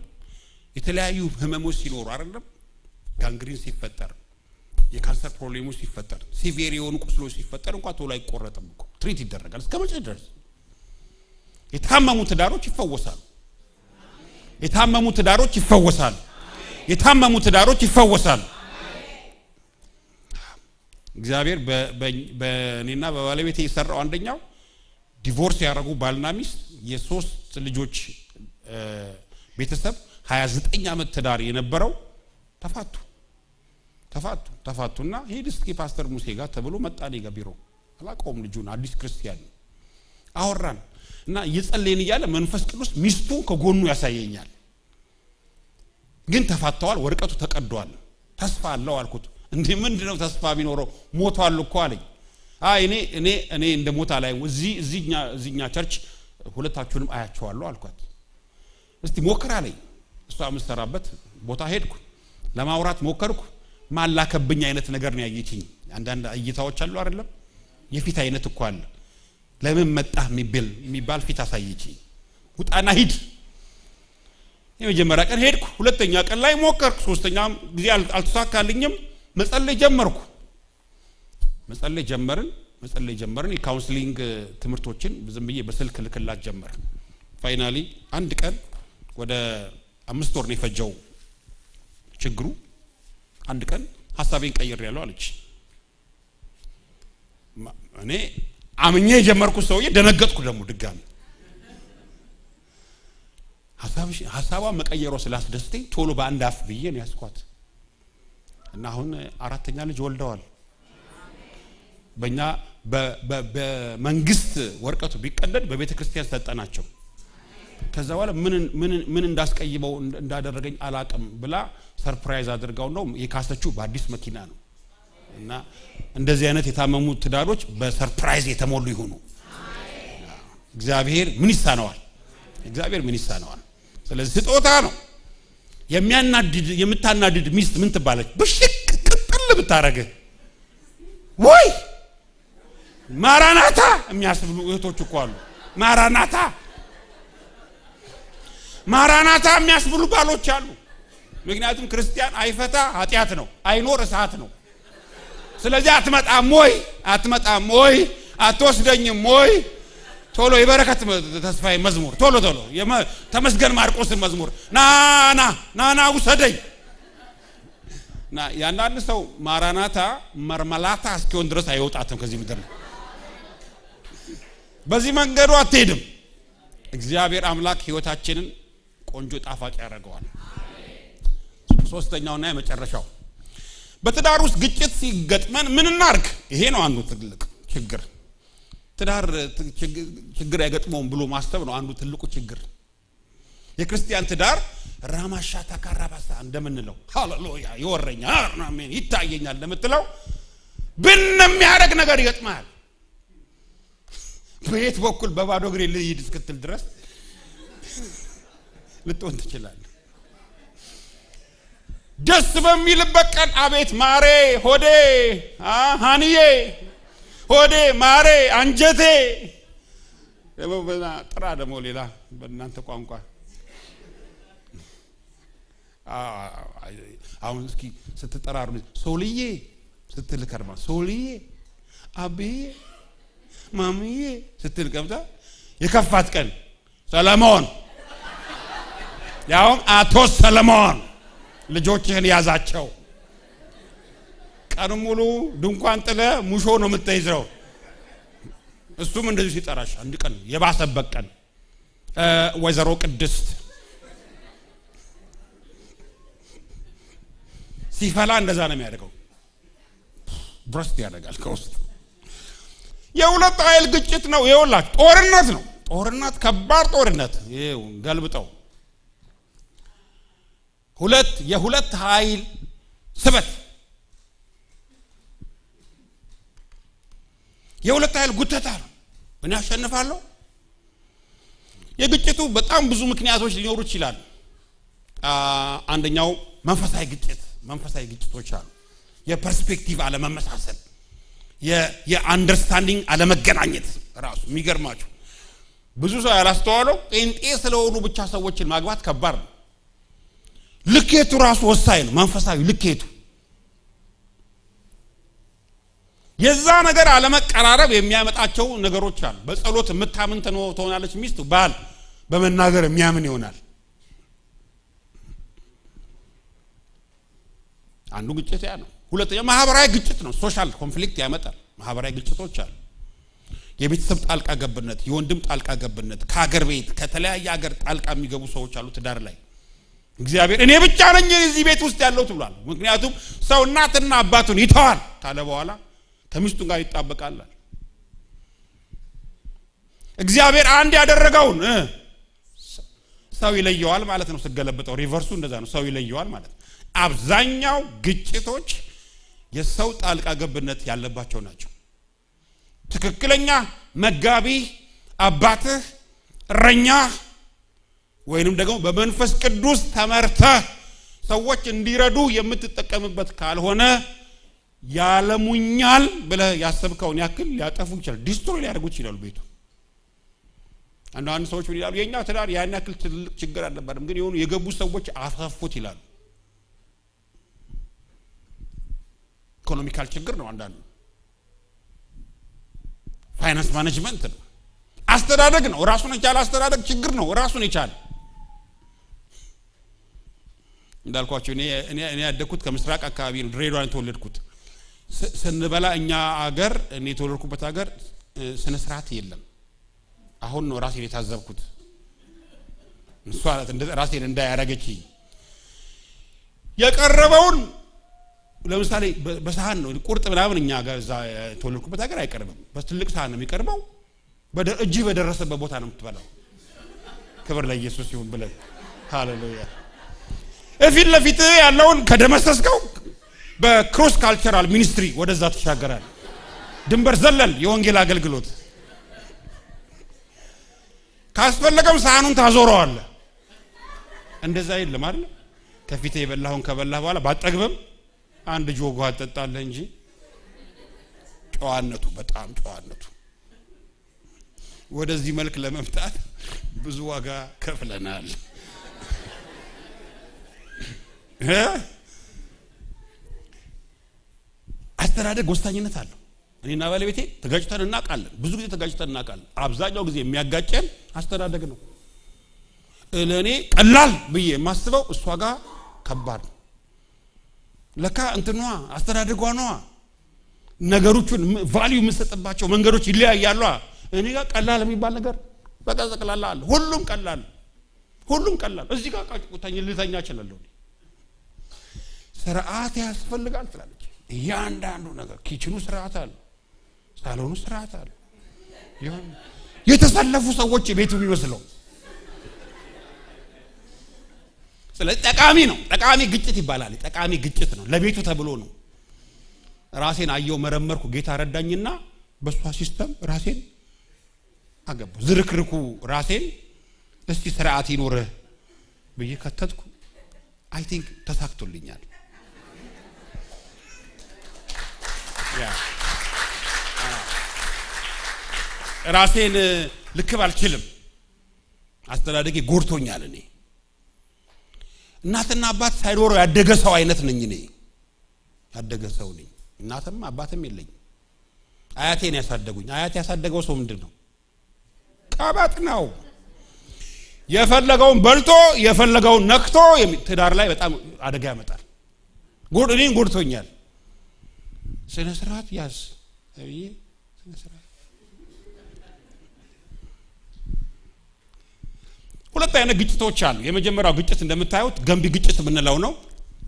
የተለያዩ ህመሞች ሲኖሩ አይደለም፣ ጋንግሪን ሲፈጠር፣ የካንሰር ፕሮብሌሞች ሲፈጠር፣ ሲቪየር የሆኑ ቁስሎች ሲፈጠር እንኳን ቶሎ አይቆረጥም እኮ፣ ትሪት ይደረጋል። እስከ መቼ ድረስ? የታመሙ ትዳሮች ይፈወሳሉ። የታመሙ ትዳሮች ይፈወሳሉ። የታመሙ ትዳሮች ይፈወሳሉ። እግዚአብሔር በእኔና በባለቤቴ የሰራው አንደኛው ዲቮርስ ያደረጉ ባልና ሚስት የሶስት ልጆች ቤተሰብ ሃያ ዘጠኝ ዓመት ትዳር የነበረው ተፋቱ ተፋቱ ተፋቱና ሂድ እስኪ ፓስተር ሙሴ ጋር ተብሎ መጣ። እኔ ጋ ቢሮ አላውቀውም ልጁን፣ አዲስ ክርስቲያን ነው። አወራን እና እየጸለይን እያለ መንፈስ ቅዱስ ሚስቱን ከጎኑ ያሳየኛል። ግን ተፋተዋል፣ ወረቀቱ ተቀዷል። ተስፋ አለው አልኩት። እንዴ ምንድነው ተስፋ ቢኖረው? ሞቷል እኮ አለኝ። አይ እኔ እኔ እኔ እንደ ሞታ ላይ እዚህ እዚህኛ እዚህኛ ቸርች ሁለታችሁንም አያቸዋለሁ አልኳት። እስቲ ሞክር አለኝ። እሷ የምትሰራበት ቦታ ሄድኩ፣ ለማውራት ሞከርኩ። ማላከብኝ አይነት ነገር ነው ያየችኝ። አንዳንድ እይታዎች አሉ አይደለም? የፊት አይነት እኮ አለ። ለምን መጣህ የሚባል የሚባል ፊት አሳየችኝ። ውጣና ሂድ። የመጀመሪያ ቀን ሄድኩ፣ ሁለተኛ ቀን ላይ ሞከርኩ፣ ሶስተኛም ጊዜ አልተሳካልኝም። መጸለይ ጀመርኩ። መጸለይ ጀመርን መጸለይ ጀመርን። የካውንስሊንግ ትምህርቶችን ዝም ብዬ በስልክ ልክላት ጀመር። ፋይናሊ አንድ ቀን፣ ወደ አምስት ወር ነው የፈጀው ችግሩ። አንድ ቀን ሀሳቤን ቀይሬያለሁ አለች። እኔ አምኜ የጀመርኩት ሰውዬ ደነገጥኩ። ደግሞ ድጋሚ ሀሳብሽ ሀሳቧ መቀየሯ ስላስደስተኝ ቶሎ በአንድ አፍ ብዬ ነው ያስኳት። እና አሁን አራተኛ ልጅ ወልደዋል። በእኛ በመንግስት ወረቀቱ ቢቀደድ በቤተ ክርስቲያን ሰጠናቸው። ከዛ በኋላ ምን እንዳስቀይመው እንዳደረገኝ አላቅም ብላ ሰርፕራይዝ አድርጋው ነው የካሰችው በአዲስ መኪና ነው። እና እንደዚህ አይነት የታመሙ ትዳሮች በሰርፕራይዝ የተሞሉ ይሁኑ። እግዚአብሔር ምን ይሳነዋል? እግዚአብሔር ምን ይሳነዋል? ስለዚህ ስጦታ ነው። የሚያናድድ የምታናድድ ሚስት ምን ትባለች? ብሽቅ ቅጥል ብታረግህ ወይ ማራናታ የሚያስብሉ እህቶች እኮ አሉ። ማራናታ ማራናታ የሚያስብሉ ባሎች አሉ። ምክንያቱም ክርስቲያን አይፈታ ኃጢአት ነው፣ አይኖር እሳት ነው። ስለዚህ አትመጣም ወይ አትመጣም ወይ አትወስደኝም ወይ? ቶሎ የበረከት ተስፋዬ መዝሙር ቶሎ ቶሎ ተመስገን ማርቆስን መዝሙር ና ና ና ና ውሰደኝ። እና የአንዳንድ ሰው ማራናታ መርመላታ እስኪሆን ድረስ አይወጣትም ከዚህ ምድር። በዚህ መንገዱ አትሄድም። እግዚአብሔር አምላክ ህይወታችንን ቆንጆ ጣፋጭ ያደርገዋል። ሶስተኛውና የመጨረሻው በትዳር ውስጥ ግጭት ሲገጥመን ምን እናርግ? ይሄ ነው አንዱ ትልቅ ችግር። ትዳር ችግር አይገጥመውም ብሎ ማሰብ ነው አንዱ ትልቁ ችግር። የክርስቲያን ትዳር ራማሻ ታካራባሳ እንደምንለው ሃሌሉያ ይወረኛል አሜን ይታየኛል እንደምትለው ብን የሚያደርግ ነገር ይገጥማል። በየት በኩል በባዶ እግሬ ልሂድ እስክትል ድረስ ልትሆን ትችላለህ። ደስ በሚልበት ቀን አቤት ማሬ ሆዴ አ ሃንዬ ሆዴ ማሬ አንጀቴ ጥራ ደግሞ ሌላ በእናንተ ቋንቋ አሁን እስኪ ስትጠራሩ ሶልዬ ስትል ከርማ ሶልዬ አብዬ ማምዬ ስትል ገብታ የከፋት ቀን ሰለሞን ያውም አቶ ሰለሞን ልጆችህን ያዛቸው። ቀኑን ሙሉ ድንኳን ጥለ ሙሾ ነው የምትይዘው። እሱም እንደዚህ ሲጠራሽ አንድ ቀን የባሰበት ቀን ወይዘሮ ቅድስት ሲፈላ እንደዛ ነው የሚያደርገው። ብረስት ያደርጋል ከውስጥ የሁለት ኃይል ግጭት ነው። የሁላችሁ ጦርነት ነው። ጦርነት ከባድ ጦርነት ይኸው ገልብጠው ሁለት የሁለት ኃይል ስበት የሁለት ኃይል ጉተታ ነው። እኔ አሸንፋለሁ። የግጭቱ በጣም ብዙ ምክንያቶች ሊኖሩ ይችላሉ። አንደኛው መንፈሳዊ ግጭት መንፈሳዊ ግጭቶች አሉ። የፐርስፔክቲቭ አለመመሳሰል፣ የአንደርስታንዲንግ አለመገናኘት። ራሱ የሚገርማችሁ ብዙ ሰው ያላስተዋለው ጴንጤ ስለሆኑ ብቻ ሰዎችን ማግባት ከባድ ነው። ልኬቱ ራሱ ወሳኝ ነው። መንፈሳዊ ልኬቱ የዛ ነገር አለመቀራረብ የሚያመጣቸው ነገሮች አሉ። በጸሎት የምታምን ትሆናለች ሚስት፣ ባል በመናገር የሚያምን ይሆናል። አንዱ ግጭት ያ ነው። ሁለተኛ ማህበራዊ ግጭት ነው። ሶሻል ኮንፍሊክት ያመጣል። ማህበራዊ ግጭቶች አሉ። የቤተሰብ ጣልቃ ገብነት፣ የወንድም ጣልቃ ገብነት፣ ከሀገር ቤት ከተለያየ ሀገር ጣልቃ የሚገቡ ሰዎች አሉ ትዳር ላይ። እግዚአብሔር እኔ ብቻ ነኝ እዚህ ቤት ውስጥ ያለሁት ብሏል። ምክንያቱም ሰው እናትና አባቱን ይተዋል ካለ በኋላ ከሚስቱ ጋር ይጣበቃል። እግዚአብሔር አንድ ያደረገውን ሰው ይለየዋል ማለት ነው። ስገለብጠው ሪቨርሱ እንደዛ ነው። ሰው ይለየዋል ማለት ነው። አብዛኛው ግጭቶች የሰው ጣልቃ ገብነት ያለባቸው ናቸው። ትክክለኛ መጋቢ አባትህ፣ እረኛ ወይንም ደግሞ በመንፈስ ቅዱስ ተመርተህ ሰዎች እንዲረዱ የምትጠቀምበት ካልሆነ ያለሙኛል ብለህ ያሰብከውን ያክል ሊያጠፉ ይችላል። ዲስትሮይ ሊያደርጉት ይችላሉ ቤቱ። አንዳንድ ሰዎች ምን ይላሉ? የእኛ ትዳር ያን ያክል ትልቅ ችግር አልነበረም፣ ግን የሆኑ የገቡ ሰዎች አሰፉት ይላሉ። ኢኮኖሚካል ችግር ነው። አንዳንዱ ፋይናንስ ማኔጅመንት ነው። አስተዳደግ ነው። ራሱን የቻለ አስተዳደግ ችግር ነው። ራሱን የቻለ እንዳልኳቸው እኔ እኔ እኔ ያደግኩት ከምስራቅ አካባቢ ነው። ድሬዳዋ ነው የተወለድኩት። ስ- ስንበላ እኛ አገር፣ እኔ የተወለድኩበት ሀገር፣ እ፣ ስነ ስርዓት የለም። አሁን ነው ራሴን የታዘብኩት። እሷ ናት እንደ ራሴን እንዳያረገች የቀረበውን፣ ለምሳሌ በ- በሰሃን ነው ቁርጥ ምናምን፣ እኛ ጋር እዛ የተወለድኩበት ሀገር አይቀርብም። በትልቅ ሰሃን ነው የሚቀርበው። በደ- እጅህ በደረሰበት ቦታ ነው የምትበላው። ክብር ለኢየሱስ ይሁን ብለን፣ ሃሌሉያ። እፊት ለፊት ያለውን ከደመሰስከው በክሮስ ካልቸራል ሚኒስትሪ ወደዛ ትሻገራል። ድንበር ዘለል የወንጌል አገልግሎት። ካስፈለገም ሳህኑን ታዞረዋለህ። እንደዛ የለም አይደል? ከፊቴ የበላሁን ከበላህ በኋላ ባጠግብም አንድ ጆግ ውሃ ትጠጣለህ እንጂ። ጨዋነቱ፣ በጣም ጨዋነቱ። ወደዚህ መልክ ለመምጣት ብዙ ዋጋ ከፍለናል። እ? አስተዳደግ ወሳኝነት አለው። እኔና ባለቤቴ ተጋጭተን እናውቃለን። ብዙ ጊዜ ተጋጭተን እናውቃለን። አብዛኛው ጊዜ የሚያጋጨን አስተዳደግ ነው። ለእኔ ቀላል ብዬ የማስበው እሷ ጋር ከባድ ነው። ለካ እንትኗ አስተዳደጓ ነዋ። ነገሮቹን ም- ቫልዩ የምንሰጥባቸው መንገዶች ይለያያሉ። እኔ ጋር ቀላል የሚባል ነገር በቃ ጠቅላላ አለ። ሁሉም ቀላል፣ ሁሉም ቀላል። እዚህ ጋር ቃጭ ተኝ ልተኛ እችላለሁ። ስርዓት ያስፈልጋል ትላለች። እያንዳንዱ ነገር ኪችኑ ስርዓት አለ፣ ሳሎኑ ስርዓት አለ። የሆነ የተሰለፉ ሰዎች ቤቱ የሚመስለው። ስለዚህ ጠቃሚ ነው። ጠቃሚ ግጭት ይባላል። ጠቃሚ ግጭት ነው። ለቤቱ ተብሎ ነው። ራሴን አየው፣ መረመርኩ። ጌታ ረዳኝና በእሷ ሲስተም ራሴን አገባሁ። ዝርክርኩ ራሴን እስቲ ስርዓት ይኖርህ ብዬ ከተትኩ። አይ ቲንክ ተሳክቶልኛል። ያ። ራሴን ልክብ አልችልም። አስተዳደጌ ጎድቶኛል። እኔ እናትና አባት ሳይኖረው ያደገ ሰው አይነት ነኝ። እኔ ያደገ ሰው ነኝ። እናትም አባትም የለኝም። አያቴን ያሳደጉኝ። አያት ያሳደገው ሰው ምንድን ነው? ቀበጥ ነው። የፈለገውን በልቶ የፈለገውን ነክቶ የሚ- ትዳር ላይ በጣም አደጋ ያመጣል። ጎድ እኔን ጎድቶኛል። ስነ ስርዓት ያዝ ተብዬ፣ ስነ ስርዓት። ሁለት አይነት ግጭቶች አሉ። የመጀመሪያው ግጭት እንደምታዩት ገንቢ ግጭት የምንለው ነው።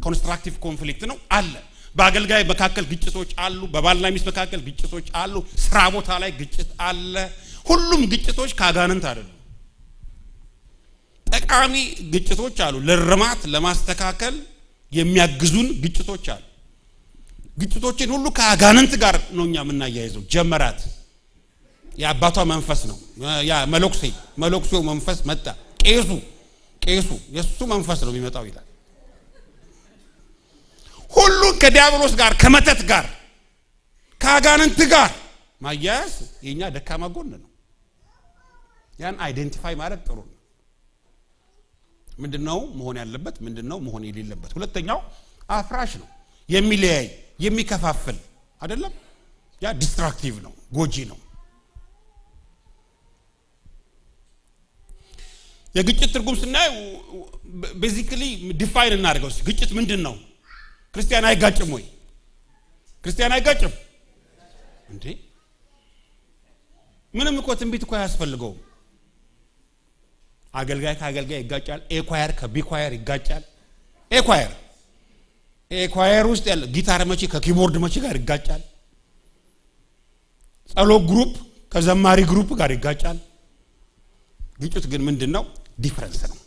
ኮንስትራክቲቭ ኮንፍሊክት ነው አለ። በአገልጋይ መካከል ግጭቶች አሉ። በባልና ሚስት መካከል ግጭቶች አሉ። ስራ ቦታ ላይ ግጭት አለ። ሁሉም ግጭቶች ከአጋንንት አይደሉም። ጠቃሚ ግጭቶች አሉ። ለርማት ለማስተካከል የሚያግዙን ግጭቶች አሉ። ግጭቶችን ሁሉ ከአጋንንት ጋር ነው እኛ የምናያይዘው። ጀመራት የአባቷ መንፈስ ነው። ያ መለኩሴ መለኩሴው መንፈስ መጣ። ቄሱ ቄሱ የእሱ መንፈስ ነው የሚመጣው ይላል። ሁሉን ከዲያብሎስ ጋር ከመተት ጋር ከአጋንንት ጋር ማያያዝ የእኛ ደካማ ጎን ነው። ያን አይደንቲፋይ ማድረግ ጥሩ ነው። ምንድነው መሆን ያለበት? ምንድነው መሆን የሌለበት? ሁለተኛው አፍራሽ ነው፣ የሚለያይ፣ የሚከፋፍል አይደለም። ያ ዲስትራክቲቭ ነው፣ ጎጂ ነው። የግጭት ትርጉም ስናይ ቤዚክሊ ዲፋይን እናደርገው። እስኪ ግጭት ምንድን ነው? ክርስቲያን አይጋጭም ወይ? ክርስቲያን አይጋጭም እንዴ? ምንም እኮ ትንቢት እኮ አያስፈልገውም። አገልጋይ ከአገልጋይ ይጋጫል። ኤኳየር ከቢኳየር ይጋጫል። ኤኳየር ኤኳየር ውስጥ ያለ ጊታር መቺ ከኪቦርድ መቺ ጋር ይጋጫል። ጸሎት ግሩፕ ከዘማሪ ግሩፕ ጋር ይጋጫል። ግጭት ግን ምንድን ነው? ዲፍረንስ ነው።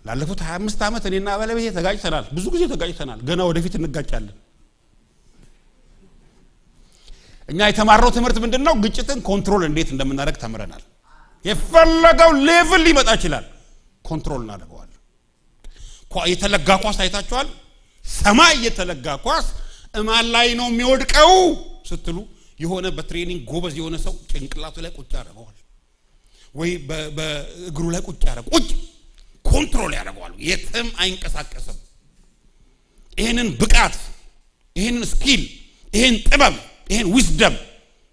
ላለፉት ሃያ አምስት ዓመት እኔና ባለቤቴ ተጋጭተናል። ብዙ ጊዜ ተጋጭተናል። ገና ወደፊት እንጋጫለን። እኛ የተማርነው ትምህርት ምንድን ነው? ግጭትን ኮንትሮል እንዴት እንደምናደርግ ተምረናል። የፈለገው ሌቭል ሊመጣ ይችላል፣ ኮንትሮል እናደርገዋለን። ኳ- የተለጋ ኳስ አይታችኋል? ሰማይ የተለጋ ኳስ እማን ላይ ነው የሚወድቀው ስትሉ፣ የሆነ በትሬኒንግ ጎበዝ የሆነ ሰው ጭንቅላቱ ላይ ቁጭ ያደርገዋል፣ ወይ በ- በእግሩ ላይ ቁጭ ያደርገ ቁጭ ኮንትሮል ያደርገዋል። የትም አይንቀሳቀስም። ይህንን ብቃት፣ ይህንን ስኪል፣ ይህን ጥበብ፣ ይህን ዊዝደም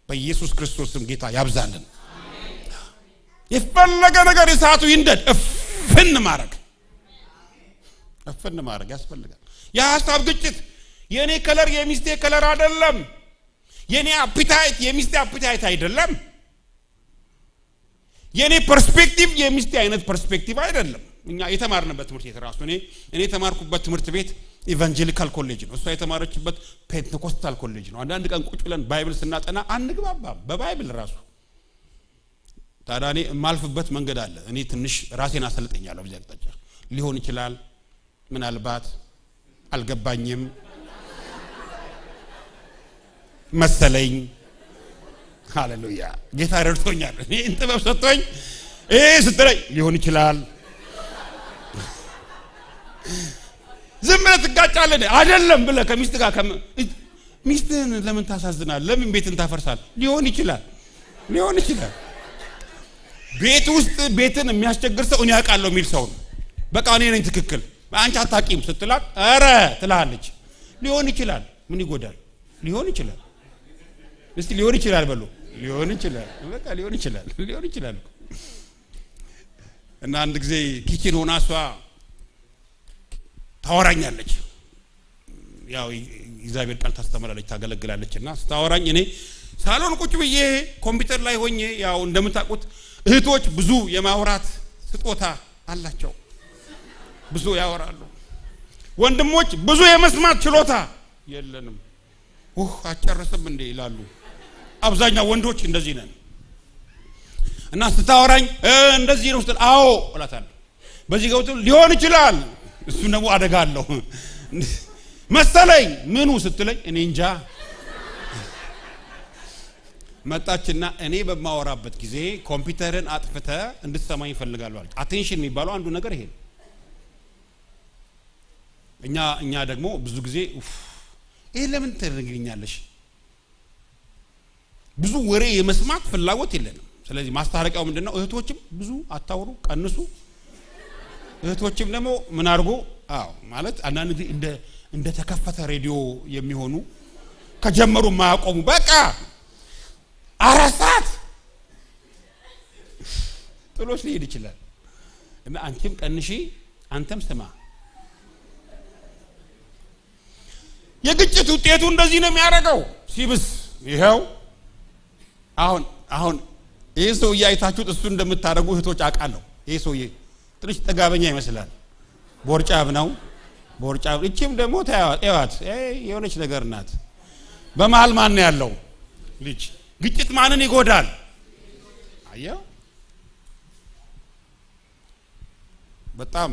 በኢየሱስ ክርስቶስ ስም ጌታ ያብዛልን። የፈለገ ነገር እሳቱ ይንደድ፣ እፍን ማድረግ እፍን ማድረግ ያስፈልጋል። የሀሳብ ግጭት የኔ color የሚስቴ color አይደለም። የኔ appetite የሚስቴ appetite አይደለም። የኔ perspective የሚስቴ አይነት perspective አይደለም። እኛ የተማርንበት ትምህርት ቤት ራሱ እኔ እኔ የተማርኩበት ትምህርት ቤት evangelical college ነው። እሷ የተማረችበት Pentecostal college ነው። አንዳንድ ቀን ቁጭ ብለን Bible ስናጠና አንግባባም በ Bible ራሱ። ታዲያ እኔ የማልፍበት መንገድ አለ። እኔ ትንሽ ራሴን አሰልጠኛለሁ በዚህ አቅጣጫ። ሊሆን ይችላል፣ ምናልባት፣ አልገባኝም፣ መሰለኝ። ሃሌሉያ! ጌታ ረድቶኛል። እኔን ጥበብ ሰጥቶኝ ይሄ ስትለኝ ሊሆን ይችላል። ዝም ብለህ ትጋጫለህ። አይደለም ብለህ ከሚስት ጋር ከም- ሚስትህን ለምን ታሳዝናለህ? ለምን ቤትን ታፈርሳለህ? ሊሆን ይችላል፣ ሊሆን ይችላል። ቤት ውስጥ ቤትን የሚያስቸግር ሰው እኔ አውቃለሁ የሚል ሰው ነው። በቃ እኔ ነኝ ትክክል፣ አንቺ አታውቂም ስትላት ኧረ ትላለች። ሊሆን ይችላል። ምን ይጎዳል? ሊሆን ይችላል። እስቲ ሊሆን ይችላል በሉ። ሊሆን ይችላል። በቃ ሊሆን ይችላል። ሊሆን ይችላል እኮ። እና አንድ ጊዜ ኪችን ሆና እሷ ታወራኛለች። ያው እግዚአብሔር ቃል ታስተምራለች፣ ታገለግላለች። እና ስታወራኝ እኔ ሳሎን ቁጭ ብዬ ኮምፒውተር ላይ ሆኜ፣ ያው እንደምታውቁት እህቶች ብዙ የማውራት ስጦታ አላቸው፣ ብዙ ያወራሉ። ወንድሞች ብዙ የመስማት ችሎታ የለንም። ውህ አትጨርስም እንዴ ይላሉ። አብዛኛው ወንዶች እንደዚህ ነን። እና ስታወራኝ «እ፣ እንደዚህ ነው» ስትል «አዎ» እላታለሁ። በዚህ ገብቶ «ሊሆን ይችላል» እሱ ደግሞ አደጋ አለው። «መሰለኝ» ምኑ ስትለኝ «እኔ እንጃ» መጣችና «እኔ በማወራበት ጊዜ ኮምፒውተርን አጥፍተ እንድትሰማኝ እፈልጋለሁ» አለች። Attention የሚባለው አንዱ ነገር ይሄ ነው። እኛ እኛ ደግሞ ብዙ ጊዜ «ኡፍ፣ ይሄ ለምን ትነግሪኛለሽ?» ብዙ ወሬ የመስማት ፍላጎት የለንም። ስለዚህ ማስታረቂያው ምንድን ነው? እህቶችም ብዙ አታውሩ፣ ቀንሱ። እህቶችም ደግሞ ምን አድርጎ? አዎ፣ ማለት አንዳንድ ጊዜ እንደ እንደ ተከፈተ ሬዲዮ የሚሆኑ፣ ከጀመሩ የማያቆሙ፣ በቃ አራት ሰዓት ጥሎሽ ሊሄድ ይችላል። እና አንቺም ቀንሺ፣ አንተም ስማ። የግጭት ውጤቱ እንደዚህ ነው የሚያደርገው። ሲብስ ይኸው አሁን አሁን ይህ ሰውዬ አይታችሁት እሱ እንደምታደርጉ እህቶች አውቃለሁ። ይህ ሰውዬ ትንሽ ጥጋበኛ ይመስላል። ቦርጫም ነው፣ ቦርጫም። እቺም ደግሞ ተያዋ- እዋት፣ ኤይ፣ የሆነች ነገር ናት። በመሀል ማን ነው ያለው? ልጅ። ግጭት ማንን ይጎዳል? አየው። በጣም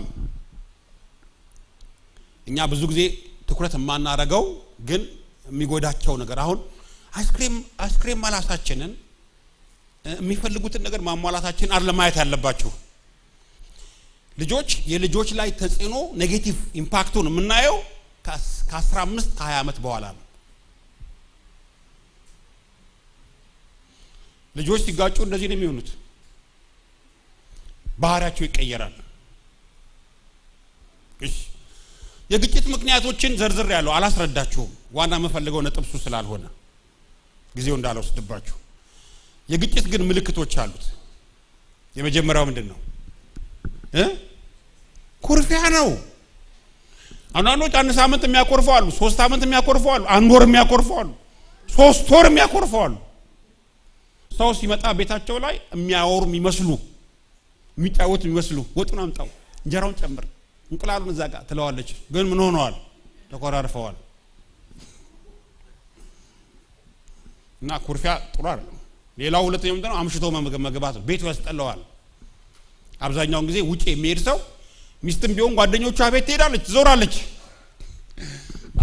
እኛ ብዙ ጊዜ ትኩረት የማናረገው ግን የሚጎዳቸው ነገር፣ አሁን አይስክሬም አይስክሬም መላሳችንን፣ እ፣ የሚፈልጉትን ነገር ማሟላታችን አይደለም ማየት ያለባችሁ። ልጆች የልጆች ላይ ተጽዕኖ፣ negative impact ኡን የምናየው ከአስ- ከአስራ አምስት ከሃያ ዓመት በኋላ ነው። ልጆች ሲጋጩ እንደዚህ ነው የሚሆኑት። ባህሪያቸው ይቀየራል። እሺ፣ የግጭት ምክንያቶችን ዘርዝሬያለሁ፣ አላስረዳችሁም። ዋና የምፈልገው ነጥብ እሱ ስላልሆነ ጊዜው እንዳልወስድባችሁ። የግጭት ግን ምልክቶች አሉት። የመጀመሪያው ምንድን ነው? እ? ኩርፊያ ነው። አንዳንዶች አንድ ሳምንት የሚያኮርፉ አሉ፣ ሶስት ሳምንት የሚያኮርፉ አሉ፣ አንድ ወር የሚያኮርፉ አሉ፣ ሶስት ወር የሚያኮርፉ አሉ። ሰው ሲመጣ ቤታቸው ላይ የሚያወሩ የሚመስሉ፣ የሚጫወቱ የሚመስሉ «ወጡን አምጣው፣ እንጀራውን ጨምር፣ እንቁላሉን እዛ ጋር» ትለዋለች። ግን ምን ሆነዋል? ተኮራርፈዋል። እና ኩርፊያ ጥሩ አይደለም። ሌላው ሁለተኛው ምንድነው? አምሽቶ መመገ- መግባት ነው። ቤቱ ያስጠላዋል። አብዛኛውን ጊዜ ውጭ የሚሄድ ሰው፣ ሚስትም ቢሆን ጓደኞቿ ቤት ትሄዳለች፣ ትዞራለች።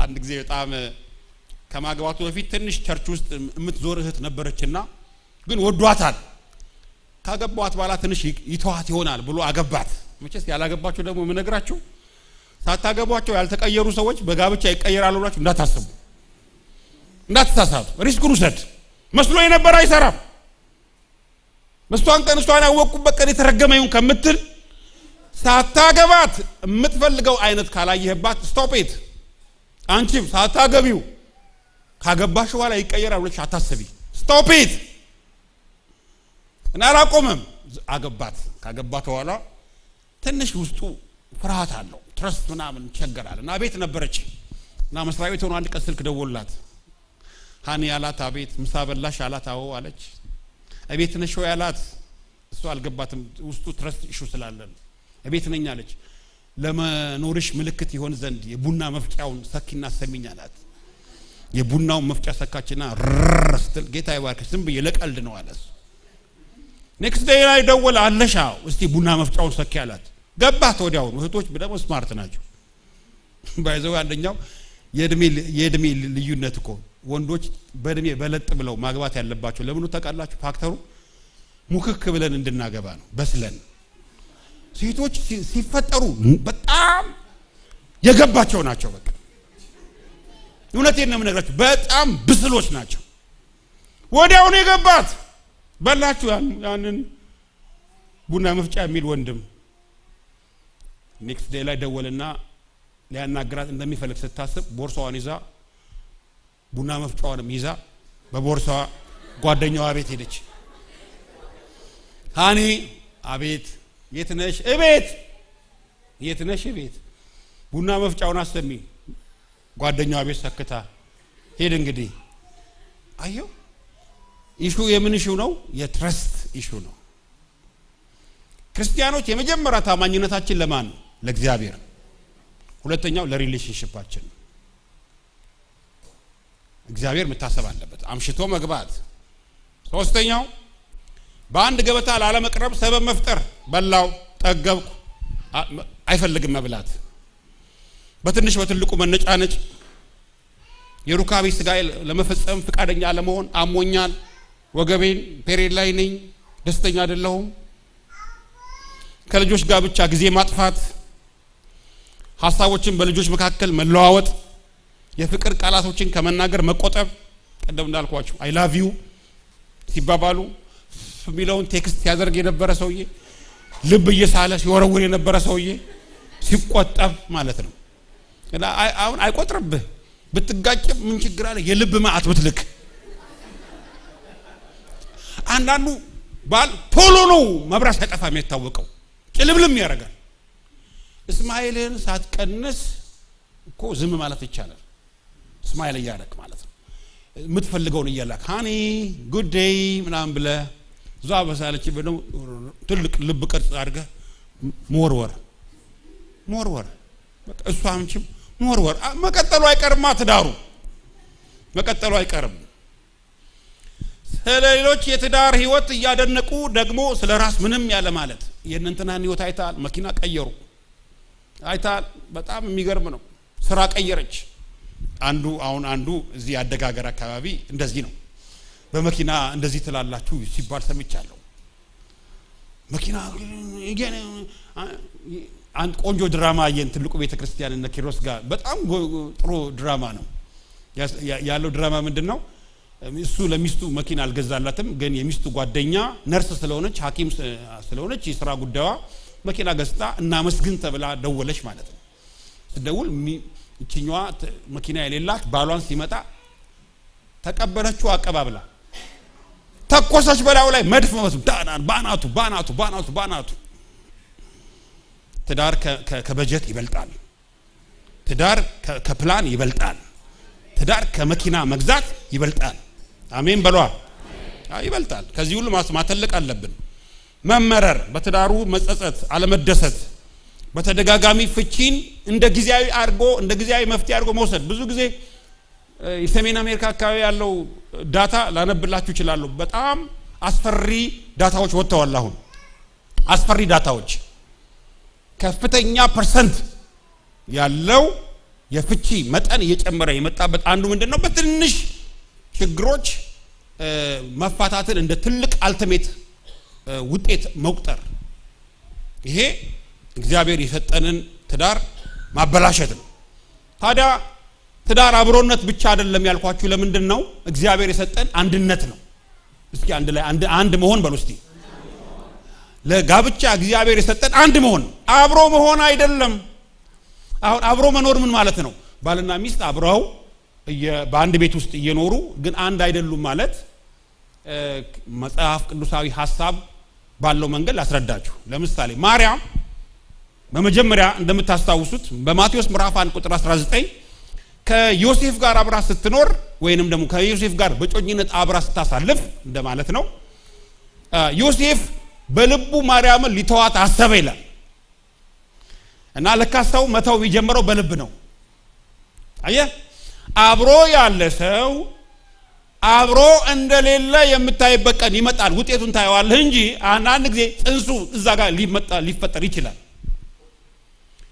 አንድ ጊዜ በጣም ከማግባቱ በፊት ትንሽ ቸርች ውስጥ የምትዞር እህት ነበረችና፣ ግን ወዷታል። ካገቧት በኋላ ትንሽ ይ- ይተዋት ይሆናል ብሎ አገባት። መቼስ ያላገባችሁ ደግሞ የምነግራችሁ፣ ሳታገቧቸው ያልተቀየሩ ሰዎች በጋብቻ ይቀየራሉ ብላችሁ እንዳታስቡ፣ እንዳትሳሳቱ። ሪስኩን ውሰድ። መስሎ የነበረ አይሰራም። በስቷን ቀን እሷን ያወቅኩበት ቀን የተረገመ ይሁን ከምትል፣ ሳታገባት የምትፈልገው አይነት ካላየህባት stop it። አንቺም ሳታገቢው ካገባሽ በኋላ ይቀየራል ብለሽ አታስቢ። Stop it። እና አላቆመም። አገባት። ካገባት በኋላ ትንሽ ውስጡ ፍርሃት አለው፣ trust ምናምን ይቸገራል። እና ቤት ነበረች። እና መስሪያ ቤት ሆኖ አንድ ቀን ስልክ ደወሉላት። ሃኒ አላት። አቤት። ምሳ በላሽ አላት። አዎ አለች። እቤት ነሽ ወይ አላት። እሱ አልገባትም። ውስጡ ትረስት ኢሹ ስላለን እቤት ነኝ አለች። ለመኖርሽ ምልክት ይሆን ዘንድ የቡና መፍጫውን ሰኪና አሰሚኝ አላት። የቡናውን መፍጫ ሰካችና ርር ስትል ጌታ ይባርክሽ፣ ዝም ብዬ ለቀልድ ነው አለ እሱ። ኔክስት ዴይ ላይ ደወለ። አለሽ? አዎ። እስቲ ቡና መፍጫውን ሰኪ አላት። ገባት ወዲያውኑ። እህቶች ደግሞ ስማርት ናቸው። ባይዘው አንደኛው የእድሜ የእድሜ ልዩነት እኮ፣ ወንዶች በእድሜ በለጥ ብለው ማግባት ያለባቸው ለምኑ ታውቃላችሁ? ፋክተሩ ሙክክ ብለን እንድናገባ ነው። በስለን ሴቶች ሲ- ሲፈጠሩ በጣም የገባቸው ናቸው። በቃ እውነቴን ነው የምነግራችሁ፣ በጣም ብስሎች ናቸው። ወዲያውኑ የገባት በላችሁ ያን- ያንን ቡና መፍጫ የሚል ወንድም። ኔክስት ዴይ ላይ ደወልና ሊያናግራት እንደሚፈልግ ስታስብ ቦርሳዋን ይዛ፣ ቡና መፍጫዋንም ይዛ በቦርሳዋ ጓደኛዋ ቤት ሄደች። ሃኒ፣ አቤት። የት ነሽ? እቤት። የት ነሽ? እቤት። ቡና መፍጫውን አሰሚ። ጓደኛዋ ቤት ሰክታ ሄድ። እንግዲህ አየው፣ ኢሹ የምን ኢሹ ነው? የትረስት ኢሹ ነው። ክርስቲያኖች የመጀመሪያ ታማኝነታችን ለማን ነው? ለእግዚአብሔር። ሁለተኛው ለሪሌሽንሺፓችን ነው። እግዚአብሔር መታሰብ አለበት። አምሽቶ መግባት። ሶስተኛው በአንድ ገበታ ላለመቅረብ ሰበብ መፍጠር። በላው፣ ጠገብኩ፣ አ- አይፈልግም መብላት። በትንሽ በትልቁ መነጫነጭ፣ የሩካቤ ስጋዬ ለመፈጸም ፍቃደኛ አለመሆን። አሞኛል፣ ወገቤን፣ ፔሬድ ላይ ነኝ፣ ደስተኛ አይደለሁም። ከልጆች ጋር ብቻ ጊዜ ማጥፋት፣ ሀሳቦችን በልጆች መካከል መለዋወጥ፣ የፍቅር ቃላቶችን ከመናገር መቆጠብ። ቀደም እንዳልኳችሁ አይ ላቭ ዩ ሲባባሉ የሚለውን ቴክስት ሲያደርግ የነበረ ሰውዬ፣ ልብ እየሳለ ሲወረውር የነበረ ሰውዬ ሲቆጠብ ማለት ነው። እና አይ- አሁን አይቆጥርብህ። ብትጋጭም ምን ችግር አለ? የልብ መዓት ብትልክ። አንዳንዱ ባል ቶሎ ነው መብራት ሲያጠፋ የሚታወቀው፣ ጭልምልም ያደርጋል። እስማኤልን ሳትቀንስ እኮ ዝም ማለት ይቻላል። እስማኤል እያደረግ ማለት ነው። የምትፈልገውን እየላክ ሃኒ ጉዴይ ምናምን ብለህ እዛ በሳለች ደግሞ ትልቅ ልብ ቅርጽ አድርገህ መወርወር፣ መወርወር። በቃ እሷ ምችም መወርወር። አ- መቀጠሉ አይቀርማ፣ ትዳሩ መቀጠሉ አይቀርም። ስለ ሌሎች የትዳር ህይወት እያደነቁ ደግሞ ስለ ራስ ምንም ያለ ማለት። የእነንትናን ህይወት አይታል፣ መኪና ቀየሩ፣ አይታል። በጣም የሚገርም ነው። ስራ ቀየረች። አንዱ አሁን አንዱ እዚህ ያደገ ሀገር አካባቢ እንደዚህ ነው። በመኪና እንደዚህ ትላላችሁ ሲባል ሰምቻለሁ። መኪና አንድ ቆንጆ ድራማ አየን። ትልቁ ቤተክርስቲያን እነ ኪሮስ ጋር በጣም ጎ- ጥሩ ድራማ ነው። ያስ- ያ- ያለው ድራማ ምንድን ነው? እሱ ለሚስቱ መኪና አልገዛላትም፣ ግን የሚስቱ ጓደኛ ነርስ ስለሆነች፣ ሐኪም ስ- ስለሆነች የስራ ጉዳዩዋ መኪና ገዝታ እናመስግን ተብላ ደወለች ማለት ነው። ስደውል ሚ- እችኛዋ ተ- መኪና የሌላት ባሏን ሲመጣ ተቀበለችው አቀባብላ፣ ተኮሰች በላዩ ላይ መድፍ መቱ። ዳናን ባናቱ ባናቱ ባናቱ ባናቱ። ትዳር ከ- ከ- ከበጀት ይበልጣል። ትዳር ከ- ከፕላን ይበልጣል። ትዳር ከመኪና መግዛት ይበልጣል። አሜን በሏ። አዎ፣ ይበልጣል። ከዚህ ሁሉ ማስ- ማተለቅ አለብን። መመረር፣ በትዳሩ መጸጸት፣ አለመደሰት፣ በተደጋጋሚ ፍቺን እንደ ጊዜያዊ አድርጎ እንደ ጊዜያዊ መፍትሄ አድርጎ መውሰድ። ብዙ ጊዜ እ፣ የሰሜን አሜሪካ አካባቢ ያለው ዳታ ላነብላችሁ እችላለሁ። በጣም አስፈሪ ዳታዎች ወጥተዋል። አሁን አስፈሪ ዳታዎች፣ ከፍተኛ ፐርሰንት ያለው የፍቺ መጠን እየጨመረ የመጣበት አንዱ ምንድን ነው? በትንሽ ችግሮች እ፣ መፋታትን እንደ ትልቅ አልቲሜት እ፣ ውጤት መቁጠር። ይሄ እግዚአብሔር የሰጠንን ትዳር ማበላሸት ነው። ታዲያ ትዳር አብሮነት ብቻ አይደለም ያልኳችሁ ለምንድን ነው? እግዚአብሔር የሰጠን አንድነት ነው። እስኪ አንድ ላይ አንድ አንድ መሆን በሉ እስቲ። ለጋብቻ እግዚአብሔር የሰጠን አንድ መሆን፣ አብሮ መሆን አይደለም። አሁን አብሮ መኖር ምን ማለት ነው? ባልና ሚስት አብረው እየ- በአንድ ቤት ውስጥ እየኖሩ ግን አንድ አይደሉም ማለት እ፣ መጽሐፍ ቅዱሳዊ ሐሳብ ባለው መንገድ ላስረዳችሁ። ለምሳሌ ማርያም በመጀመሪያ እንደምታስታውሱት በማቴዎስ ምዕራፍ አንድ ቁጥር አስራ ዘጠኝ ከዮሴፍ ጋር አብራ ስትኖር ወይንም ደግሞ ከዮሴፍ ጋር በጮኝነት አብራ ስታሳልፍ እንደማለት ነው። ዮሴፍ በልቡ ማርያምን ሊተዋት አሰበ ይላል። እና ለካ ሰው መተው የሚጀምረው በልብ ነው። አየ፣ አብሮ ያለ ሰው አብሮ እንደሌለ የምታይበት ቀን ይመጣል። ውጤቱን ታየዋለህ እንጂ አንዳንድ ጊዜ ጽንሱ እዛ ጋር ሊመጣ ሊፈጠር ይችላል።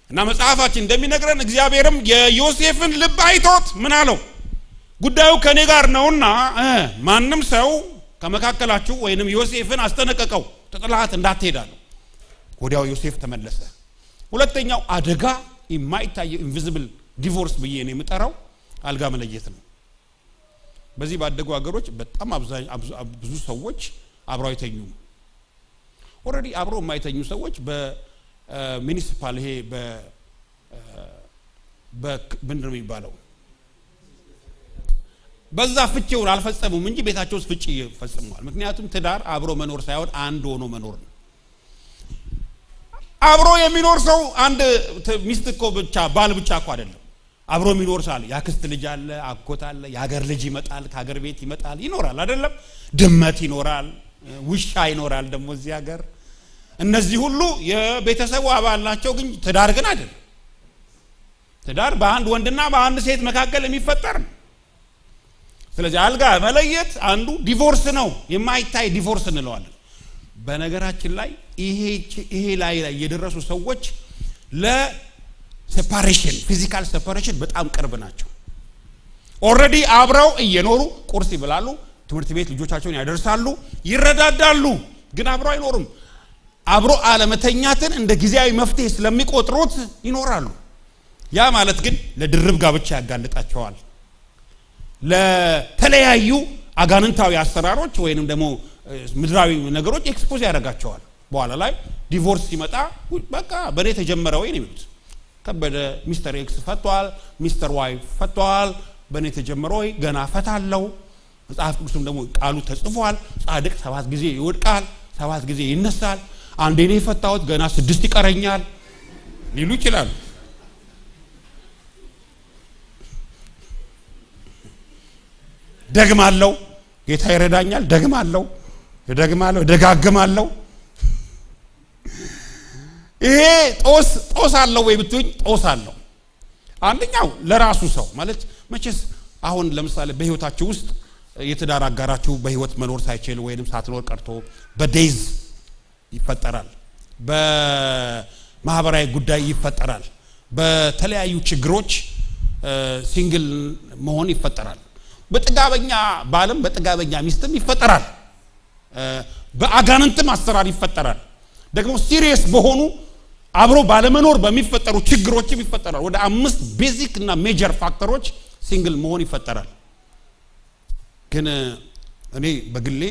እና መጽሐፋችን እንደሚነግረን እግዚአብሔርም የዮሴፍን ልብ አይቶት ምን አለው? ጉዳዩ ከኔ ጋር ነውና ማንም ሰው ከመካከላችሁ ወይንም ዮሴፍን አስጠነቀቀው፣ ጥለሃት እንዳትሄድ አለው። ወዲያው ዮሴፍ ተመለሰ። ሁለተኛው አደጋ የማይታየው invisible divorce ብዬ ነው የምጠራው፣ አልጋ መለየት ነው። በዚህ ባደጉ ሀገሮች በጣም ብዙ ሰዎች አብረው አይተኙም። Already አብረው የማይተኙ ሰዎች በ municipal ይሄ በ ምንድን ነው የሚባለው? በዛ ፍቺውን አልፈጸሙም እንጂ ቤታቸው ውስጥ ፍቺ ፈጽመዋል። ምክንያቱም ትዳር አብሮ መኖር ሳይሆን አንድ ሆኖ መኖር ነው። አብሮ የሚኖር ሰው አንድ ሚስት እኮ ብቻ ባል ብቻ እኮ አይደለም። አብሮ የሚኖር ሰው አለ። ያክስት ልጅ አለ፣ አጎት አለ፣ የሀገር ልጅ ይመጣል፣ ከሀገር ቤት ይመጣል፣ ይኖራል አይደለም? ድመት ይኖራል፣ ውሻ ይኖራል ደግሞ እዚህ ሀገር። እነዚህ ሁሉ የቤተሰቡ አባል ናቸው፣ ግን ትዳር ግን አይደለም። ትዳር በአንድ ወንድና በአንድ ሴት መካከል የሚፈጠር ነው። ስለዚህ አልጋ መለየት አንዱ divorce ነው፣ የማይታይ divorce እንለዋለን። በነገራችን ላይ ይሄ ላይ ላይ የደረሱ ሰዎች ለ separation፣ physical separation በጣም ቅርብ ናቸው። Already አብረው እየኖሩ ቁርስ ይበላሉ፣ ትምህርት ቤት ልጆቻቸውን ያደርሳሉ፣ ይረዳዳሉ፣ ግን አብረው አይኖሩም። አብሮ አለመተኛትን እንደ ጊዜያዊ መፍትሄ ስለሚቆጥሩት ይኖራሉ። ያ ማለት ግን ለድርብ ጋብቻ ያጋልጣቸዋል። ለተለያዩ አጋንንታዊ አሰራሮች ወይንም ደግሞ ምድራዊ ነገሮች expose ያደርጋቸዋል። በኋላ ላይ divorce ሲመጣ በቃ በእኔ ተጀመረ ወይ ነው የሚሉት። ከበደ Mister X ፈቷል፣ Mister Y ፈቷል፣ በእኔ ተጀመረ ወይ? ገና ፈታለው። መጽሐፍ ቅዱስም ደግሞ ቃሉ ተጽፏል። ጻድቅ ሰባት ጊዜ ይወድቃል፣ ሰባት ጊዜ ይነሳል። አንዴ ነው የፈታሁት፣ ገና ስድስት ይቀረኛል ሊሉ ይችላሉ። ደግማለው፣ ጌታ ይረዳኛል። ደግማለው፣ እደግማለው፣ እደጋግማለው። ይሄ ጦስ ጦስ አለው ወይ ብትሉኝ ጦስ አለው። አንደኛው ለራሱ ሰው ማለት መቼስ አሁን ለምሳሌ በህይወታችሁ ውስጥ የትዳር አጋራችሁ በህይወት መኖር ሳይችል ወይንም ሳትኖር ቀርቶ በ death ይፈጠራል፣ በማህበራዊ ጉዳይ ይፈጠራል፣ በተለያዩ ችግሮች single መሆን ይፈጠራል። በጥጋበኛ ባልም በጥጋበኛ ሚስትም ይፈጠራል። በአጋንንትም አሰራር ይፈጠራል። ደግሞ serious በሆኑ አብሮ ባለመኖር በሚፈጠሩ ችግሮችም ይፈጠራል። ወደ አምስት basic እና major factor ኦች single መሆን ይፈጠራል። ግን እኔ በግሌ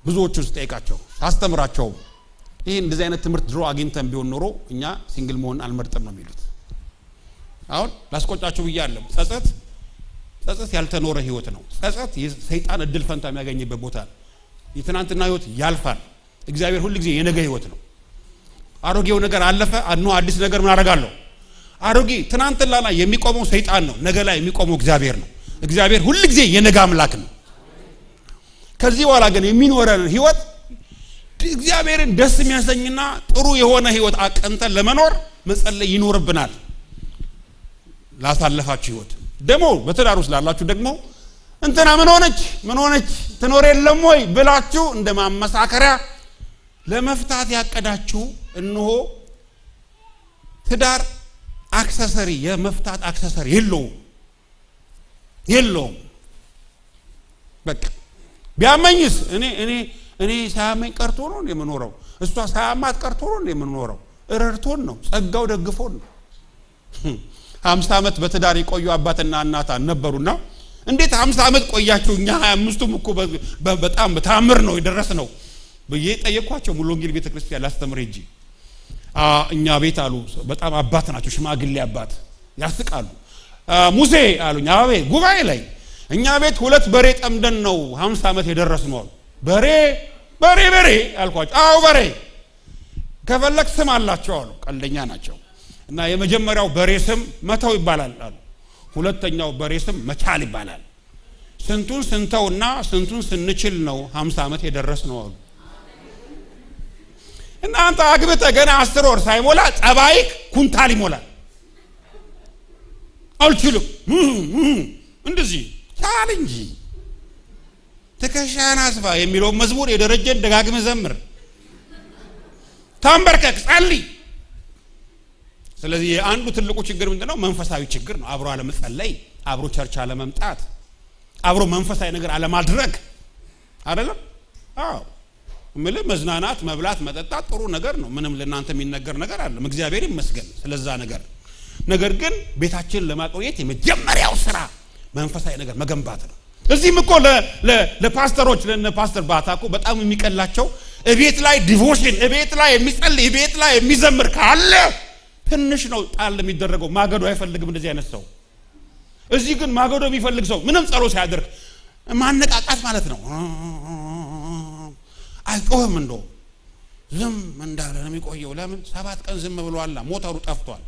ብዙዎቹን ስጠይቃቸው ሳስተምራቸው ይህ እንደዚህ አይነት ትምህርት ድሮ አግኝተን ቢሆን ኖሮ እኛ single መሆን አልመርጥም ነው የሚሉት። አሁን ላስቆጫችሁ ብያለሁ። ጸጸት ጸጸት ያልተኖረ ህይወት ነው። ጸጸት የሰይጣን እድል ፈንታ የሚያገኝበት ቦታ ነው። የትናንትና ህይወት ያልፋል። እግዚአብሔር ሁል ጊዜ የነገ ህይወት ነው። አሮጌው ነገር አለፈ፣ አኖ አዲስ ነገር ምን አደርጋለሁ? አሮጌ ትናንትና ላይ የሚቆመው ሰይጣን ነው፣ ነገ ላይ የሚቆመው እግዚአብሔር ነው። እግዚአብሔር ሁል ጊዜ የነገ አምላክ ነው። ከዚህ በኋላ ግን የሚኖረን ህይወት እግዚአብሔርን ደስ የሚያሰኝና ጥሩ የሆነ ህይወት አቀንተን ለመኖር መጸለይ ይኖርብናል። ላሳለፋችሁ ህይወት ደግሞ በትዳር ውስጥ ላላችሁ ደግሞ እንትና ምን ሆነች ምን ሆነች ትኖር የለም ወይ ብላችሁ እንደ ማመሳከሪያ ለመፍታት ያቀዳችሁ እንሆ ትዳር accessory የመፍታት accessory የለውም የለውም። በቃ ቢያመኝስ እኔ እኔ እኔ ሳያመኝ ቀርቶ ነው እንደ የምኖረው? እሷ ሳያማት ቀርቶ ነው እንደ የምኖረው? ረድቶን ነው፣ ጸጋው ደግፎን ነው። ሀምሳ ዓመት በትዳር የቆዩ አባትና እናት ነበሩና እንዴት ሀምሳ ዓመት ቆያችሁ? እኛ ሀያ አምስቱም እኮ በጣም በታምር ነው የደረስነው ብዬ ጠየኳቸው። ሙሉ ወንጌል ቤተክርስቲያን ላስተምር ሄጄ እኛ ቤት አሉ። በጣም አባት ናቸው፣ ሽማግሌ አባት ያስቃሉ። ሙሴ አሉኝ። አቤት። ጉባኤ ላይ እኛ ቤት ሁለት በሬ ጠምደን ነው ሀምሳ ዓመት የደረስነው አሉ። በሬ በሬ በሬ አልኳቸው። አዎ በሬ ከፈለግ ስም አላቸው አሉ። ቀልደኛ ናቸው። እና የመጀመሪያው በሬ ስም መተው ይባላል አሉ። ሁለተኛው በሬ ስም መቻል ይባላል። ስንቱን ስንተውና ስንቱን ስንችል ነው ሀምሳ ዓመት የደረስነው አሉ። እናንተ አግብተህ ገና አስር ወር ሳይሞላ ጠባይክ ኩንታል ይሞላል። አልችልም። እንደዚህ ቻል እንጂ ትከሻህን አስፋ የሚለውን መዝሙር የደረጀን ደጋግመህ ዘምር። ተንበርከክ፣ ጸልይ። ስለዚህ የአንዱ ትልቁ ችግር ምንድነው? መንፈሳዊ ችግር ነው። አብሮ አለመጸለይ፣ አብሮ ቸርች አለመምጣት፣ አብሮ መንፈሳዊ ነገር አለማድረግ አይደለም? አዎ። እምልህ መዝናናት፣ መብላት፣ መጠጣት ጥሩ ነገር ነው። ምንም ለእናንተ የሚነገር ነገር አይደለም። እግዚአብሔር ይመስገን ስለዛ ነገር። ነገር ግን ቤታችንን ለማቆየት የመጀመሪያው ስራ መንፈሳዊ ነገር መገንባት ነው። እዚህም እኮ ለ-፣ ለ-፣ ለፓስተሮች፣ ለነ ፓስተር ባታ እኮ በጣም የሚቀላቸው እቤት ላይ ዲቮሽን፣ እቤት ላይ የሚጸልይ፣ እቤት ላይ የሚዘምር ካለ ትንሽ ነው ጣል የሚደረገው። ማገዶ አይፈልግም እንደዚህ አይነት ሰው። እዚህ ግን ማገዶ የሚፈልግ ሰው ምንም ጸሎት ሳያደርግ ማነቃቃት ማለት ነው። አይጮህም፣ እንደውም ዝም እንዳለ ነው የሚቆየው። ለምን? ሰባት ቀን ዝም ብሏላ፣ ሞተሩ ጠፍቷል።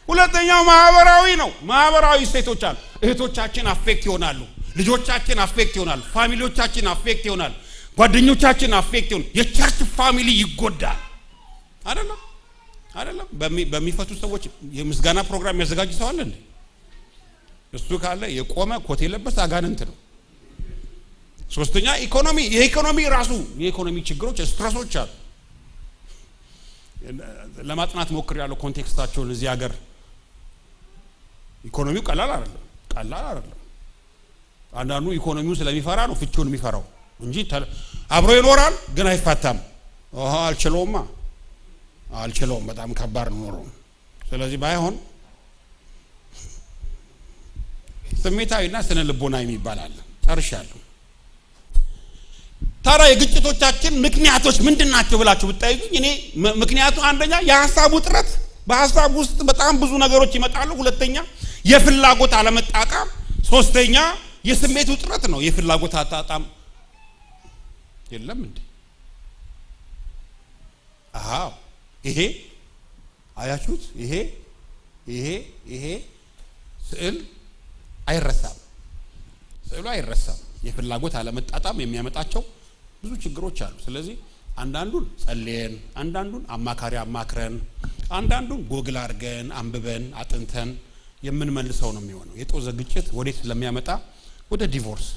ሁለተኛው ማህበራዊ ነው። ማህበራዊ እሴቶች አሉ። እህቶቻችን አፌክት ይሆናሉ፣ ልጆቻችን አፌክት ይሆናሉ፣ ፋሚሊዎቻችን አፌክት ይሆናል፣ ጓደኞቻችን አፌክት ይሆናል። የቸርች ፋሚሊ ይጎዳል። አይደለም? አይደለም? በሚ-፣ በሚፈቱ ሰዎች የምስጋና ፕሮግራም የሚያዘጋጅ ሰው አለ እንዴ? እሱ ካለ የቆመ ኮት የለበሰ አጋንንት ነው። ሶስተኛ ኢኮኖሚ፣ የኢኮኖሚ ራሱ የኢኮኖሚ ችግሮች፣ ስትረሶች አሉ። ለማጥናት ሞክሬያለሁ ኮንቴክስታቸውን እዚህ ሀገር። ኢኮኖሚው ቀላል አይደለም፣ ቀላል አይደለም። አንዳንዱ ኢኮኖሚውን ስለሚፈራ ነው ፍቺውን የሚፈራው እንጂ ተ-፣ አብሮ ይኖራል ግን አይፋታም። ኦሆ፣ አልችለውማ፣ አልችለውም፣ በጣም ከባድ ነው ኑሮ። ስለዚህ ባይሆን ስሜታዊና ስነ ልቦና የሚባል አለ። ጨርሻለሁ። ታዲያ የግጭቶቻችን ምክንያቶች ምንድን ናቸው ብላችሁ ብትጠይቁኝ፣ እኔ ም-፣ ምክንያቱ አንደኛ የሀሳብ ውጥረት፣ በሀሳብ ውስጥ በጣም ብዙ ነገሮች ይመጣሉ። ሁለተኛ የፍላጎት አለመጣጣም፣ ሶስተኛ የስሜት ውጥረት ነው። የፍላጎት አጣጣም የለም እንዴ? አዎ፣ ይሄ አያችሁት? ይሄ፣ ይሄ፣ ይሄ ስዕል አይረሳም። ስዕሉ አይረሳም። የፍላጎት አለመጣጣም የሚያመጣቸው ብዙ ችግሮች አሉ። ስለዚህ አንዳንዱን ጸልየን፣ አንዳንዱን አማካሪ አማክረን፣ አንዳንዱን ጎግል አድርገን፣ አንብበን፣ አጥንተን የምንመልሰው ነው የሚሆነው። የጦዘ ግጭት ወዴት ስለሚያመጣ ወደ ዲቮርስ።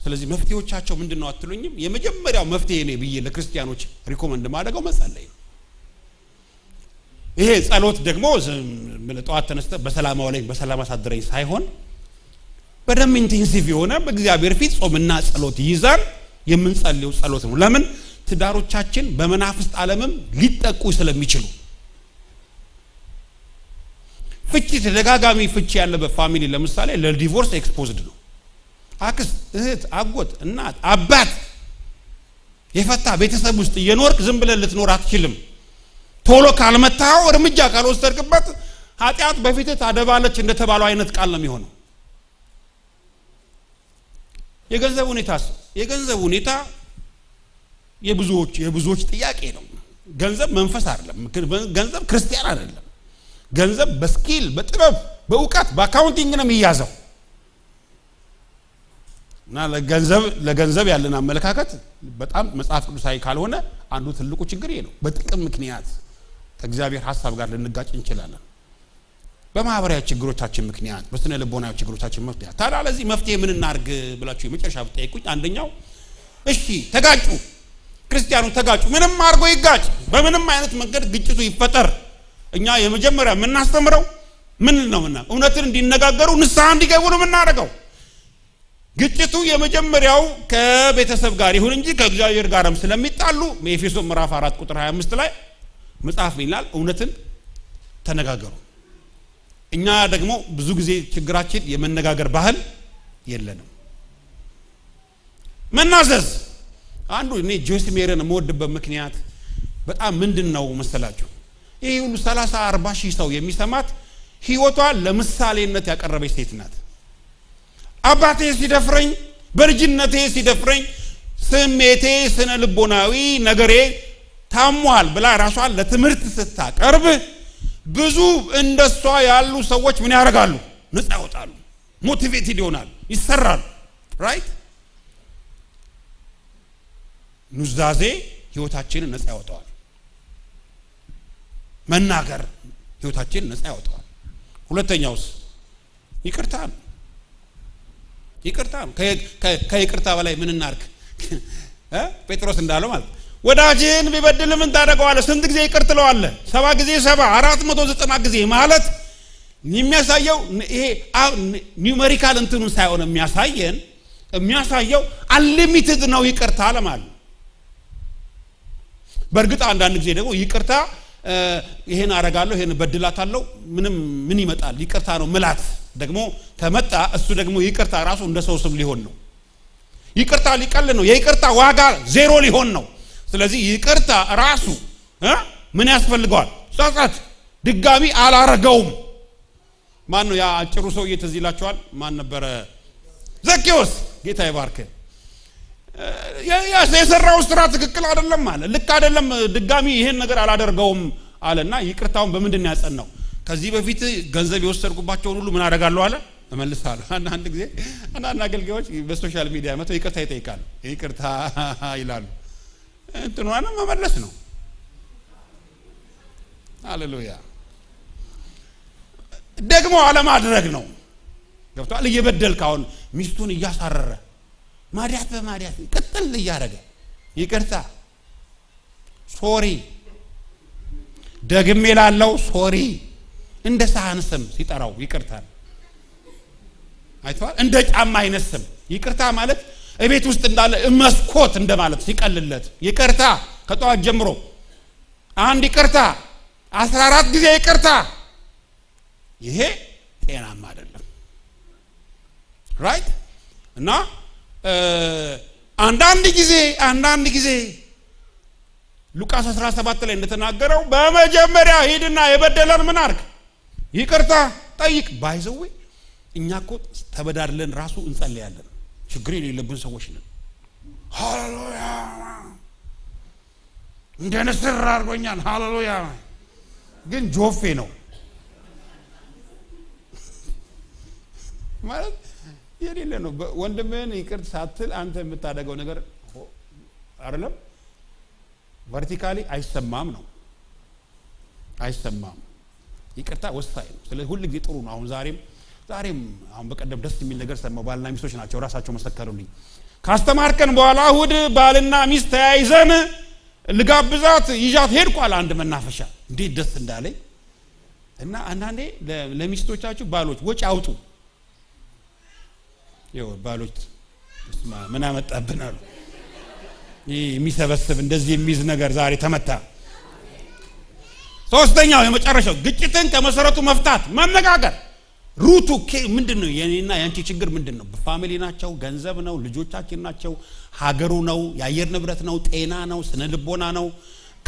ስለዚህ መፍትሄዎቻቸው ምንድን ነው አትሉኝም? የመጀመሪያው መፍትሄ እኔ ብዬ ለክርስቲያኖች ሪኮመንድ ማድረገው መጸለይ ነው። ይሄ ጸሎት ደግሞ ዝም ብለህ ጠዋት ተነስተህ «በሰላም አውለኝ፣ በሰላም አሳድረኝ» ሳይሆን በደንብ ኢንቴንሲቭ የሆነ በእግዚአብሔር ፊት ጾምና ጸሎት ይይዛል። የምንጸልየው ጸሎት ነው። ለምን? ትዳሮቻችን በመናፍስት ዓለምም ሊጠቁ ስለሚችሉ። ፍቺ፣ ተደጋጋሚ ፍቺ ያለበት ፋሚሊ ለምሳሌ ለዲቮርስ ኤክስፖዝድ ነው። አክስት፣ እህት፣ አጎት፣ እናት፣ አባት የፈታ ቤተሰብ ውስጥ እየኖርክ ዝም ብለህ ልትኖር አትችልም። ቶሎ ካልመታኸው፣ እርምጃ ካልወሰድክበት ኃጢአት በፊትህ ታደባለች እንደተባለው አይነት ቃል ነው የሚሆነው። የገንዘብ ሁኔታስ? የገንዘብ ሁኔታ የብዙዎች፣ የብዙዎች ጥያቄ ነው። ገንዘብ መንፈስ አይደለም። ምክ-፣ ገንዘብ ክርስቲያን አይደለም። ገንዘብ በስኪል፣ በጥበብ፣ በእውቀት፣ በአካውንቲንግ ነው የሚያዘው። እና ለገንዘብ፣ ለገንዘብ ያለን አመለካከት በጣም መጽሐፍ ቅዱሳዊ ካልሆነ አንዱ ትልቁ ችግር ይሄ ነው። በጥቅም ምክንያት ከእግዚአብሔር ሐሳብ ጋር ልንጋጭ እንችላለን። በማህበራዊ ችግሮቻችን ምክንያት፣ በስነ ልቦናዊ ችግሮቻችን ምክንያት። ታዲያ ለዚህ መፍትሄ ምን እናርግ ብላችሁ የመጨረሻ ብትጠይቁኝ፣ አንደኛው እሺ ተጋጩ፣ ክርስቲያኑ ተጋጩ፣ ምንም አድርጎ ይጋጭ፣ በምንም አይነት መንገድ ግጭቱ ይፈጠር፣ እኛ የመጀመሪያ የምናስተምረው ምን ነው? ምና እውነትን እንዲነጋገሩ ንስሐ እንዲገቡ ነው የምናደርገው። ግጭቱ የመጀመሪያው ከቤተሰብ ጋር ይሁን እንጂ ከእግዚአብሔር ጋርም ስለሚጣሉ፣ በኤፌሶን ምዕራፍ አራት ቁጥር ሃያ አምስት ላይ መጽሐፍ ምን ይላል? እውነትን ተነጋገሩ። እኛ ደግሞ ብዙ ጊዜ ችግራችን የመነጋገር ባህል የለንም። መናዘዝ። አንዱ እኔ ጆይስ ሜየርን የምወድበት ምክንያት በጣም ምንድን ነው መሰላችሁ? ይህ ሁሉ ሠላሳ አርባ ሺህ ሰው የሚሰማት ህይወቷን ለምሳሌነት ያቀረበች ሴት ናት። «አባቴ ሲደፍረኝ፣ በልጅነቴ ሲደፍረኝ፣ ስሜቴ፣ ስነ ልቦናዊ ነገሬ ታሟል» ብላ ራሷን ለትምህርት ስታቀርብ፣ ብዙ እንደሷ ያሉ ሰዎች ምን ያደርጋሉ? ነፃ ያወጣሉ፣ motivated ይሆናሉ፣ ይሰራሉ። Right? ኑዛዜ ህይወታችንን ነፃ ያወጣዋል። መናገር ህይወታችንን ነፃ ያወጣዋል። ሁለተኛውስ ይቅርታ ነው። ይቅርታ ነው። ከ- ከ- ከይቅርታ በላይ ምን እናርግ? እ? ጴጥሮስ እንዳለው ማለት ወዳጅህን ቢበድል ምን ታደርገዋለህ? ስንት ጊዜ ይቅር ትለዋለህ? ሰባ ጊዜ ሰባ፣ አራት መቶ ዘጠና ጊዜ ማለት የሚያሳየው ይሄ ኒውሜሪካል እንትኑን ሳይሆን የሚያሳየን የሚያሳየው አንሊሚትድ ነው ይቅርታ ለማለት። በእርግጥ አንዳንድ ጊዜ ደግሞ ይቅርታ ይሄን አረጋለሁ፣ ይሄን በድላታለሁ፣ ምንም ምን ይመጣል? ይቅርታ ነው ምላት ደግሞ ከመጣ እሱ ደግሞ ይቅርታ ራሱ እንደ ሰው ስም ሊሆን ነው። ይቅርታ ሊቀል ነው። የይቅርታ ዋጋ ዜሮ ሊሆን ነው። ስለዚህ ይቅርታ ራሱ እ ምን ያስፈልገዋል? ጸጸት። ድጋሚ አላረገውም። ማን ነው ያ አጭሩ ሰውዬ? ትዝ ይላችኋል? ማን ነበረ? ዘኬዎስ። ጌታ ይባርክ። የሰራው ስራ ትክክል አይደለም አለ። ልክ አይደለም፣ ድጋሚ ይሄን ነገር አላደርገውም አለና ይቅርታውን በምንድን ነው ያጸናው? ከዚህ በፊት ገንዘብ የወሰድኩባቸውን ሁሉ ምን አደርጋለሁ አለ፣ እመልሳለሁ። አንዳንድ ጊዜ አንዳንድ አገልጋዮች በሶሻል ሚዲያ መጥተው ይቅርታ ይጠይቃሉ። ይቅርታ ይላሉ። እንትኗንም መመለስ ነው። ሃሌሉያ። ደግሞ አለማድረግ ነው። ገብቷል። እየበደልክ አሁን ሚስቱን እያሳረረ ማዲያት በማዲያት ቅጥል እያደረገ ይቅርታ ሶሪ፣ ደግሜ ላለው ሶሪ፣ እንደ ሳህን ስም ሲጠራው ይቅርታ አይተዋል። እንደ ጫማ አይነት ስም ይቅርታ ማለት እቤት ውስጥ እንዳለ መስኮት እንደማለት ሲቀልለት ይቅርታ ከጠዋት ጀምሮ አንድ ይቅርታ፣ አስራ አራት ጊዜ ይቅርታ። ይሄ ጤናማ አይደለም። ራይት? እና አንዳንድ ጊዜ አንዳንድ ጊዜ ሉቃስ አስራ ሰባት ላይ እንደተናገረው በመጀመሪያ ሂድና የበደለን ምን አርግ? ይቅርታ ጠይቅ። ባይዘዌ እኛ እኮ ተበዳድለን ራሱ እንጸልያለን። ችግር የሌለብን ሰዎች ነን። ሃሌሉያ። እንደ ንስር አድርጎኛል። ሃሌሉያ። ግን ጆፌ ነው ማለት የሌለ ነው። ወንድምህን ይቅርታ ሳትል አንተ የምታደርገው ነገር አይደለም፣ ቨርቲካሊ አይሰማም ነው፣ አይሰማም። ይቅርታ ወሳኝ ነው። ስለዚህ ሁል ጊዜ ጥሩ ነው። አሁን ዛሬም ዛሬም አሁን በቀደም ደስ የሚል ነገር ሰማሁ። ባልና ሚስቶች ናቸው፣ ራሳቸው መሰከሩልኝ። ካስተማርከን በኋላ እሁድ ባልና ሚስት ተያይዘን ልጋብዛት ይዣት ሄድኩ አለ አንድ መናፈሻ። እንዴት ደስ እንዳለኝ። እና አንዳንዴ ለሚስቶቻችሁ ባሎች ወጪ አውጡ። ይኸው ባሎች ምን አመጣብን አሉ። ይህ የሚሰበስብ እንደዚህ የሚይዝ ነገር ዛሬ ተመታ። ሶስተኛው የመጨረሻው ግጭትን ከመሰረቱ መፍታት መነጋገር። ሩቱ ምንድን ነው? የኔና ያንቺ ችግር ምንድን ነው? ፋሚሊ ናቸው፣ ገንዘብ ነው፣ ልጆቻችን ናቸው፣ ሀገሩ ነው፣ የአየር ንብረት ነው፣ ጤና ነው፣ ስነ ልቦና ነው፣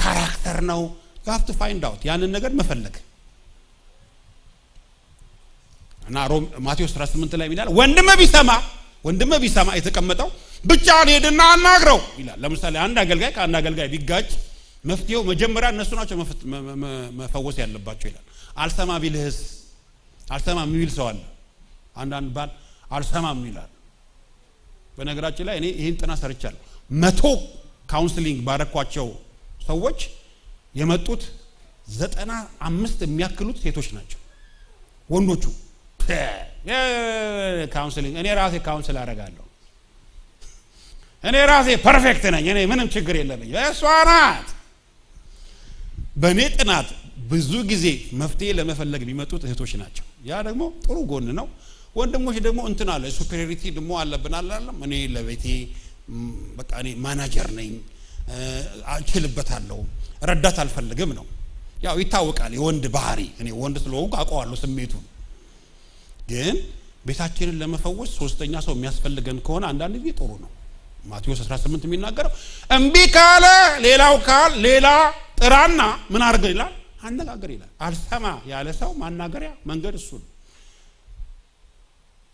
ካራክተር ነው። You have to find out ያንን ነገር መፈለግ እና ሮም ማቴዎስ አስራ ስምንት ላይ ይላል ወንድም ቢሰማ ወንድም ቢሰማ የተቀመጠው ብቻ ሄድና አናግረው ይላል። ለምሳሌ አንድ አገልጋይ ከአንድ አገልጋይ ቢጋጭ መፍትሄው መጀመሪያ እነሱ ናቸው መፈወስ ያለባቸው ይላል። አልሰማ ቢልህስ? አልሰማ የሚል ሰው አለ። አንዳንድ ባል አልሰማም ይላል። በነገራችን ላይ እኔ ይህን ጥናት ሰርቻለሁ። መቶ ካውንስሊንግ ባረኳቸው ሰዎች የመጡት ዘጠና አምስት የሚያክሉት ሴቶች ናቸው። ወንዶቹ ካውንስሊንግ እኔ ራሴ ካውንስል አደርጋለሁ። እኔ ራሴ ፐርፌክት ነኝ፣ እኔ ምንም ችግር የለብኝ። እሷ ናት። በእኔ ጥናት ብዙ ጊዜ መፍትሄ ለመፈለግ የሚመጡት እህቶች ናቸው። ያ ደግሞ ጥሩ ጎን ነው። ወንድሞች ደግሞ እንትን አለ፣ ሱፔሪዮሪቲ ደግሞ አለብን አላለም። እኔ ለቤቴ በቃ እኔ ማናጀር ነኝ፣ እችልበታለሁ፣ ረዳት አልፈልግም ነው። ያው ይታወቃል የወንድ ባህሪ። እኔ ወንድ ስለሆንኩ አውቀዋለሁ ስሜቱን። ግን ቤታችንን ለመፈወስ ሶስተኛ ሰው የሚያስፈልገን ከሆነ አንዳንድ ጊዜ ጥሩ ነው። ማቴዎስ አስራ ስምንት የሚናገረው እምቢ ካለ ሌላው ካል ሌላ ጥራና ምን አድርገ ይላል፣ አነጋገር ይላል። አልሰማ ያለ ሰው ማናገሪያ መንገድ እሱ ነው።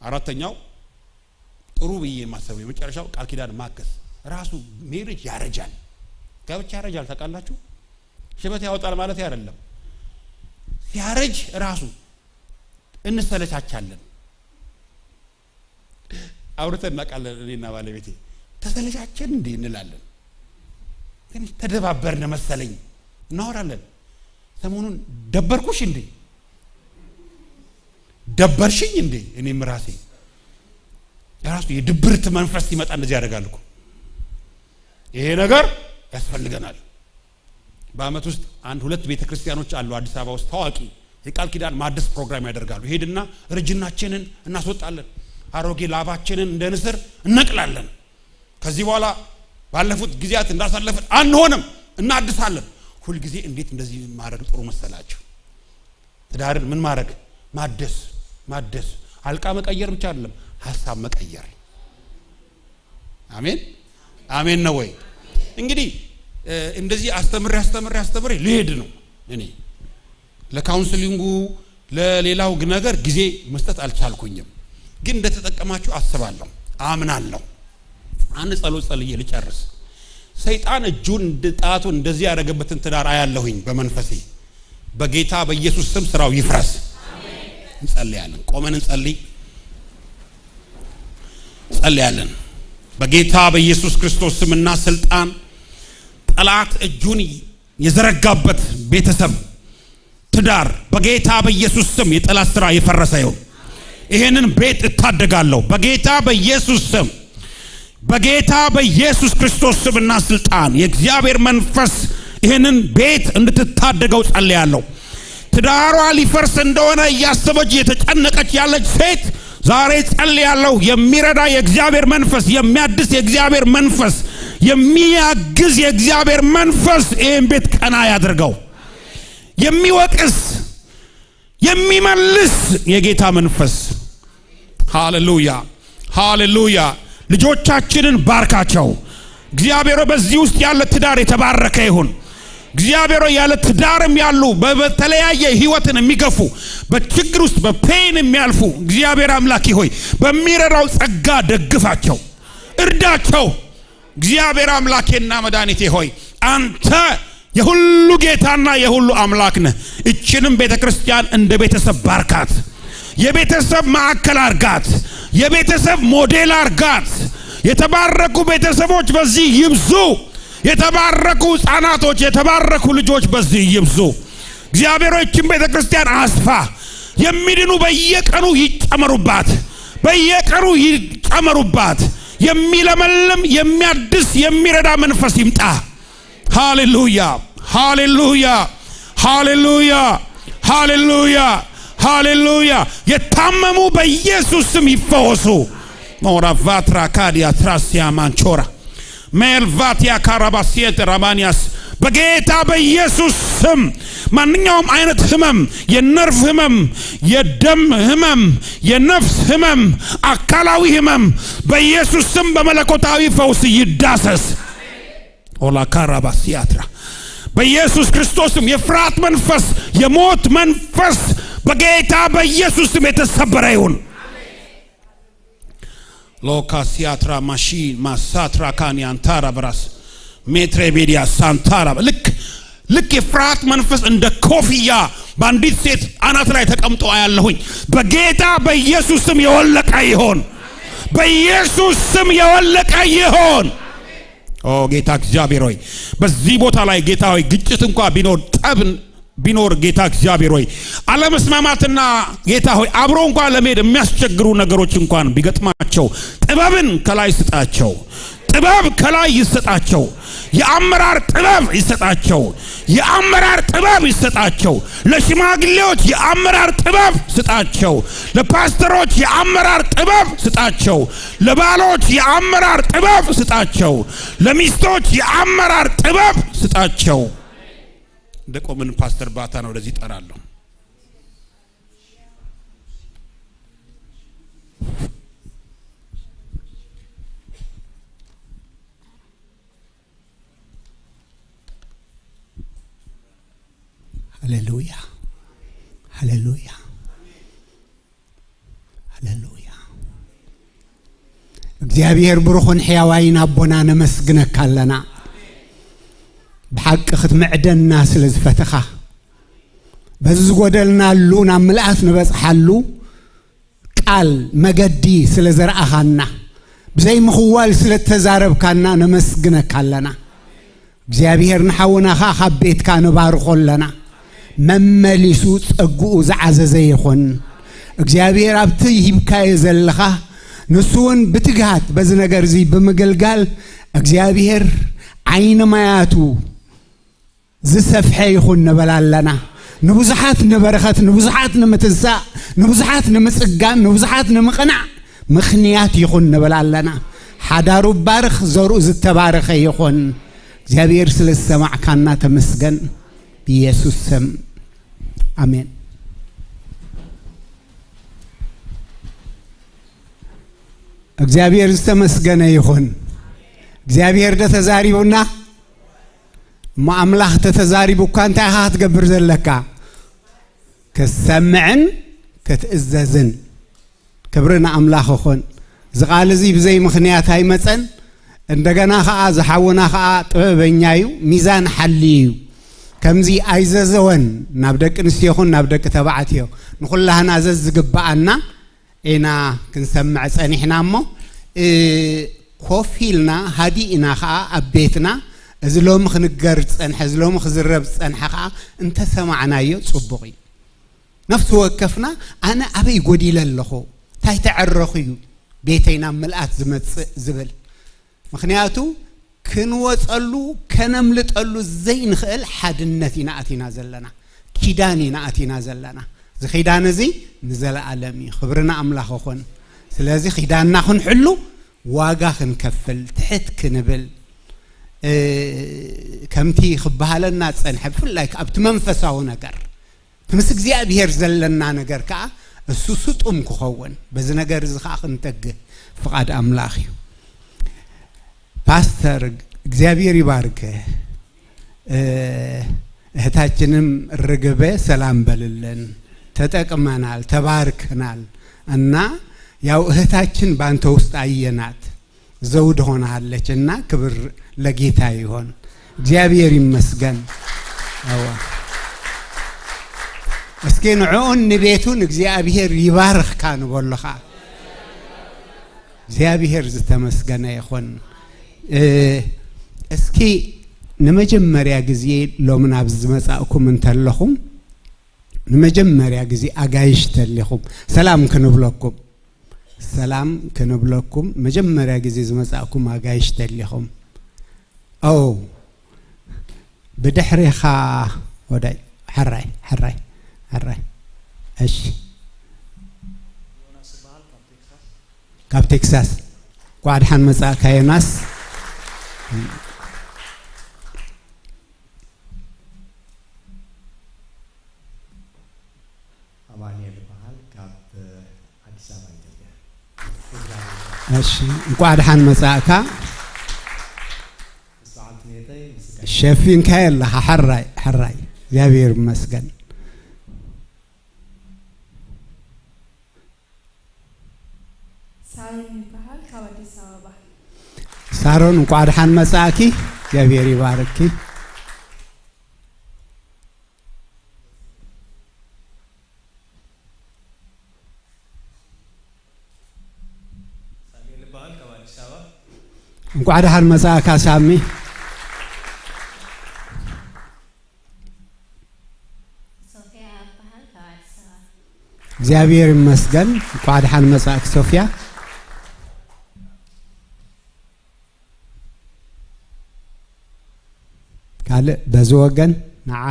አራተኛው ጥሩ ብዬ የማስበው የመጨረሻው ቃል ኪዳን ማገዝ ራሱ። ሜሪጅ ያረጃል፣ ጋብቻ ያረጃል። ታውቃላችሁ፣ ሽበት ያወጣል ማለት አይደለም። ሲያረጅ ራሱ እንሰለቻቻለን። አውርተን እናውቃለን። እኔና ባለቤቴ ተሰለቻቸን እንዴ እንላለን። ትንሽ ተደባበርን መሰለኝ፣ እናወራለን። ሰሞኑን ደበርኩሽ እንዴ፣ ደበርሽኝ እንዴ? እኔም ራሴ ራሱ የድብርት መንፈስ ሲመጣ እንደዚህ ያደርጋል እኮ። ይሄ ነገር ያስፈልገናል። በአመት ውስጥ አንድ ሁለት ቤተክርስቲያኖች አሉ አዲስ አበባ ውስጥ ታዋቂ፣ የቃል ኪዳን ማደስ ፕሮግራም ያደርጋሉ። ሄድና እርጅናችንን እናስወጣለን፣ አሮጌ ላባችንን እንደ ንስር እነቅላለን። ከዚህ በኋላ ባለፉት ጊዜያት እንዳሳለፍን አንሆንም፣ እናድሳለን። ሁልጊዜ እንዴት እንደዚህ ማድረግ ጥሩ መሰላችሁ? ትዳርን ምን ማድረግ? ማደስ፣ ማደስ። አልቃ መቀየር ብቻ አይደለም፣ ሀሳብ መቀየር። አሜን፣ አሜን ነው ወይ? እንግዲህ እንደዚህ አስተምሬ አስተምሬ አስተምሬ ልሄድ ነው። እኔ ለካውንስሊንጉ ለሌላው ነገር ጊዜ መስጠት አልቻልኩኝም፣ ግን እንደተጠቀማችሁ አስባለሁ፣ አምናለሁ። አንድ ጸሎት ጸልዬ ልጨርስ። ሰይጣን እጁን ጣቱን እንደዚህ ያደረገበትን ትዳር አያለሁኝ በመንፈሴ። በጌታ በኢየሱስ ስም ስራው ይፍረስ። እንጸልያለን። ቆመን እንጸልይ፣ እንጸልያለን። በጌታ በኢየሱስ ክርስቶስ ስምና ስልጣን ጠላት እጁን የዘረጋበት ቤተሰብ፣ ትዳር በጌታ በኢየሱስ ስም የጠላት ስራ የፈረሰ ይሁን። ይሄንን ቤት እታደጋለሁ በጌታ በኢየሱስ ስም። በጌታ በኢየሱስ ክርስቶስ ስምና ስልጣን የእግዚአብሔር መንፈስ ይሄንን ቤት እንድትታደገው ጸልያለሁ። ትዳሯ ሊፈርስ እንደሆነ እያሰበች እየተጨነቀች ያለች ሴት ዛሬ ጸልያለሁ። የሚረዳ የእግዚአብሔር መንፈስ፣ የሚያድስ የእግዚአብሔር መንፈስ፣ የሚያግዝ የእግዚአብሔር መንፈስ ይህን ቤት ቀና ያድርገው። የሚወቅስ የሚመልስ የጌታ መንፈስ። ሃሌሉያ፣ ሃሌሉያ። ልጆቻችንን ባርካቸው። እግዚአብሔር ሆይ፣ በዚህ ውስጥ ያለ ትዳር የተባረከ ይሁን። እግዚአብሔር ሆይ፣ ያለ ትዳርም ያሉ በ- በተለያየ ህይወትን የሚገፉ በችግር ውስጥ በፔን የሚያልፉ እግዚአብሔር አምላኬ ሆይ በሚረዳው ጸጋ ደግፋቸው፣ እርዳቸው። እግዚአብሔር አምላኬና መድኃኒቴ ሆይ አንተ የሁሉ ጌታና የሁሉ አምላክ ነህ። እችንም ቤተ ክርስቲያን እንደ ቤተሰብ ባርካት፣ የቤተሰብ ማዕከል አርጋት፣ የቤተሰብ ሞዴል አርጋት። የተባረኩ ቤተሰቦች በዚህ ይብዙ። የተባረኩ ህፃናቶች፣ የተባረኩ ልጆች በዚህ ይብዙ። እግዚአብሔር ሆይ ይችን ቤተ ክርስቲያን አስፋ። የሚድኑ በየቀኑ ይጨመሩባት፣ በየቀኑ ይጨመሩባት። የሚለመልም የሚያድስ የሚረዳ መንፈስ ይምጣ። ሃሌሉያ፣ ሃሌሉያ፣ ሃሌሉያ፣ ሃሌሉያ፣ ሃሌሉያ። የታመሙ በኢየሱስ ስም ይፈወሱ። ሞራቫትራ ካዲያ ትራሲያ ማንቾራ ሜልቫቲያ ካራባሲየት ራማኒያስ በጌታ በኢየሱስ ስም ማንኛውም አይነት ህመም፣ የነርቭ ህመም፣ የደም ህመም፣ የነፍስ ህመም፣ አካላዊ ህመም በኢየሱስ ስም በመለኮታዊ ፈውስ ይዳሰስ። ኦላካራባሲያትራ በኢየሱስ ክርስቶስም የፍርሃት መንፈስ፣ የሞት መንፈስ በጌታ በኢየሱስም የተሰበረ ይሁን። ሎካሲያትራ ማሺ ማሳትራ ካኒያንታራ ብራስ ሜትሬ ቤዲያ ሳንታራ ልክ ልክ የፍርሃት መንፈስ እንደ ኮፍያ በአንዲት ሴት አናት ላይ ተቀምጦ አያለሁኝ። በጌታ በኢየሱስም የወለቀ ይሆን፣ በኢየሱስ ስም የወለቀ ይሆን። ኦ ጌታ እግዚአብሔር ሆይ በዚህ ቦታ ላይ ጌታ ሆይ ግጭት እንኳ ቢኖር፣ ጠብ ቢኖር ጌታ እግዚአብሔር ሆይ አለመስማማትና ጌታ ሆይ አብሮ እንኳ ለመሄድ የሚያስቸግሩ ነገሮች እንኳን ቢገጥማቸው ጥበብን ከላይ ስጣቸው። ጥበብ ከላይ ይሰጣቸው። የአመራር ጥበብ ይሰጣቸው። የአመራር ጥበብ ይሰጣቸው። ለሽማግሌዎች የአመራር ጥበብ ስጣቸው። ለፓስተሮች የአመራር ጥበብ ስጣቸው። ለባሎች የአመራር ጥበብ ስጣቸው። ለሚስቶች የአመራር ጥበብ ስጣቸው። እንደ ቆምን ፓስተር ባታን ወደዚህ እጠራለሁ። ሃሌሉያ፣ ሃሌሉያ፣ ሃሌሉያ። እግዚኣብሔር ብሩኽን ሕያዋይን ኣቦና ነመስግነካ ኣለና። ብሓቂ ክትምዕደና ስለ ዝፈተኻ፣ በዚ ዝጎደልናሉ ናብ ምልኣት ንበጽሓሉ ቃል መገዲ ስለ ዘርኣኻና፣ ብዘይ ምኽዋል ስለ እተዛረብካና ነመስግነካ ኣለና። እግዚኣብሔር ንሓውና ኸኣ ካብ ቤትካ ንባርኾ ኣለና። መመሊሱ ጸግኡ ዝዓዘዘ ይኹን። እግዚኣብሔር ኣብቲ ሂብካዮ ዘለኻ ንሱ እውን ብትግሃት በዚ ነገር እዚ ብምግልጋል እግዚኣብሔር ዓይኒ ማያቱ ዝሰፍሐ ይኹን ንብል ኣለና። ንብዙሓት ንበረኸት፣ ንብዙሓት ንምትንሳእ፣ ንብዙሓት ንምጽጋን፣ ንብዙሓት ንምቕናዕ ምኽንያት ይኹን ንብል ኣለና። ሓዳሩ ባርኽ፣ ዘርኡ ዝተባረኸ ይኹን። እግዚኣብሔር ስለ ዝሰማዕካና ተመስገን። ብኢየሱስ ስም ኣሜን። እግዚኣብሔር ዝተመስገነ ይኹን። እግዚኣብሔር ዶ ተዛሪቡና? እሞ ኣምላኽ ተተዛሪቡ እኳ እንታይ ኢኻ ክትገብር ዘለካ? ክትሰምዕን ክትእዘዝን። ክብሪ ንኣምላኽ ይኹን። እዚ ቃል እዚ ብዘይ ምኽንያት ኣይመጸን። እንደገና ኸኣ ዝሓውና ኸኣ ጥበበኛ እዩ፣ ሚዛን ሓልዩ እዩ። ከምዚ ኣይዘዘወን ናብ ደቂ ኣንስትዮ ይኹን ናብ ደቂ ተባዕትዮ። ንኹላህና ዘዝግብኣና ኢና ክንሰምዕ ጸኒሕና እሞ፣ እ፣ ኮፍ ኢልና ሃዲእና ኸኣ ኣብ ቤትና እዚ ሎሚ ክንገር ዝጸንሐ፣ እዚ ሎሚ ክዝረብ ዝጸንሐ ኸኣ እንተሰማዕናዮ ጽቡቕ እዩ። ነፍሲ ወከፍና ኣነ ኣበይ ጎዲለ ኣለኹ፣ እንታይ ተዐረኹ እዩ ቤተይ ናብ ምልኣት ዝመጽእ ዝብል። ምኽንያቱ ክንወጸሉ ከነምልጠሉ ዘይንኽእል ሓድነት ኢና ኣቲና ዘለና፣ ኪዳን ኢና ኣቲና ዘለና። እዚ ኪዳን እዚ ንዘለኣለም እዩ። ክብሪ ንኣምላኽ ይኹን። ስለዚ ኪዳንና ክንሕሉ ዋጋ ክንከፍል፣ ትሕት ክንብል፣ እ፣ ከምቲ ክበሃለና ዝጸንሐ፣ ብፍላይ ኣብቲ መንፈሳዊ ነገር፣ እቲ ምስ እግዚኣብሔር ዘለና ነገር ከኣ እሱ ስጡም ክኸውን፣ በዚ ነገር እዚ ከኣ ክንተግህ ፍቓድ ኣምላኽ እዩ። ፓስተር፣ እግዚኣብሔር ይባርክ። እ፣ እህታችንም ርግበ ሰላም በልልን። ተጠቅመናል፣ ተባርከናል። እና ያው እህታችን ባንተ ውስጥ አየናት፣ ዘውድ ሆናለች እና ክብር ለጌታ ይሆን። እግዚአብሔር ይመስገን። አዋ። እስኪ ንዕኡን ንቤቱን እግዚኣብሔር ይባርኽካ ንበሎ ኸዓ። እግዚኣብሔር ዝተመስገነ ይኹን። እ፣ እስኪ ንመጀመርያ ግዜ ሎሚ ናብዚ ዝመጻእኩም እንተለኹም፣ ንመጀመርያ ግዜ ኣጋይሽ ተሊኹም ሰላም ክንብለኩም፣ ሰላም ክንብለኩም መጀመርያ ግዜ ዝመጻእኩም ኣጋይሽ ተሊኹም። ኦ፣ ብድሕሬኻ ወዳይ፣ ሕራይ፣ ሕራይ፣ ሕራይ። እሺ። ካብ ቴክሳስ። እንኳዕ ደሓን መጻእካ ዮናስ። ኣማኑኤል ይበሃል፣ ካብ ኣዲስ ኣበባ ኢትዮጵያ። እሺ፣ እንኳዕ ደሓን መጻእካ። ምስ በዓልቲ ቤተይ፣ ምስ ጋሽ ሸፊንካዮ ኣለኻ፣ ሕራይ፣ ሕራይ። እግዚኣብሔር ይመስገን። ሳሮን ይበሃል፣ ካብ ኣዲስ ኣበባ። ሳሮን፣ እንኳዕ ደሓን መጻእኪ። እግዚኣብሔር ይባርኪ። ሳሙኤል ይበሃል፣ ካብ ኣዲስ ኣበባ። እንኳዕ ደሓን መጻእካ ሳሚ። ሶፊያ እበሃል፣ ካብ ኣዲስ ኣበባ። እግዚኣብሔር ይመስገን። እንኳዕ ደሓን መጻእኪ ሶፊያ። ካልእ በዚ ወገን ንዓ።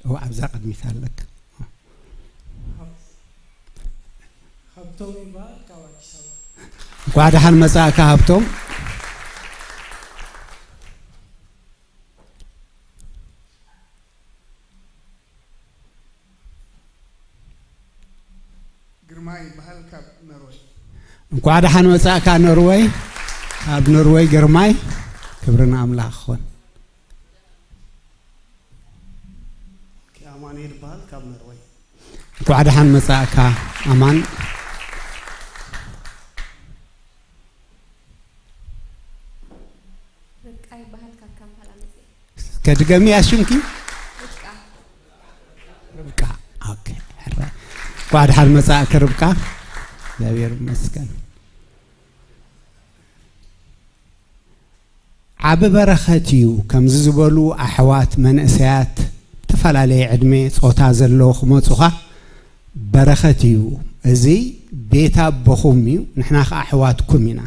ኦ፣ ኣብዛ ቅድሚት ኣለካ። ሃብቶም ይበሃል፣ ካብ ኣዲስ ኣበባ። እንኳዕ ደሓን መጻእካ ሃብቶም። ግርማይ ይበሃል፣ ካብ ኖርወይ። እንኳዕ ደሓን መጻእካ ኖርወይ። ካብ ኖርወይ ግርማይ። ክብሪ ንኣምላኽ ይኹን። ኣማኑኤል ይበሃል፣ ካብ ኖርወይ። እንኳዕ ደሓን መጻእካ ኣማን። ርብቃ ይበሃል፣ ካብ ካምፓላ መጽየ። እስከ ድገሚ ኣሽምኪ። ርብቃ። ኦኬ፣ ሕራይ። እንኳዕ ደሓን መጻእኪ ርብቃ። እግዚኣብሔር ይመስገን። ዓቢ በረኸት እዩ ከምዚ ዝበሉ ኣሕዋት መንእሰያት፣ ዝተፈላለየ ዕድመ ጾታ ዘለዉ ክመጹኻ በረኸት እዩ። እዚ ቤት ኣቦኹም እዩ፣ ንሕና ኸዓ ኣሕዋትኩም ኢና።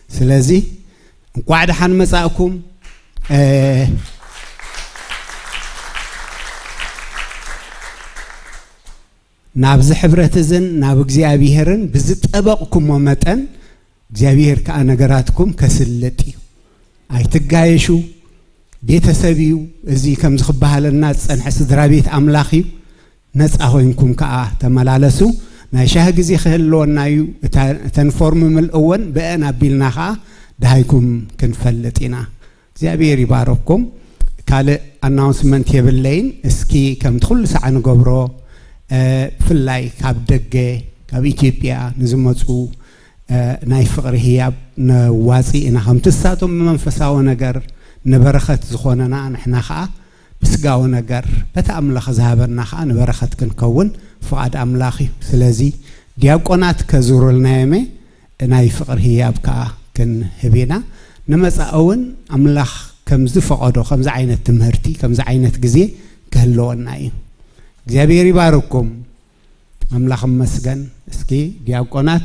ስለዚ እንቋዕ ደሓን መጻእኩም። እ፣ ናብዚ ሕብረት እዝን ናብ እግዚኣብሄርን ብዝጠበቕኩሞ መጠን እግዚኣብሄር ከኣ ነገራትኩም ከስልጥ እዩ። ኣይትጋየሹ። ቤተሰብ እዩ። እዚ ከምዚ ክበሃለና ዝጸንሐ ስድራ ቤት ኣምላኽ እዩ። ነጻ ኮይንኩም ከኣ ተመላለሱ። ናይ ሻሂ ግዜ ክህልወና እዩ። እታ-፣ እተን ፎርም ምልእወን ብአን ኣቢልና ከኣ ደሃይኩም ክንፈልጥ ኢና። እግዚኣብሔር ይባረኩም። ካልእ ኣናውንስመንት የብለይን። እስኪ ከምቲ ኩሉ ሳዕ ንገብሮ፣ እ፣ ብፍላይ ካብ ደገ፣ ካብ ኢትዮጵያ ንዝመጹ፣ እ፣ ናይ ፍቕሪ ህያብ ነዋጽእ ኢና። ከምቲ ንሳቶም ብመንፈሳዊ ነገር ንበረኸት ዝኾነና፣ ንሕና ኸኣ ብስጋዊ ነገር በቲ ኣምላኽ ዝሃበና ኸኣ ንበረኸት ክንከውን ፍቓድ ኣምላኽ እዩ። ስለዚ ዲያቆናት ከዙሩልና የመ ናይ ፍቕሪ ህያብ ከኣ ክንህብ ኢና። ንመጻኢ እውን ኣምላኽ ከም ዝፈቐዶ፣ ከምዚ ዓይነት ትምህርቲ፣ ከምዚ ዓይነት ግዜ ክህልወና እዩ። እግዚኣብሔር ይባርኩም። ኣምላኽ ይመስገን። እስኪ ዲያቆናት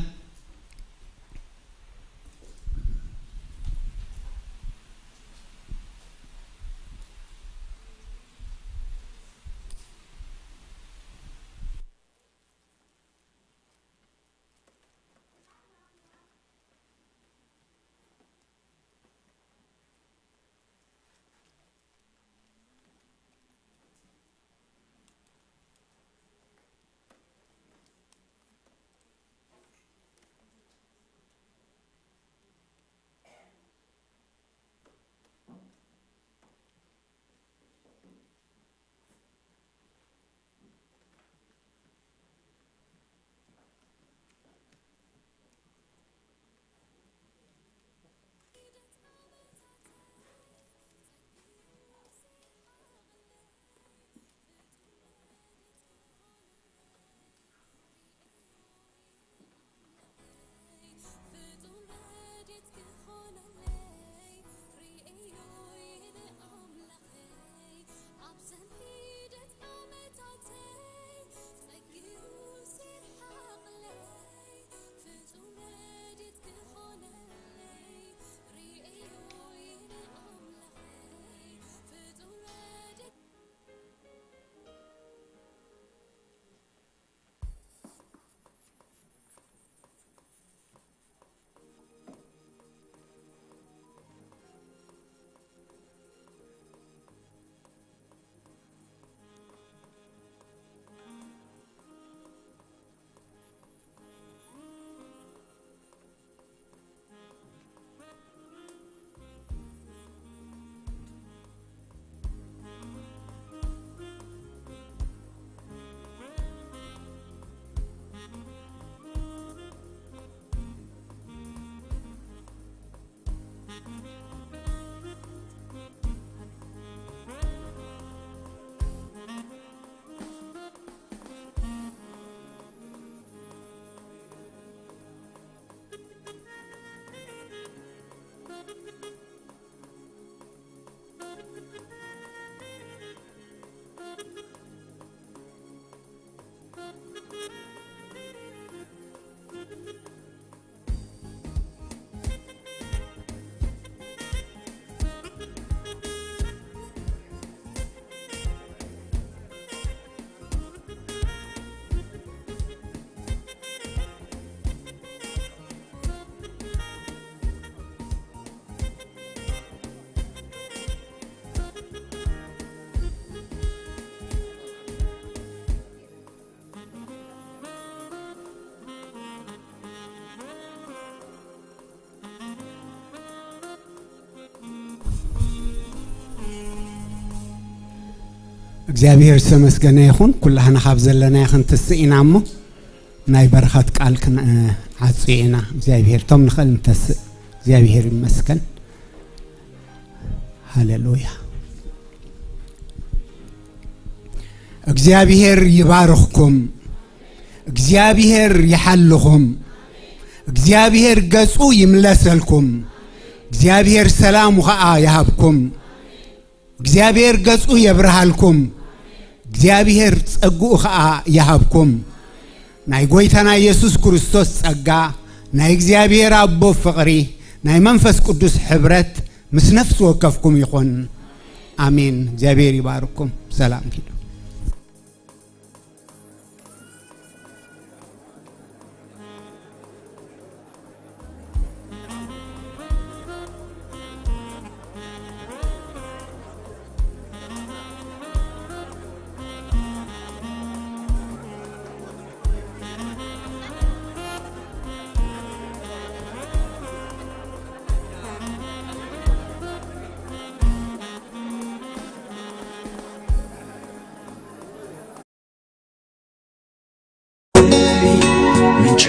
እግዚኣብሔር ዝተመስገነ ይኹን። ኩላህና ካብ ዘለናዮ ክንትስእ ኢና እሞ ናይ በረኸት ቃል ክንዓጽዮ ኢና። እግዚኣብሔር እቶም ንኽእል ንተስእ። እግዚኣብሔር ይመስገን። ሃሌሉያ። እግዚኣብሔር ይባርኽኩም። እግዚኣብሔር ይሓልኹም። እግዚኣብሔር ገጹ ይምለሰልኩም። እግዚኣብሔር ሰላሙ ኸኣ ይሃብኩም። እግዚኣብሔር ገጹ የብርሃልኩም። እግዚኣብሔር ጸግኡ ኸኣ ይሃብኩም። ናይ ጐይታና ኢየሱስ ክርስቶስ ጸጋ፣ ናይ እግዚኣብሔር ኣቦ ፍቕሪ፣ ናይ መንፈስ ቅዱስ ሕብረት ምስ ነፍሲ ወከፍኩም ይኹን። ኣሜን። እግዚኣብሔር ይባርኩም። ሰላም ኪዱ። ምንጭ